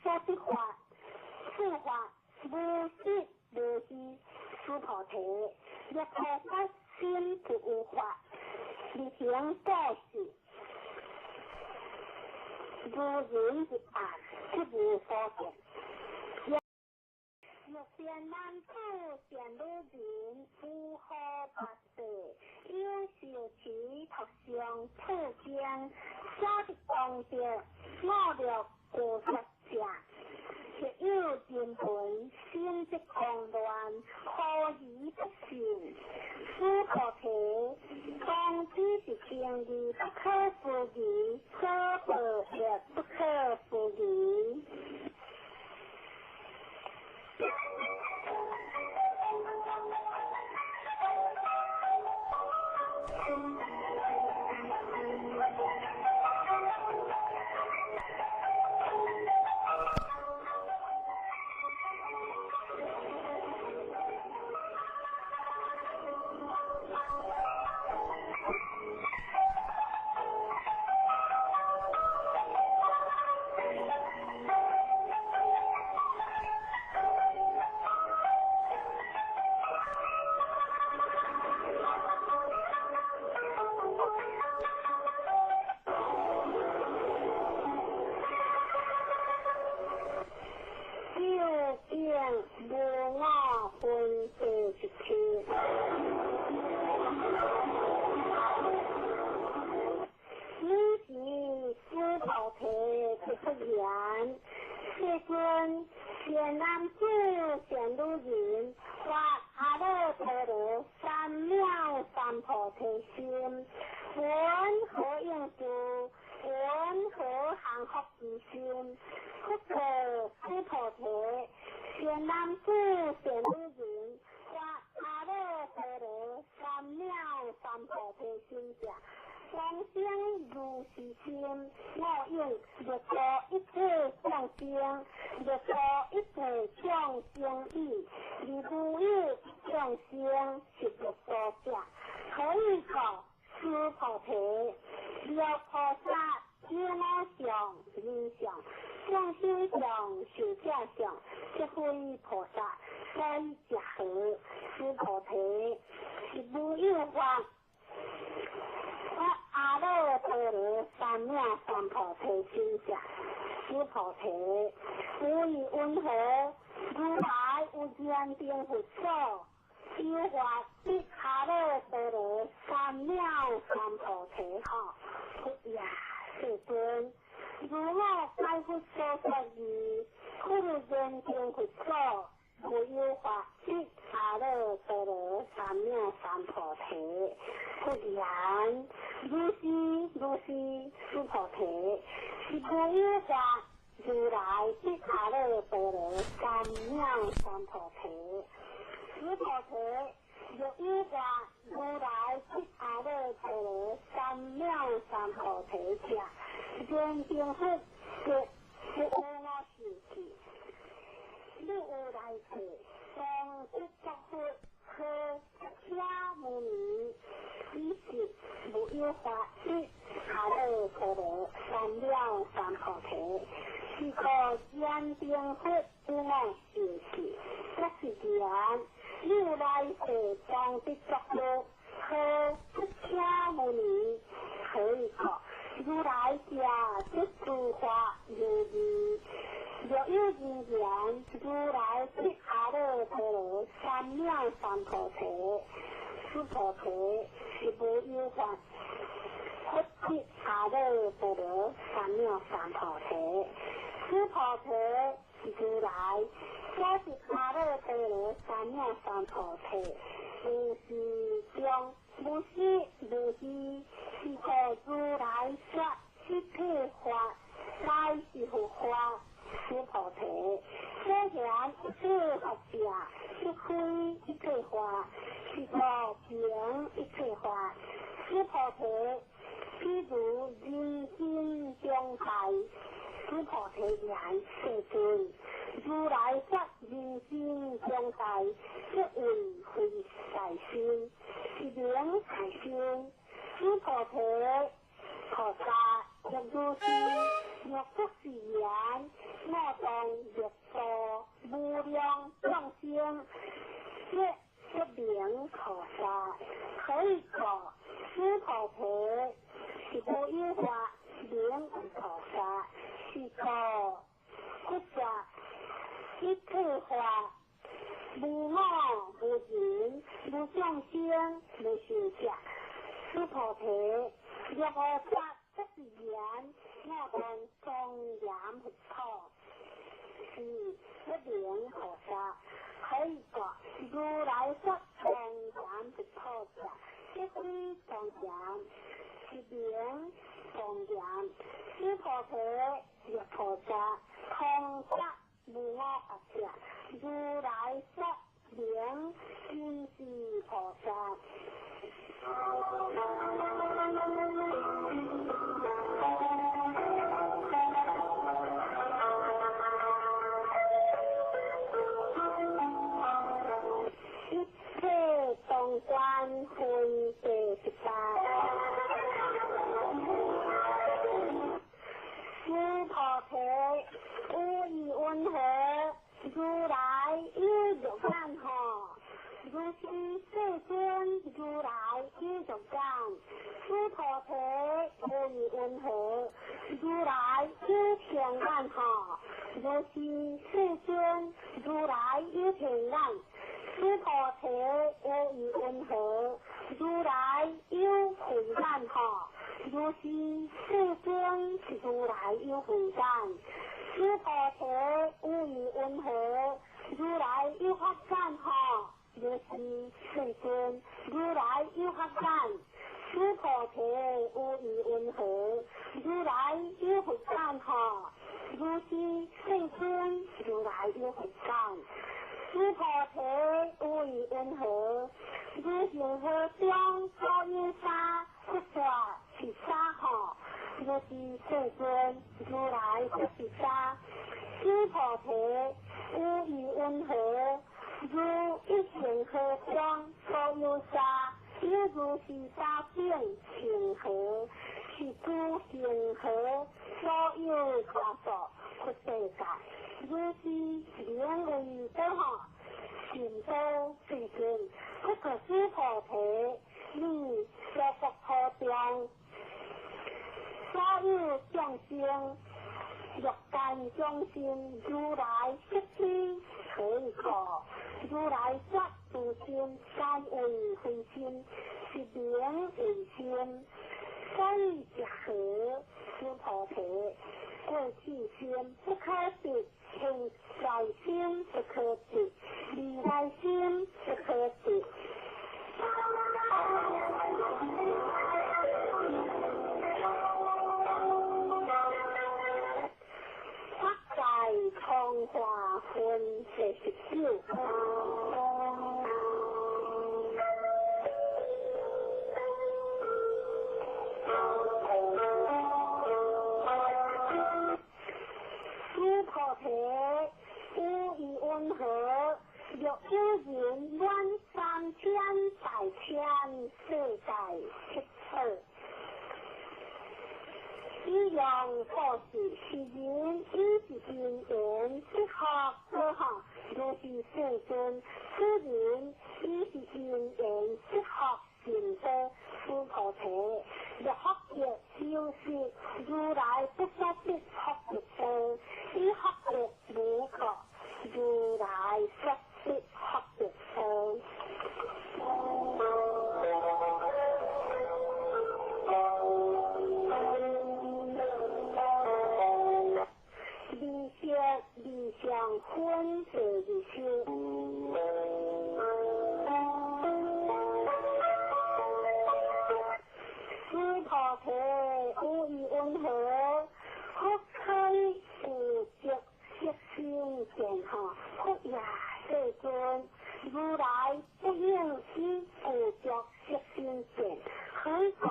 所得法，此法无实无虚。须菩提，若菩萨心不有法，而行布施，如人入暗，即无所见。若善男子、善女人，有好八世，有受持读诵此经，所得功德，五六菩萨者，或有人闻，心即狂乱，何以不信？须菩提，当知是经义不可思议，所报业不可思议。无我分别一切。尔时须菩提答复言：世尊，善男子、善女人，发阿耨多罗三藐三菩提心，云何应住？云何降伏其心？佛告须菩提：善男子、善女人，发阿耨多罗三藐三菩提心者，往生如是心，我应欲度一切众生，欲度一切众生已，而无有众生是欲度者。何以故？须菩提，若菩薩有我相、人相、眾生相、壽者相，則非菩薩，所以者何？須菩提，是無有法。發阿耨多羅三藐三菩提心者，須菩提，有意云何？如來有燃燈佛所，有法得阿耨多羅三藐三菩提。吼，佛也，世尊，如我解佛所說義，佛有燃燈佛所，無有法得阿耨多羅三藐三菩提。佛言：如是如是，須菩提，是無有法如來得阿耨多羅三藐三菩提。須菩提，若有法如來得阿耨多羅三藐三菩提者，燃燈佛則不無我受記。你有來世當得作佛，呵釋迦牟尼，彼時無有法得阿耨多羅三藐三菩提。是故燃燈佛無我受記，則是言，你有來世當得作佛，呵釋迦牟尼，何以故？如來者，則諸法如義。若有人言，如來得阿耨多羅三藐三菩提，須菩提，是無有法佛得阿耨多羅三藐三菩提。須菩提，如來所得阿耨多羅三藐三菩提，無是中，無始無終，是故如來說一切法，乃是佛法。須菩提，所言一切法者，即非一切法，是故名一切法。須菩提，譬如人心中大，須菩提言：世尊，如來說人心中大，即為非大心，是名大心。須菩提，菩薩若如是，若作是言，我當欲度無量眾生，則不名菩薩。何以故？須菩提，是無有法名為菩薩，是故佛說一切法無我無人無眾生無壽者。須菩提，若菩薩作是言，我當莊嚴佛土，是不名菩薩。何以故？如來說莊嚴佛土者，即非莊嚴，是名莊嚴。須菩提，若菩薩通達無我法者，如來說名真是菩薩。一切中觀分第18。須菩提，有意云何？如來有欲眼吼？如是世尊，如來有欲眼。須菩提，有意云何？如來有天眼吼？如是世尊，如來有天眼。須菩提，有意云何？如來有慧眼吼？如是世尊，如來有慧眼。須菩提，有意云何？如來有法眼吼？如是世尊，如來有法眼。須菩提，有意云何？如來有佛眼吼？如是世尊，如來有佛眼。須菩提，有意云何？如恒河中所有沙，佛說是沙吼？如是世尊，如來說是沙。須菩提，有意云何？如一恒河中所有沙，有如是沙境恒河何，是諸恒河所有佛數佛世界，如是名為多哈，善多世尊，不可思菩提，你娑國土中所有眾生，欲界眾生，如來悉知何以故？如來說諸心皆為非心，是名為心。所以者何？須菩提，過去心不可得，現在心不可得，未來心不可得。法界充華分第十九。須菩提，有疑云何？若有人滿三千大千世界乞討，以用布施，是人以是因緣得福果哈，如是世尊，此人以是因緣得福成多。須菩提，若福德有時，如來不說得福德多，以福德無過，如來說得福德多。二色二相分第二十。須菩提，有疑云何？佛可以具足色身見哈？佛也世尊，如來不應以具足色身見，何以故？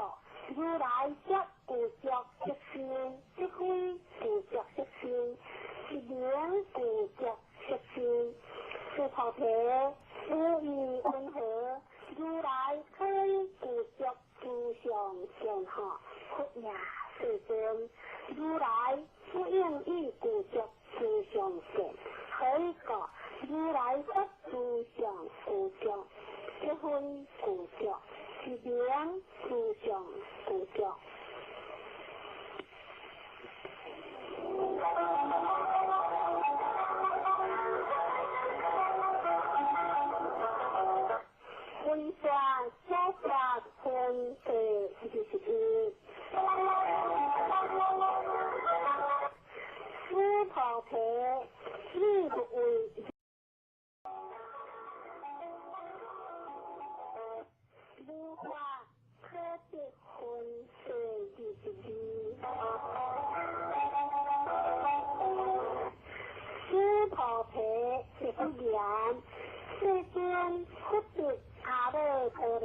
如來則具足色身，即非具足色身，是名具足色身。須菩提，有疑云何？如來可以具足諸相見哈？佛也世尊，如來不應以具足諸相見，何以故？如來說諸相具足，即非具足，是名諸相具足。分说所说分第21。須菩提，你不為無法可得分第22。須菩提，是不言，世尊佛得阿耨多羅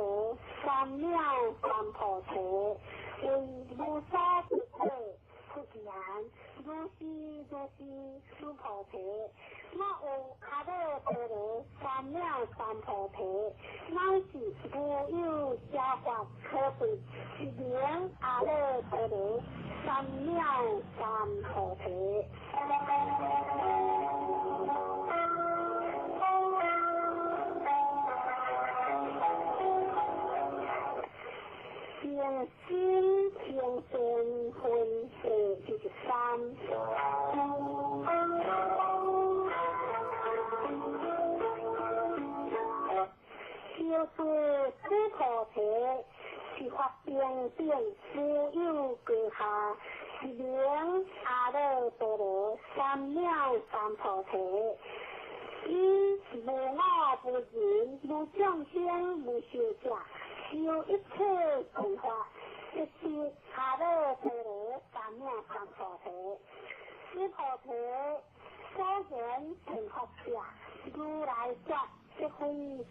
三藐三菩提，為無所得者，佛言：如是如是，須菩提，若有阿耨多羅三藐三菩提，乃是無有邪法可得，是名阿耨多羅三藐三菩提。平心平善分第23。小说须菩提，是法平等无有高下，是名阿耨多罗三藐三菩提。以無我無人，無眾生，無壽者，修一切善法，即是阿耨多羅三藐三菩提。須菩提，所言成佛者，如來說即非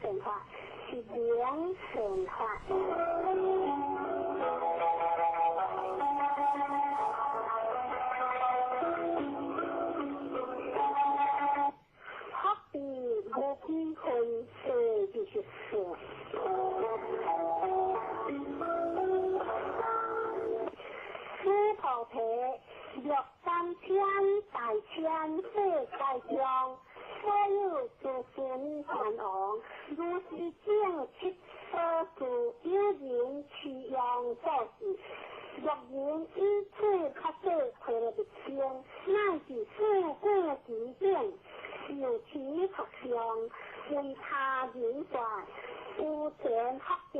成佛，是名成佛。福地無邊分第24。全世界上所有诸孙梵王，如是正七所住，有人持用布施。若人以此较细快乐的心，乃至四顾其境，受持福相，為他人善，有錢福德，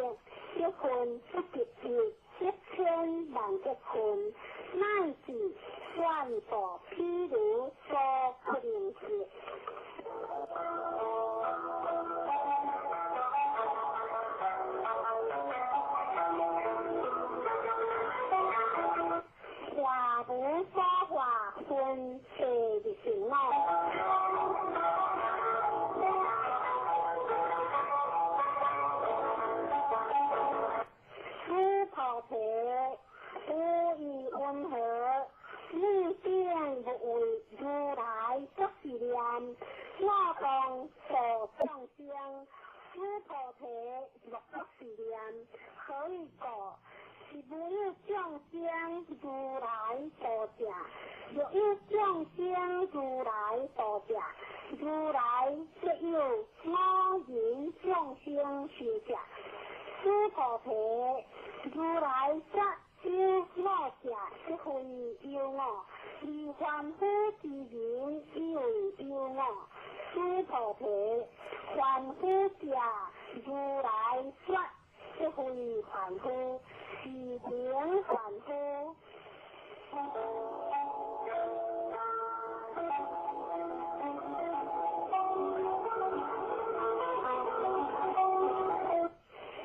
一分不及一，一千萬億分，乃至願度譬如所不能說。華無所化分世的成我。須菩提，無疑雲何？汝等欲為如來作是念：我當度眾生。須菩提，欲作是念，何以故？是無有眾生如來度者，若有眾生如來度者，如來則有我人眾生壽者。須菩提，如來則有我者，則非有我；而凡夫之人以為有我。須菩提，凡夫者，如來說則非凡夫，是名凡夫。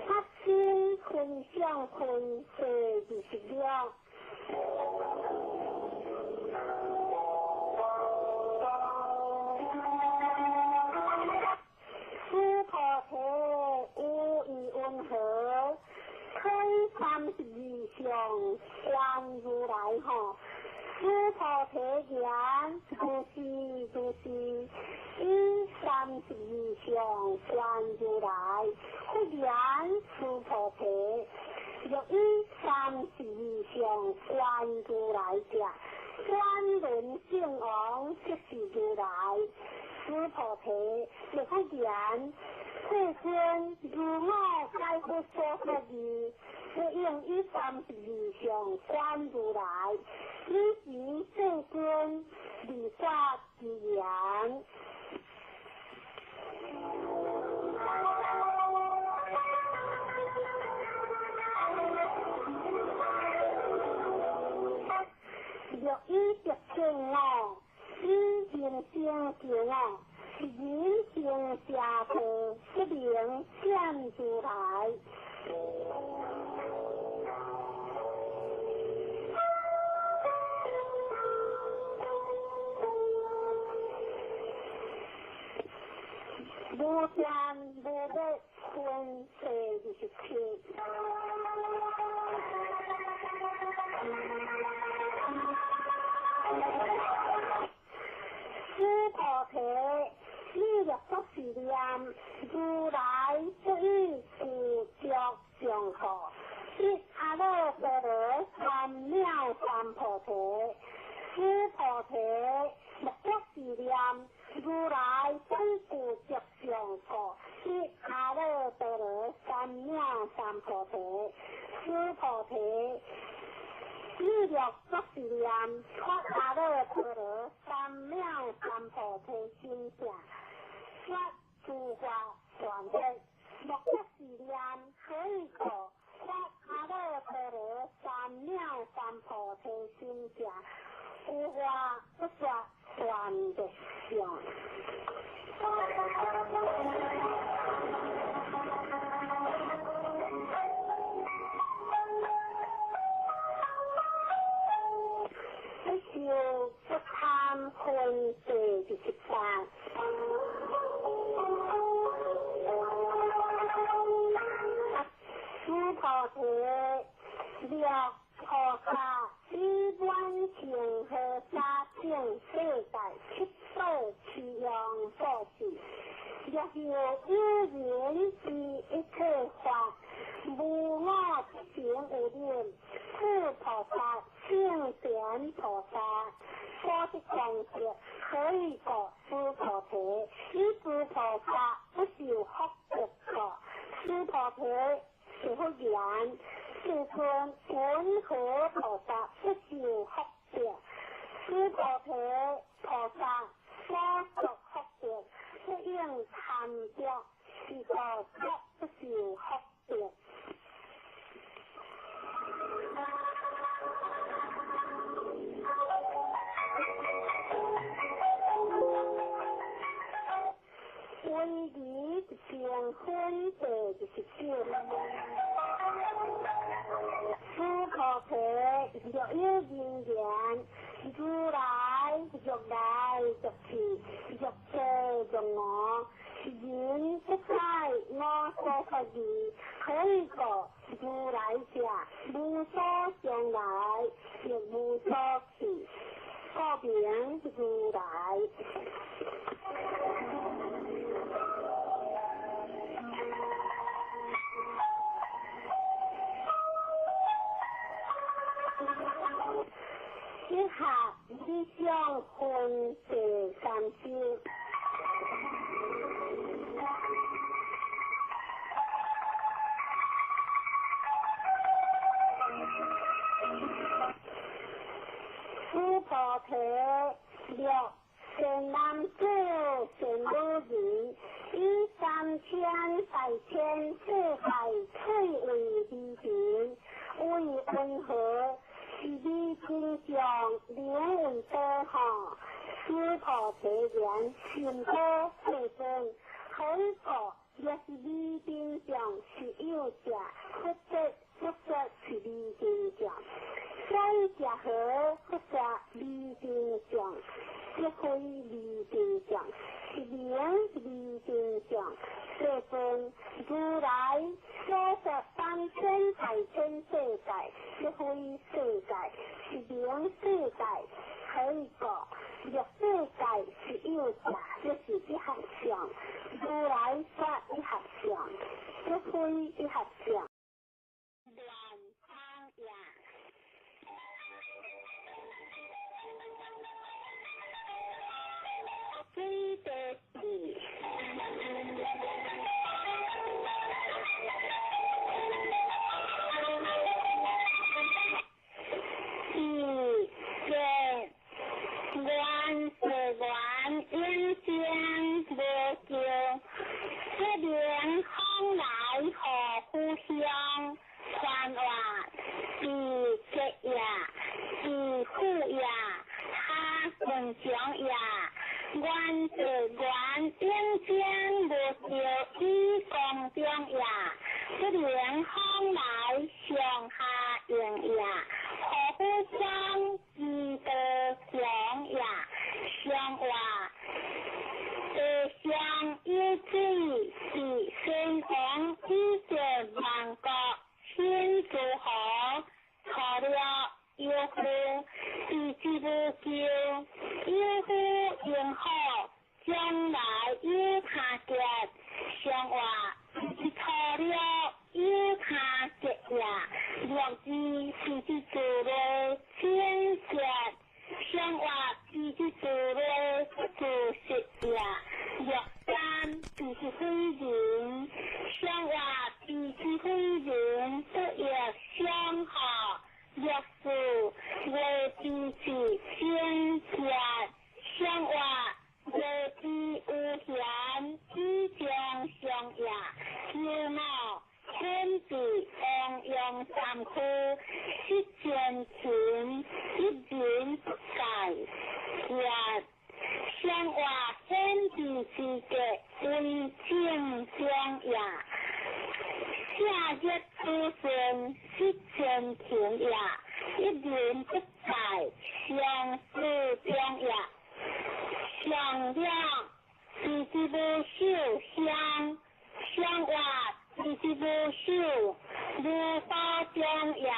發心分享分世26。須菩提，有疑雲何？開32相觀如來吼。須菩提言：如是如是，以32相觀如來。佛言：須菩提，若以32相觀如來者，轉輪聖王即是如來。須菩提，若佛言：世尊，如我解佛所說義，我應以32相觀如來。彼時世尊離法之言。若以得見我，以人生見我，是人生邪道，不能見如來。無見無滅分世27。須菩提，你若作是念：如來不以具足相故，得阿耨多羅三藐三菩提。須菩提，若作是念：如來不以具足相故，得阿耨多羅三藐三菩提。須菩提，你若作是念：發阿耨多羅三藐三菩提心者，說諸法斷滅。若作是念，何以故？發阿耨多羅三藐三菩提心者，有法不說斷滅相。不受不貪分第28。須菩提，若菩薩以滿恒河沙等世界七寶持用布施，若有有人知一切法，無我不成有念，故菩薩、聖典菩薩，所得功德，何以故？須菩提，彼諸菩薩不受福德故。須菩提，是佛言：世尊，雲何菩薩不受福德？須菩提，菩薩所作福德，不應貪著，是故則不受福德。威儀成分第29。須菩提，若有人言：如來欲來欲去，欲坐欲卧，人不知我所說義，何以故？如來者，無所將來，亦無所去，故名如來。以下以上分第三章。須菩提，若善男子、善女人，以三千大千世界翠為離塵，為雲何？是彼真相，名為多哈。須菩提言：甚好，世尊。何以故？若是彼真相是有者，佛說佛說是彼真相。所以者何？佛說彼真相，即非彼真相，是名彼真相。世尊，如來所說三千大千世界，即非世界，是名世界。何以故？若世界是有者，即是一合相。如來說一合相，即非一合相。亂講呀！水地地。二结愿誓愿永生无救，这名方来何故乡？传话是结业，是富业，他文强业，愿誓愿永生无救以光中业，这名方来上下应业，何故乡之道强业，上话地上有水是先王以前万国。天诸侯错了有夫，是之无救，有夫应好，将来有他结，上话是错了有他结也，若知是之做了天结，上话是之做了做实也，若三是之非人，上话是之非人，不亦相合。若是为之是先结，相话为之无闲，以将相也，求我天地王阳三区，失前情，一人不改，也相话天地之格为正相也。下日子孙失前情也，一人不改，相思中也。相两是之无受相，相话是之无受，如法中也。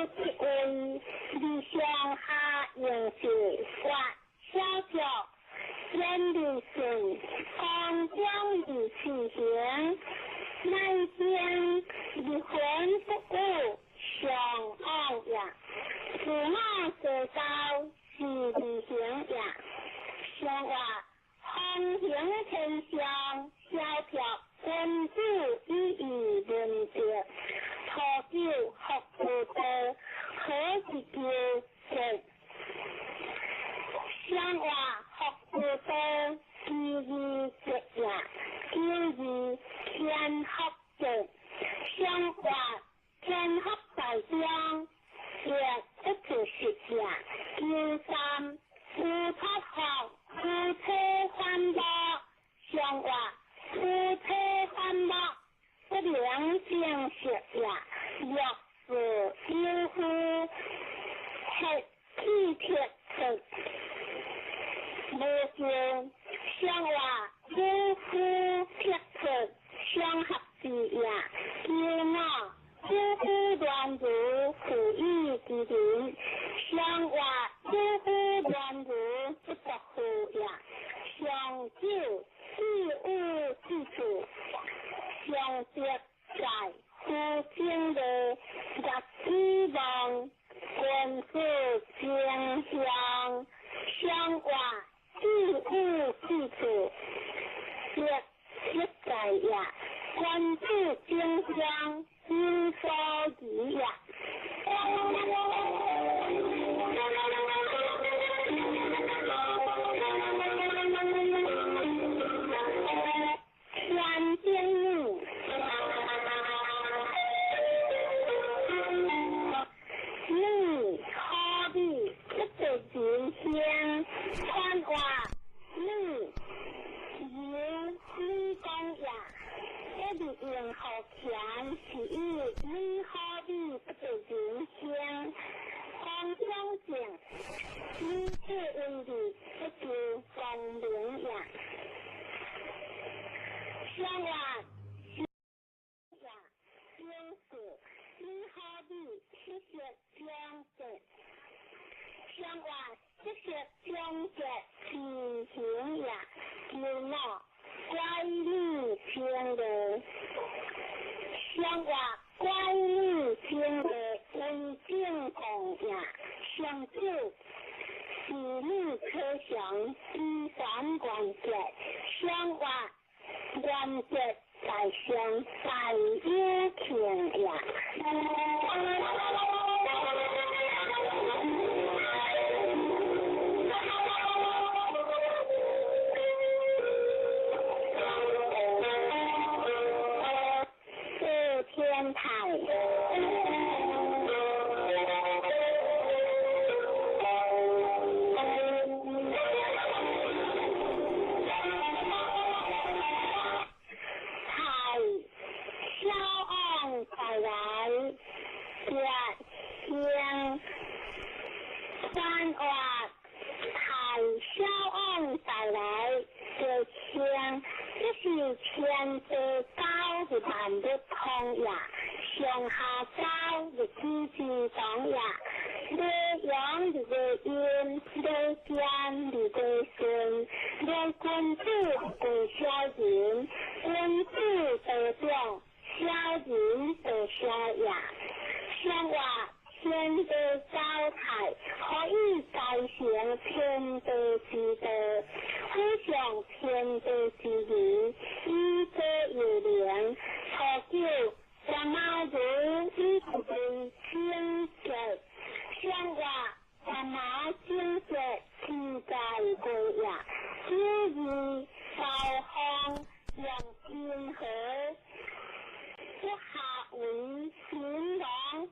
得位，而上下用事法小脚，远离顺，空中而持行，乃将离魂不有上往也。自我做道是离行也。上话风行天上，萧条君子以义论德，初九福无道，何以求德？上话福无道，其义节也，九二天福节。上话天福在中，也不就是也。九三乌托福，夫妻反目，上话夫妻反目，不良正色也。若是有夫，黑气铁出，无就上话有夫铁出，相合之也。九五有夫乱如负义之人，上话有夫乱如不得负也。上九自有之处，上德在夫正的业之望，君子正向，上话自有之处，德色在也。君子正向，有所疑也。天经女，女可比不得人先，传话女由女讲也。一日用好钱是以女可比不得人先，讲相正，女子为义不求光明也。上话也，正是女可比七色相节，上话七色相节其行也。九五乖女清的，上话乖女清的为正公也。上九是女可祥依三关节，上话原则在上大有情也。四天台。太小王再来，月星三话太小王再来，月星这是天地高的万物通也，上下高的子之当也，日阳的个阴，日间的个顺，日君子贵小人，君子得长，小人得小也。上话天地交泰，可以改成天地之道，互相天地之义，以德有灵。初九，干妈如以为清洁，上话干妈清洁自在过也。九二高方用金河，不下为新郎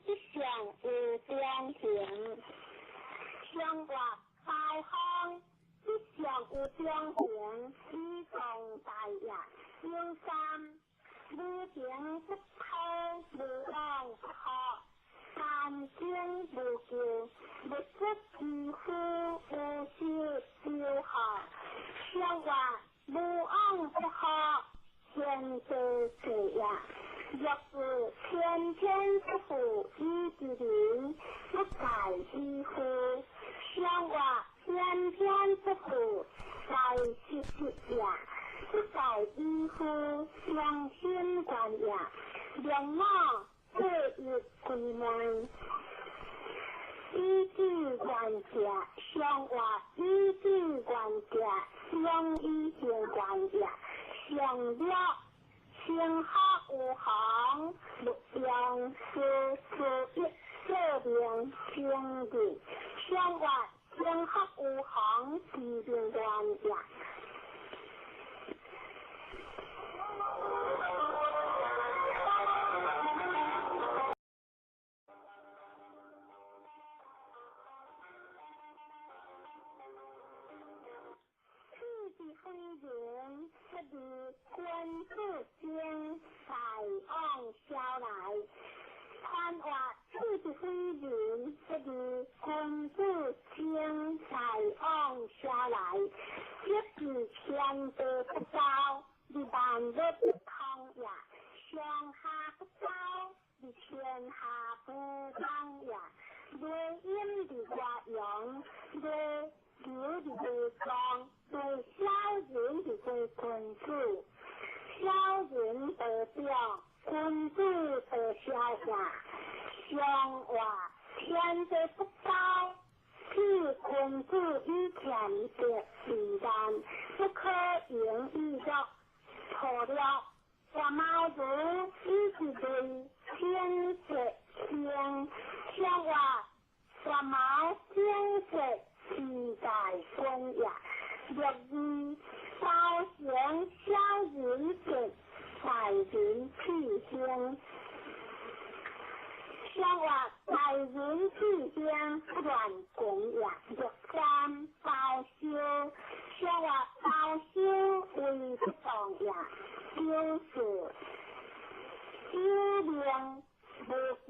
之上有中行，上话高方之上有中行，以壮大也。九三无情不偷，无往不好，三经无求，物质之夫无修修好，上话无往不好，天地之也。若是天天不负以之人，德也，不待以夫良心愿也，良我过日归命。以智愿者，上话以智愿者，上以行愿也，上了成学有行，勿用思思一说明正义，上话成学有行，知明愿也。此一非人，不如君子精，大往消来。传话此一非人，不如君子精，大往消来。即是天地不交，而万物不通也；上下不交，而天下不通也。内阴而外阳，内柔而内刚，内小人而为君子。小人得表，君子得小也。上话天地不交，此君子以俭德为难，不可盈以乐。错了，我毛如以一类天色天，上话我毛天色自在君也。六二包成小人德，大人气兴。上话大人气兴，不乱讲也。六三包修，上话包修为不当也。九四有名无求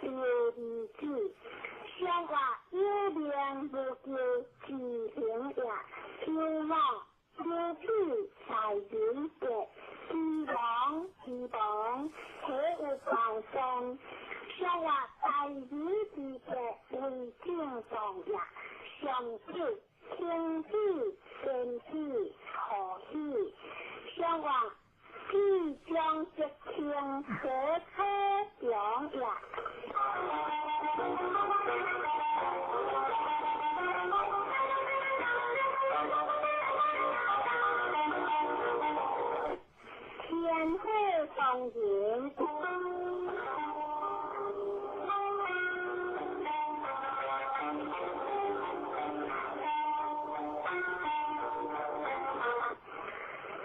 丢二子，上话有名无求自行也。九五有彼大人德，知王知王，体有道上。上话大人之德为正当也。上九天子天子何喜？上话必将吉庆何可强也。天火当人。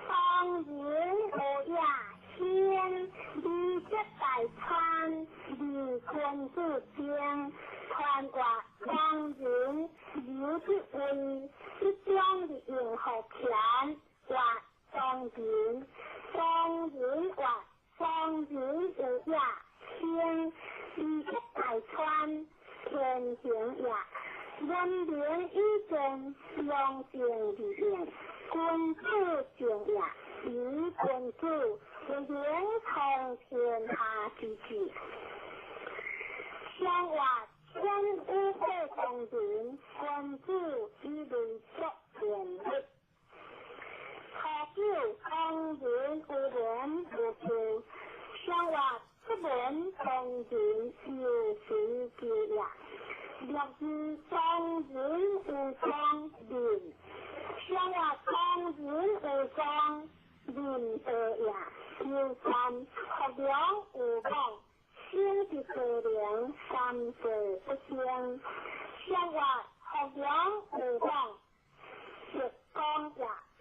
当人有也先，礼节大川，礼君子精。传话当人有之位，一将的用福田，话当人，当人话当人有也先，礼节大川，天行也。文明以正，良政而应，君子正也。以君子为能通天下之治。上话天有火当人，君子以类作廉力。初九当人有言无求，上话出门当人有时之也。六二当人有当人，上话当人有当仁德也。九三学良有望，先是多良，三世不兴。上话学良有望，直讲也，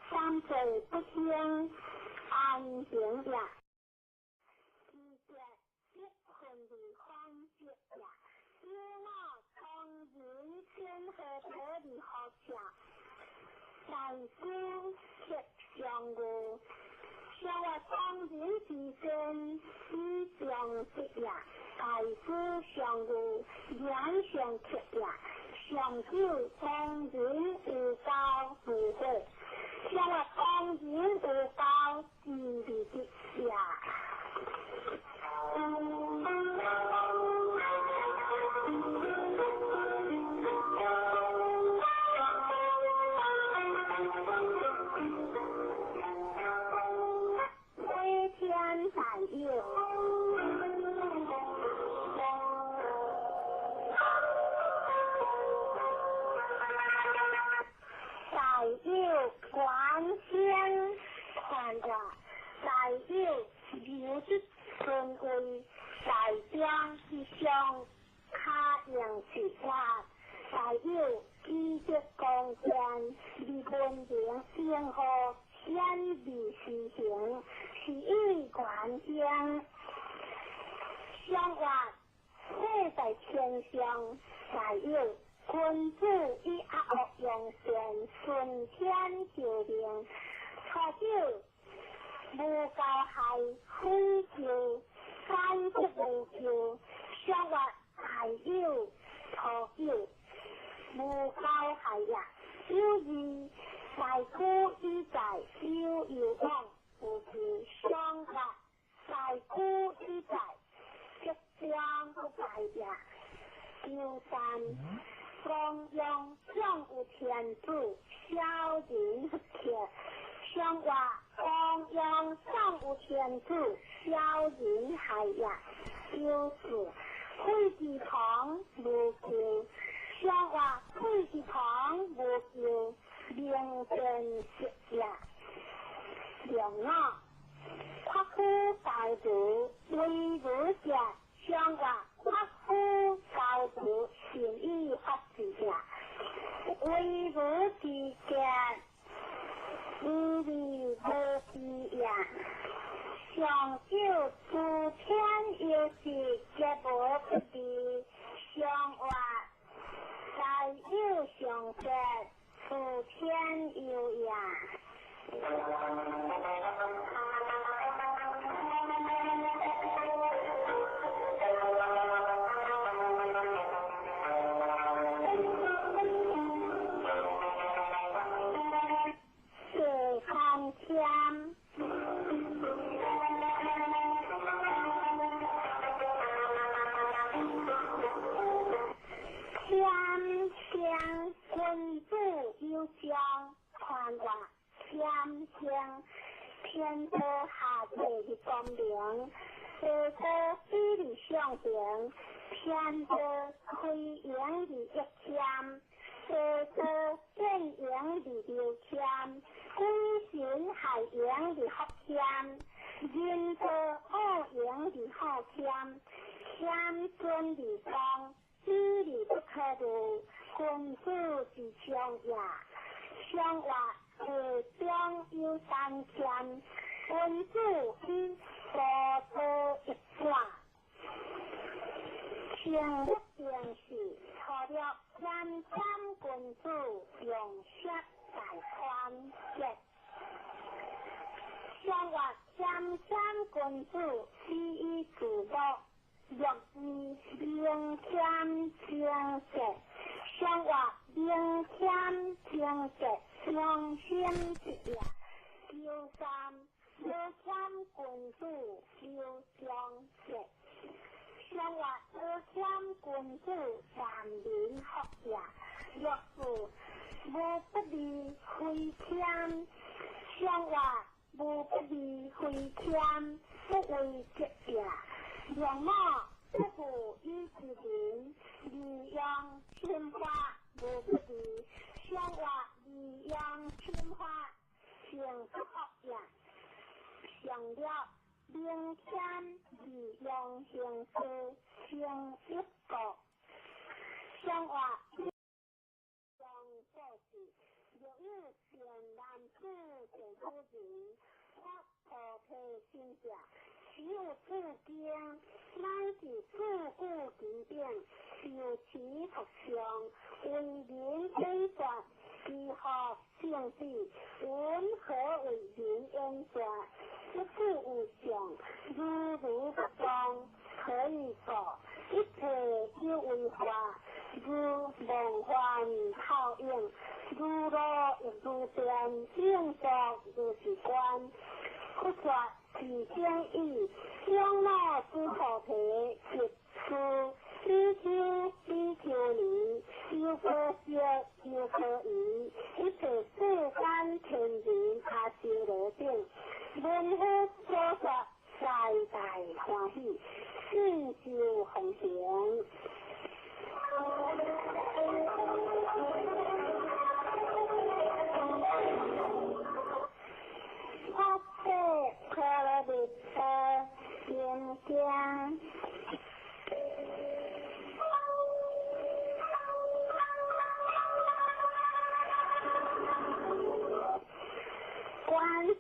三世不兴，安行也。二节积分而方积也。九五当人先何得而学者，大师铁上语。上话当人之身，以上德也。大师上语，言上铁也。上九当人有交无悔，上话当人有交之而德也。无得尊位，大中之上，卡用是法，大有积德光见，而文明生活显而实行，是以原乡。相活世在天上，大有君子以阿恶用善，顺天就命，初九无交害，非求反不无求，相活大有初九无交害也。有二大古以在有有往，有其相活大古以在。吉祥不败也。九三，光荣上有天主，小人不克。相话光荣上有天主，小人害也。九四，废之旁无求。相话废之旁无求，明辨色也。两五，夸夫道德为儒者。相话夸夫道德善以法治者，为儒之见，无利无弊也。上九诸天有时皆无不利，相话大有上者，诸天有也。地空天，天天君子有将，传话天天天道下地的光明，地道比利上平，天道开阳的一天，地道变阳的流天，鬼神害阳的福天，人道恶阳的好天，天尊的光，比利不可得，君子之强也。相话地中有三天，君子以高道一转，清一定是除了谦谦君子用色大团结。相话谦谦君子以以自乐，乐于明天清洁。相话明天清洁，良心之也。九三，无谦君子有忠节。相话无谦君子万民福也。若是无不利非谦，相话无不利非谦，不为节也。两马不负以之人，利用心花无不利。相话利用心花，成不福也。上了明天利用形势成一个。相话用做事，若有善男子善妇人，发菩提心者，其有自经，乃至自古其顶，受持佛相，为人解说，其何圣旨，云何为人演说？不复有相，如如不动，何以故？一切有为法，如梦幻泡影，如露亦如电，应作如是观。佛说是经义，长老诸菩提，及此比丘、比丘尼、优婆塞、优婆夷，一切世间天人阿修罗等，闻佛所说，大大欢喜，信受奉行。发婆诃罗蜜多。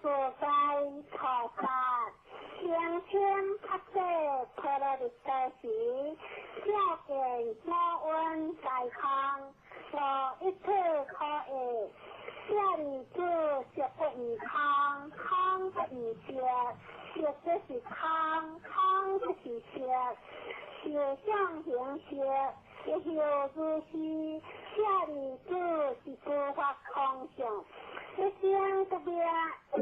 自在菩薩，天天拍攝陀羅尼多時，照見五蘊皆空，無一體可依。舍利子，色不異空，空不異色，色即是空，空即是色，受想行識，亦復如是。舍利子，是諸法空相，一生不滅，一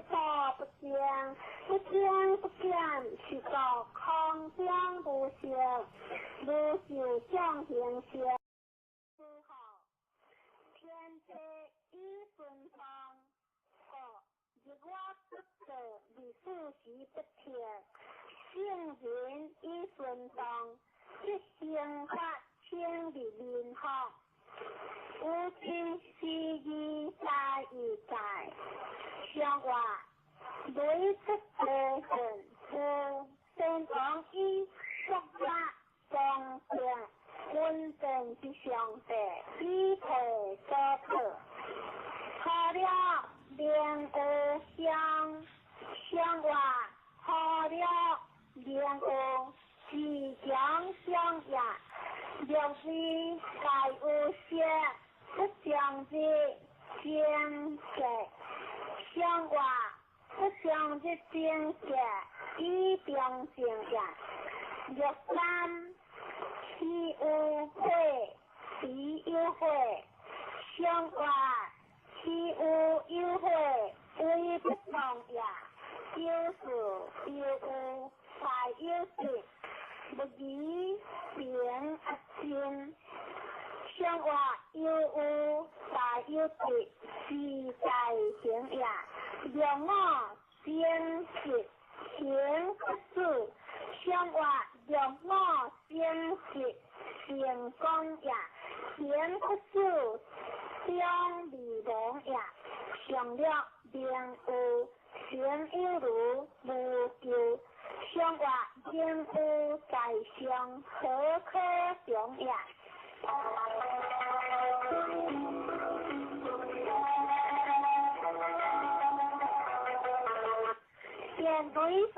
不增，不增不減，是故空中無色，無受想行識。天地以順風，五日我不做，二四時不撤。聖人以順動，即生法稱為民福。有情時義在義在，上話雷出地震，有先王以國家莊正穩定之上帝，以提所托。除了明有相，上話除了明有自強相也。六字皆有色，不相入境界。上話不相入境界，以中正也。六三彼有火，彼有火。上話彼有有火，為不動也。九四有有，大有得，不疑平阿真。上話有有，大有得，自在行也。六五正實行不住。上話六五正實成功也，行不住中未亡也。上六明有，行有如無咎。上話明有在上，何可常也？电雷水。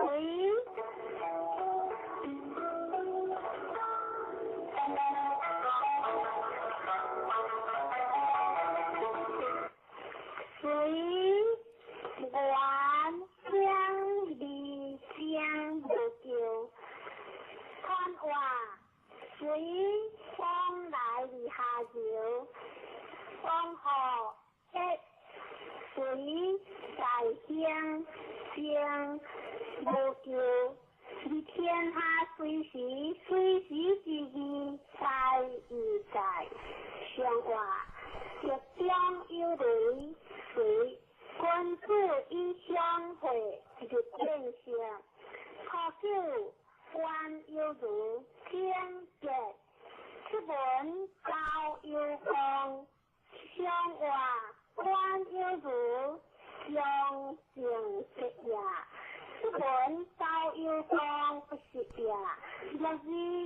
随缘相离相无咎，看话随风来而下流，风雨一随在乡相无咎。而天下隨時隨時之義在義在，上話日中有雷隨君子以相會日變性，初九觀有如天結，出門交有光，上話觀有如相正直也。出門交有光不是也，六二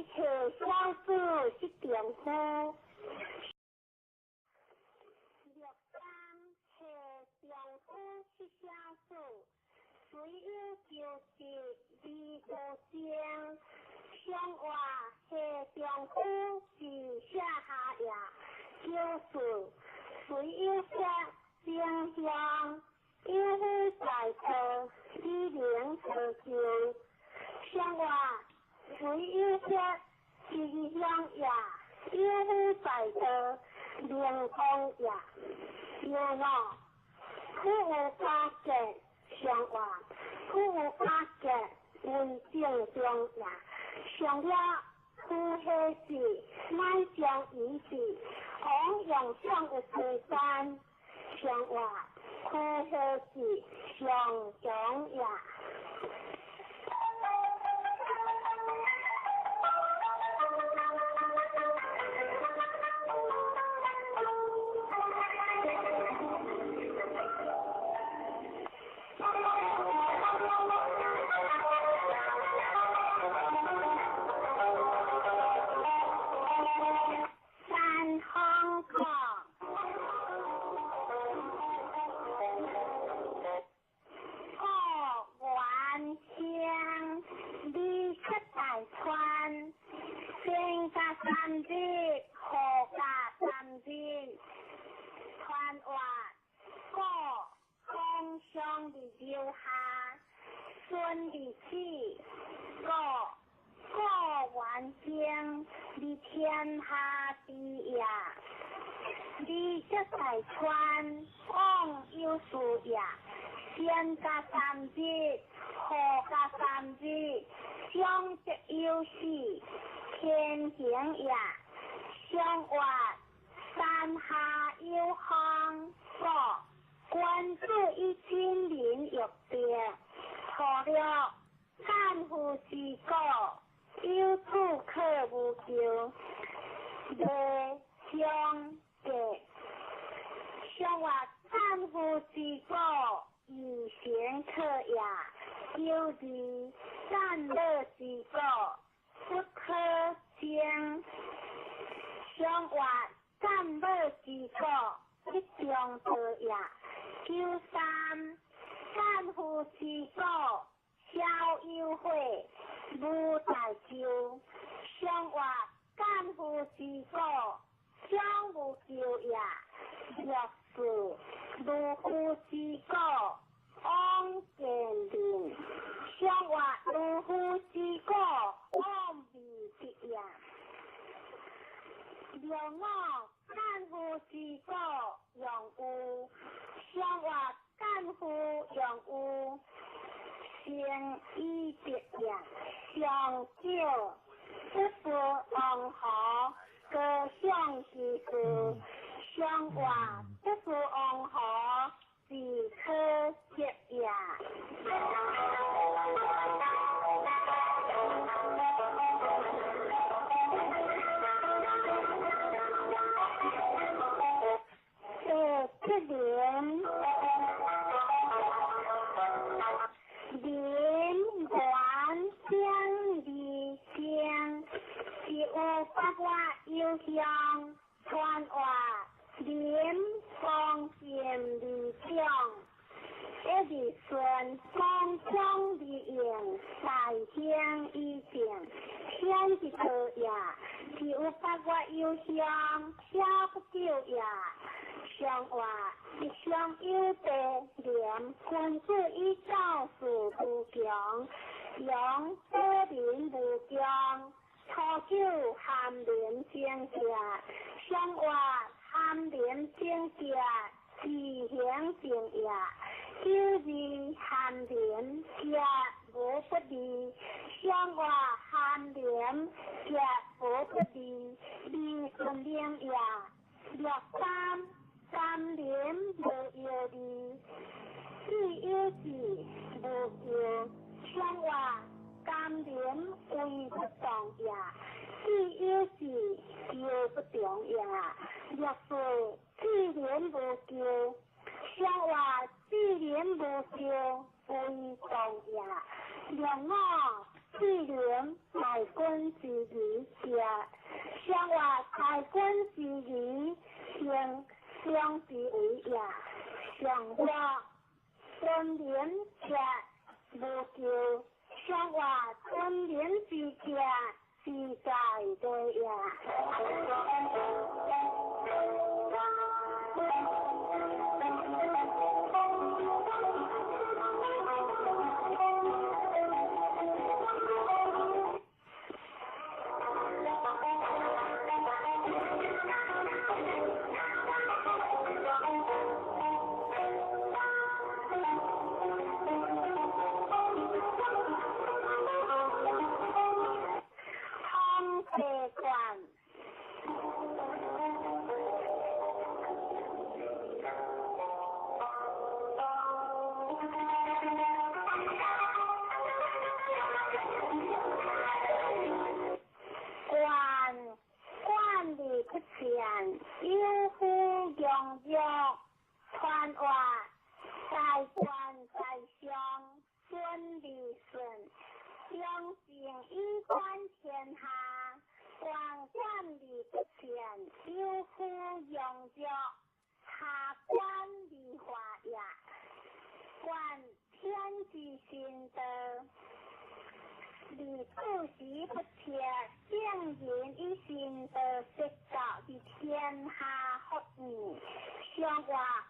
下小子是丈夫。六三下丈夫是小子，雖有求得而無爭。上話下丈夫是下下也，九四雖有色正向，有夫在道，以能成就。上話雖有色正向也，有夫在道，明光也。有五苦有加結，上話苦有加結，為正中也。上了苦彼時，乃將以時，王用上有西山。上話苦彼時，上強也。三方講。孫離子，國國元經佇天下之也。你則大川往有事也，先加三日，後加三日，相則有死，天行也。上活山下有風，國君子以親民欲德，初六干夫之果，有子可無咎。未相格，上活干夫之果，以行可也。九二干樂之果，不可爭。上活干樂之果，一中道也。九三干夫之果，小有悔，無大咎。上活干夫之果，小無咎也。六四如夫之果，往見人。上活如夫之果，往未得也。六五干夫之果，用有。上活干夫用有，成以德也。上九不是王侯，高尚之事。上活不是王侯，自可得也。第七年，林元相二相，是有八月有香，传话林光剑二将，一日顺光将二应，大兴以正，天之道也。是有八月有香，小不久也。上活一上有德廉，君子以教事无穷，用保民无穷。初九含廉正德，上活含廉正德，自行正也。九二含廉德无不利，上活含廉德无不利，利顺灵也。六三三廉无忧虑，智有智无忧。上活甘廉为不动也，智有智忧不动也。六四智廉无咎，上活智廉无咎为动也。六五智廉大君之义也，上活大君之义行相之为也。上活尊廉者无咎，上活尊廉之者自在对也。有夫用药，传话大官在上，孙立顺，相敬以观天下，官官立不前，有夫用药，下官立化也，观天之心道。历古时不切，圣人以心道说教伫天下福义，上话